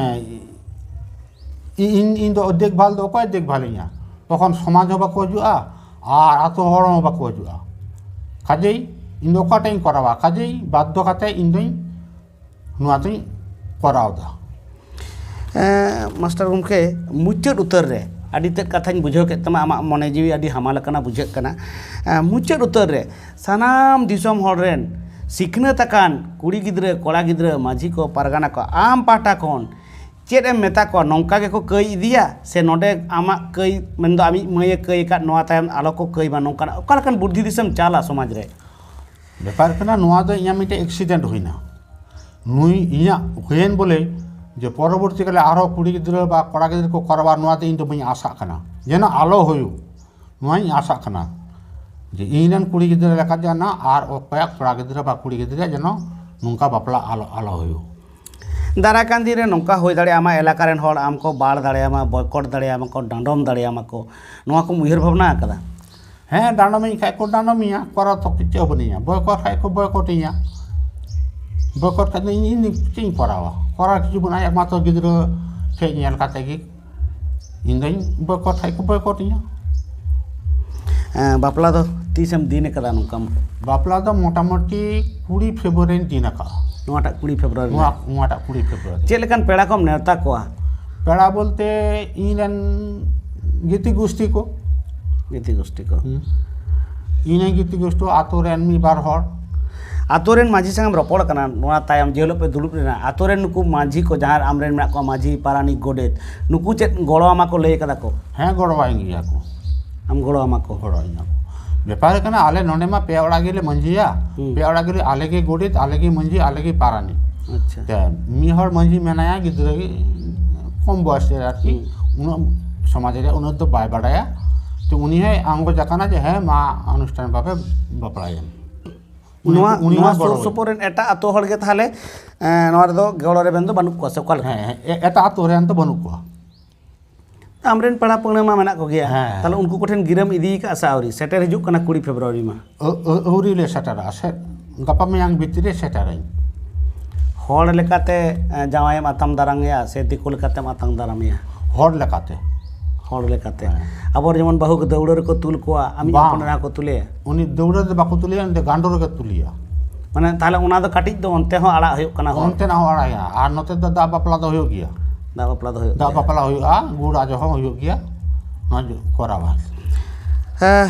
ᱤ-, ᱤᱧ, ᱤᱧ ᱫᱚ ᱫᱮᱠᱷᱵᱷᱟᱞ ᱫᱚ ᱚᱠᱚᱭ ᱫᱮᱠᱷᱵᱷᱟᱞᱤᱧᱟ? ᱛᱚᱠᱷᱚᱱ ᱥᱚᱢᱟᱡᱽ ᱦᱚᱸ ᱵᱟᱠᱚ ᱦᱤᱡᱩᱜᱼᱟ ᱟᱨ ᱟᱛᱳ ᱦᱚᱲ ᱦᱚᱸ ᱵᱟᱠᱚ ᱦᱤᱡᱩᱜᱼᱟ᱾ ᱠᱟᱡᱮᱭ ᱤᱧ ᱫᱚ ᱚᱠᱟᱴᱟᱜ ᱤᱧ ᱠᱚᱨᱟᱣᱟ? ᱠᱟᱡᱮᱭ ᱵᱟᱫᱽᱫᱷᱚ ᱠᱟᱛᱮ ᱤᱧ ᱫᱚᱧ ᱱᱚᱣᱟ ᱫᱚᱧ ᱠᱚᱨᱟᱣ ᱮᱫᱟ᱾ ᱮᱸ, ᱢᱟᱥᱴᱟᱨ ᱜᱚᱢᱠᱮ, ᱢᱩᱪᱟᱹᱫ ᱩᱛᱟᱹᱨ ᱨᱮ ᱟᱹᱰᱤ ᱛᱮᱫ ᱠᱟᱛᱷᱟᱧ ᱵᱩᱡᱷᱟᱹᱣ ᱠᱮᱫ ᱛᱟᱢᱟ, ᱟᱢᱟᱜ ᱢᱚᱱᱮ ᱡᱤᱣᱤ ᱟᱹᱰᱤ ᱦᱟᱢᱟᱞ ᱟᱠᱟᱱᱟ ᱵᱩᱡᱷᱟᱹᱜ ᱠᱟᱱᱟ᱾ ᱮᱸ, ᱢᱩᱪᱟᱹᱫ ᱩᱛᱟᱹᱨ ᱨᱮ ᱥᱟᱱᱟᱢ ᱫᱤᱥᱚᱢ ᱦᱚᱲ ᱨᱮᱱ ᱥᱤᱠᱷᱱᱟᱹᱛ ᱟᱠᱟᱱ ᱠᱩᱲᱤ ᱜᱤᱫᱽᱨᱟᱹ, ᱠᱚᱲᱟ ᱜᱤᱫᱽᱨᱟᱹ, ᱢᱟᱹᱡᱷᱤ ᱠᱚ, ᱯᱟᱨᱜᱟᱱᱟ ᱠᱚ, ᱟᱢ ᱯᱟᱦᱴᱟ ᱠᱷᱚᱱ ᱪᱮᱫ ᱮᱢ ᱢᱮᱛᱟ ᱠᱚᱣᱟ? ᱱᱚᱝᱠᱟ ᱜᱮᱠᱚ ᱠᱟᱹᱭ ᱤᱫᱤᱭᱟ ᱥᱮ ᱱᱚᱰᱮ ᱟᱢᱟᱜ ᱠᱟᱹᱭ, ᱢᱮᱱᱫᱚ ᱟᱢᱤᱡ ᱢᱟᱹᱭᱮ ᱠᱟᱹᱭ ᱟᱠᱟᱫ, ᱱᱚᱣᱟ ᱛᱟᱭᱚᱢ ᱟᱞᱚ ᱠᱚ ᱠᱟᱹᱭ ᱢᱟ, ᱱᱚᱝᱠᱟᱱᱟᱜ ᱚᱠᱟ ᱞᱮᱠᱟᱱ ᱵᱩᱫᱽᱫᱷᱤ ᱫᱤᱥᱟᱹᱢ ᱪᱟᱞᱟ ᱥᱚᱢᱟᱡᱽ ᱨᱮ? ᱵᱮᱯᱟᱨ ᱠᱟᱱᱟ, ᱱᱚᱣᱟ ᱫᱚ ᱤᱧᱟᱹᱜ ᱢᱤᱫᱴᱮᱡ ᱮᱠᱥᱤᱰᱮᱱᱴ ᱦᱩᱭᱱᱟ᱾ ᱱᱩᱭ ᱤᱧᱟᱹᱜ ᱦᱩᱭᱮᱱ ᱵᱚᱞᱮ ᱡᱮ ᱯᱚᱨᱚᱵᱚᱨᱛᱤ ᱠᱟᱞᱮ ᱟᱨᱦᱚᱸ ᱠᱩᱲᱤ ᱜᱤᱫᱽᱨᱟᱹ ᱵᱟ ᱠᱚᱲᱟ ᱜᱤᱫᱽᱨᱟᱹ ᱠᱚ ᱠᱚᱨᱟᱣᱟ, ᱱᱚᱣᱟ ᱫᱚ ᱤᱧ ᱫᱚ ᱵᱟᱹᱧ ᱟᱥᱟᱜ ᱠᱟᱱᱟ, ᱡᱮᱱᱚ ᱟᱞᱚ ᱦᱩᱭᱩᱜ, ᱱᱚᱣᱟᱧ ᱟᱥᱟᱜ ᱠᱟᱱᱟ᱾ ᱡᱮ ᱤᱧ ᱨᱮᱱ ᱠᱩᱲᱤ ᱜᱤᱫᱽᱨᱟᱹ ᱞᱮᱠᱟ ᱡᱮᱱᱚ ᱟᱨ ᱚᱠᱚᱭᱟᱜ ᱠᱚᱲᱟ ᱜᱤᱫᱽᱨᱟᱹ ᱵᱟ ᱠᱩᱲᱤ ᱜᱤᱫᱽᱨᱟᱹ ᱡᱮᱱᱚ ᱱᱚᱝᱠᱟ ᱵᱟᱯᱞᱟ ᱟᱞᱚ, ᱟᱞᱚ ᱦᱩᱭᱩᱜ᱾ ᱫᱟᱨᱟᱭ ᱠᱟᱱ ᱫᱤᱱ ᱨᱮ ᱱᱚᱝᱠᱟ ᱦᱩᱭ ᱫᱟᱲᱮᱭᱟᱜᱼᱟ, ᱟᱢᱟᱜ ᱮᱞᱟᱠᱟ ᱨᱮᱱ ᱦᱚᱲ ᱟᱢ ᱠᱚ ᱵᱟᱲ ᱫᱟᱲᱮᱭᱟᱢᱟ ᱠᱚ, ᱵᱚᱭᱠᱚᱴ ᱫᱟᱲᱮᱭᱟᱢᱟ ᱠᱚ, ᱰᱟᱸᱰᱚᱢ ᱫᱟᱲᱮᱭᱟᱢᱟ ᱠᱚ, ᱱᱚᱣᱟ ᱠᱚᱢ ᱩᱭᱦᱟᱹᱨ ᱵᱷᱟᱵᱽᱱᱟ ᱟᱠᱟᱫᱟ? ᱦᱮᱸ, ᱰᱟᱸᱰᱚᱢᱤᱧ ᱠᱷᱟᱡ ᱠᱚ ᱰᱟᱸᱰᱚᱢᱤᱧᱟ, ᱠᱚᱨᱟᱣ ᱛᱚ ᱪᱮᱫ ᱦᱚᱸ ᱵᱟᱹᱱᱩᱧᱟ, ᱵᱚᱭᱠᱚᱴ ᱠᱷᱟᱡ ᱠᱚ ᱵᱚᱭᱠᱚᱴᱤᱧᱟ᱾ ᱵᱚᱭᱠᱚᱴ ᱠᱷᱟᱡ ᱫᱚ ᱤᱧ, ᱤᱧ ᱪᱮᱫ ᱤᱧ ᱠᱚᱨᱟᱣᱟ? ᱠᱚᱨᱟᱣ ᱠᱤᱪᱷᱩ ᱵᱟᱹᱱᱩᱜᱼᱟ, ᱮᱠᱢᱟᱛᱨᱚ ᱜᱤᱫᱽᱨᱟᱹ ᱴᱷᱮᱡ ᱧᱮᱞ ᱠᱟᱛᱮ ᱜᱮ ᱤᱧ ᱫᱚᱧ ᱵᱚᱭᱠᱚᱴ ᱠᱷᱟᱡ ᱠᱚ ᱵᱚᱭᱠᱚᱴᱤᱧᱟ᱾ ᱮᱸ, ᱵᱟᱯᱞᱟ ᱫᱚ ᱛᱤᱥᱮᱢ ᱫᱤᱱ ᱟᱠᱟᱫᱟ ᱱᱚᱝᱠᱟᱢ? ᱵᱟᱯᱞᱟ ᱫᱚ ᱢᱚᱴᱟᱢᱩᱴᱤ ᱠᱩᱲᱤ ᱯᱷᱮᱵᱽᱨᱩᱣᱟᱨᱤᱧ ᱫᱤᱱ ᱟᱠᱟᱫᱼᱟ᱾ ᱱᱚᱣᱟᱴᱟᱜ ᱠᱩᱲᱤ ᱯᱷᱮᱵᱽᱨᱩᱣᱟᱨᱤ ᱱᱚᱣᱟ, ᱨᱮ? ᱱᱚᱣᱟᱴᱟᱜ ᱠᱩᱲᱤ ᱯᱷᱮᱵᱽᱨᱩᱣᱟᱨᱤ᱾ ᱪᱮᱫ ᱞᱮᱠᱟᱱ ᱯᱮᱲᱟ ᱠᱚᱢ ᱱᱮᱣᱛᱟ ᱠᱚᱣᱟ? ᱯᱮᱲᱟ ᱵᱚᱞᱛᱮ ᱤᱧ ᱨᱮᱱ ᱜᱤᱛᱤ ᱜᱩᱥᱴᱤ ᱠᱚ᱾ ᱜᱤᱛᱤ ᱜᱩᱥᱴᱤ ᱠᱚ᱾ ᱦᱩᱸ᱾ ᱤᱧ ᱨᱮᱱ ᱜᱤᱛᱤ ᱜᱩᱥᱴᱤ, ᱟᱛᱳ ᱨᱮᱱ ᱢᱤᱫ ᱵᱟᱨ ᱦᱚᱲ᱾ ᱟᱛᱳ ᱨᱮᱱ ᱢᱟᱹᱡᱷᱤ ᱥᱟᱶ ᱮᱢ ᱨᱚᱯᱚᱲ ᱠᱟᱱᱟ ᱱᱚᱣᱟ ᱛᱟᱭᱚᱢ, ᱡᱮ ᱦᱤᱞᱳᱜ ᱯᱮ ᱫᱩᱲᱩᱵ ᱞᱮᱱᱟ, ᱟᱛᱳ ᱨᱮᱱ ᱱᱩᱠᱩ ᱢᱟᱹᱡᱷᱤ ᱠᱚ ᱡᱟᱦᱟᱸ ᱟᱢ ᱨᱮᱱ ᱢᱮᱱᱟᱜ ᱠᱚᱣᱟ, ᱢᱟᱹᱡᱷᱤ, ᱯᱟᱨᱟᱱᱤᱠ, ᱜᱚᱰᱮᱛ, ᱱᱩᱠᱩ ᱪᱮᱫ ᱜᱚᱲᱚ ᱟᱢᱟ ᱠᱚ ᱞᱟᱹᱭ ᱠᱟᱫᱟ ᱠᱚ? ᱦᱮᱸ, ᱜᱚᱲᱚᱣᱟᱹᱧ ᱜᱮᱭᱟ ᱠᱚ᱾ ᱟᱢ ᱜᱚᱲᱚ ᱟᱢᱟ ᱠᱚ? ᱜᱚᱲᱚᱣᱟᱹᱧ ᱜᱮᱭᱟ ᱠᱚ᱾ ᱵᱮᱯᱟᱨ ᱠᱟᱱᱟ, ᱟᱞᱮ ᱱᱚᱰᱮ ᱢᱟ ᱯᱮ ᱚᱲᱟᱜ ᱜᱮᱞᱮ ᱢᱟᱹᱡᱷᱤᱭᱟ, ᱦᱩᱸ᱾ ᱯᱮ ᱚᱲᱟᱜ ᱜᱮᱞᱮ, ᱟᱞᱮ ᱜᱮ ᱜᱚᱰᱮᱛ, ᱟᱞᱮ ᱜᱮ ᱢᱟᱹᱡᱷᱤ, ᱟᱞᱮ ᱜᱮ ᱯᱟᱨᱟᱱᱤᱠ᱾ ᱟᱪᱪᱷᱟ᱾ ᱛᱮ ᱢᱤᱫ ᱦᱚᱲ ᱢᱟᱹᱡᱷᱤ ᱢᱮᱱᱟᱭᱟ, ᱜᱤᱫᱽᱨᱟᱹ ᱜᱮ, ᱠᱚᱢ ᱵᱚᱭᱚᱥ ᱨᱮ ᱟᱨᱠᱤ, ᱦᱩᱸ᱾ ᱩᱱᱟᱹᱜ ᱥᱚᱢᱟᱡᱽ ᱨᱮᱭᱟᱜ ᱩᱱᱟᱹᱜ ᱫᱚ ᱵᱟᱭ ᱵᱟᱰᱟᱭᱟ᱾ ᱛᱚ ᱩᱱᱤ ᱦᱚᱸᱭ ᱟᱸᱜᱚᱪ ᱟᱠᱟᱱᱟ ᱡᱮ ᱦᱮᱸ, ᱢᱟ ᱚᱱᱩᱥᱴᱷᱟᱱ ᱵᱷᱟᱵᱮ ᱵᱟᱯᱞᱟᱭᱮᱢ᱾ ᱩᱱᱤ ᱱᱚᱣᱟ, ᱦᱚᱸ, ᱩᱱᱤ ᱱᱚᱣᱟ ᱦᱚᱸ ᱜᱚᱲᱚ ᱥᱩᱨ ᱥᱩᱯᱩᱨ ᱨᱮᱱ ᱮᱴᱟᱜ ᱟᱛᱳ ᱦᱚᱲ ᱜᱮ ᱛᱟᱦᱚᱞᱮ, ᱮᱸ, ᱱᱚᱣᱟ ᱨᱮᱫᱚ ᱜᱚᱲᱚ ᱨᱮᱵᱮᱱ ᱫᱚ ᱵᱟᱹᱱᱩᱜ ᱠᱚᱣᱟ ᱥᱮ ᱚᱠᱟ ᱞᱮᱠᱟ? ᱦᱮᱸ, ᱦᱮᱸ, ᱮ-, ᱮᱴᱟᱜ ᱟᱛᱳ ᱨᱮᱱ ᱫᱚ ᱵᱟᱹᱱᱩᱜ ᱠᱚᱣᱟ᱾ ᱟᱢᱨᱮᱱ ᱯᱮᱲᱟ ᱯᱟᱹᱲᱦᱟᱹ ᱢᱟ ᱢᱮᱱᱟᱜ ᱠᱚᱜᱮᱭᱟ᱾ ᱦᱮᱸ᱾ ᱛᱟᱦᱞᱮ ᱩᱱᱠᱩ ᱠᱚᱴᱷᱮᱱ ᱜᱤᱨᱟᱹᱢ ᱤᱫᱤ ᱟᱠᱟᱫᱼᱟ ᱥᱮ ᱟᱹᱣᱨᱤ? ᱥᱮᱴᱮᱨ ᱦᱤᱡᱩᱜ ᱠᱟᱱᱟ ᱠᱩᱲᱤ ᱯᱷᱮᱵᱽᱨᱩᱣᱟᱨᱤ ᱢᱟ᱾ ᱟᱹ- ᱟᱹ- ᱟᱹᱣᱨᱤ ᱞᱮ ᱥᱮᱴᱮᱨᱟ᱾ ᱥᱮ ᱜᱟᱯᱟ ᱢᱮᱭᱟᱝ ᱵᱷᱤᱛᱨᱤ ᱨᱮ ᱥᱮᱴᱮᱨᱟᱹᱧ᱾ ᱦᱚᱲ ᱞᱮᱠᱟᱛᱮ ᱮ, ᱡᱟᱶᱟᱭᱮᱢ ᱟᱛᱟᱝ ᱫᱟᱨᱟᱢᱮᱭᱟ ᱥᱮ ᱫᱤᱠᱩ ᱞᱮᱠᱟᱛᱮᱢ ᱟᱛᱟᱝ ᱫᱟᱨᱟᱢᱮᱭᱟ? ᱦᱚᱲ ᱞᱮᱠᱟᱛᱮ᱾ ᱦᱚᱲ ᱞᱮᱠᱟᱛᱮ᱾ ᱦᱮᱸ᱾ ᱟᱵᱚ ᱡᱮᱢᱚᱱ ᱵᱟᱹᱦᱩ ᱫᱟᱹᱣᱲᱟᱹ ᱨᱮᱠᱚ ᱛᱩᱞ ᱠᱚᱣᱟ, ᱟᱢᱤᱡ ᱵᱟᱝ᱾ ᱦᱚᱯᱚᱱ ᱮᱨᱟ ᱠᱚ ᱛᱩᱞᱮᱭᱟ? ᱩᱱᱤ ᱫᱟᱹᱣᱲᱟᱹ ᱨᱮ ᱵᱟᱠᱚ ᱛᱩᱞᱮᱭᱟ, ᱩᱱᱤ ᱫᱚ ᱜᱟᱸᱰᱚ ᱨᱮᱜᱮ ᱛᱩᱞᱮᱭᱟ᱾ ᱢᱟᱱᱮ ᱛᱟᱦᱞᱮ ᱚᱱᱟ ᱫᱚ ᱠᱟᱹᱴᱤᱡ ᱫᱚ ᱚᱱᱛᱮ ᱦᱚᱸ ᱟᱲᱟᱜ ᱦᱩᱭᱩᱜ ᱠᱟᱱᱟ ᱦᱚᱲ᱾ ᱚᱱᱛᱮᱱᱟᱜ ᱦᱚᱸ ᱟᱲᱟᱜ ᱦᱩᱭᱩᱜᱼᱟ᱾ ᱟᱨ ᱱᱚᱛᱮ ᱫᱚ ᱫᱟᱜ ᱵᱟᱯᱞᱟ ᱫᱚ ᱦᱩᱭᱩᱜ ᱜᱮᱭᱟ᱾ ᱫᱟᱜ ᱵᱟᱯᱞᱟ ᱫᱚ ᱦᱩᱭᱩᱜ ᱫᱟᱜ ᱜᱮᱭᱟ᱾ ᱵᱟᱯᱞᱟ ᱦᱩᱭᱩᱜᱼᱟ, ᱜᱩᱲ ᱟᱡᱚ ᱦᱚᱸ ᱦᱩᱭᱩᱜ ᱜᱮᱭᱟ᱾ ᱱᱚᱣᱟ ᱠᱚᱨᱟᱣᱟ᱾ ᱦᱮᱸ,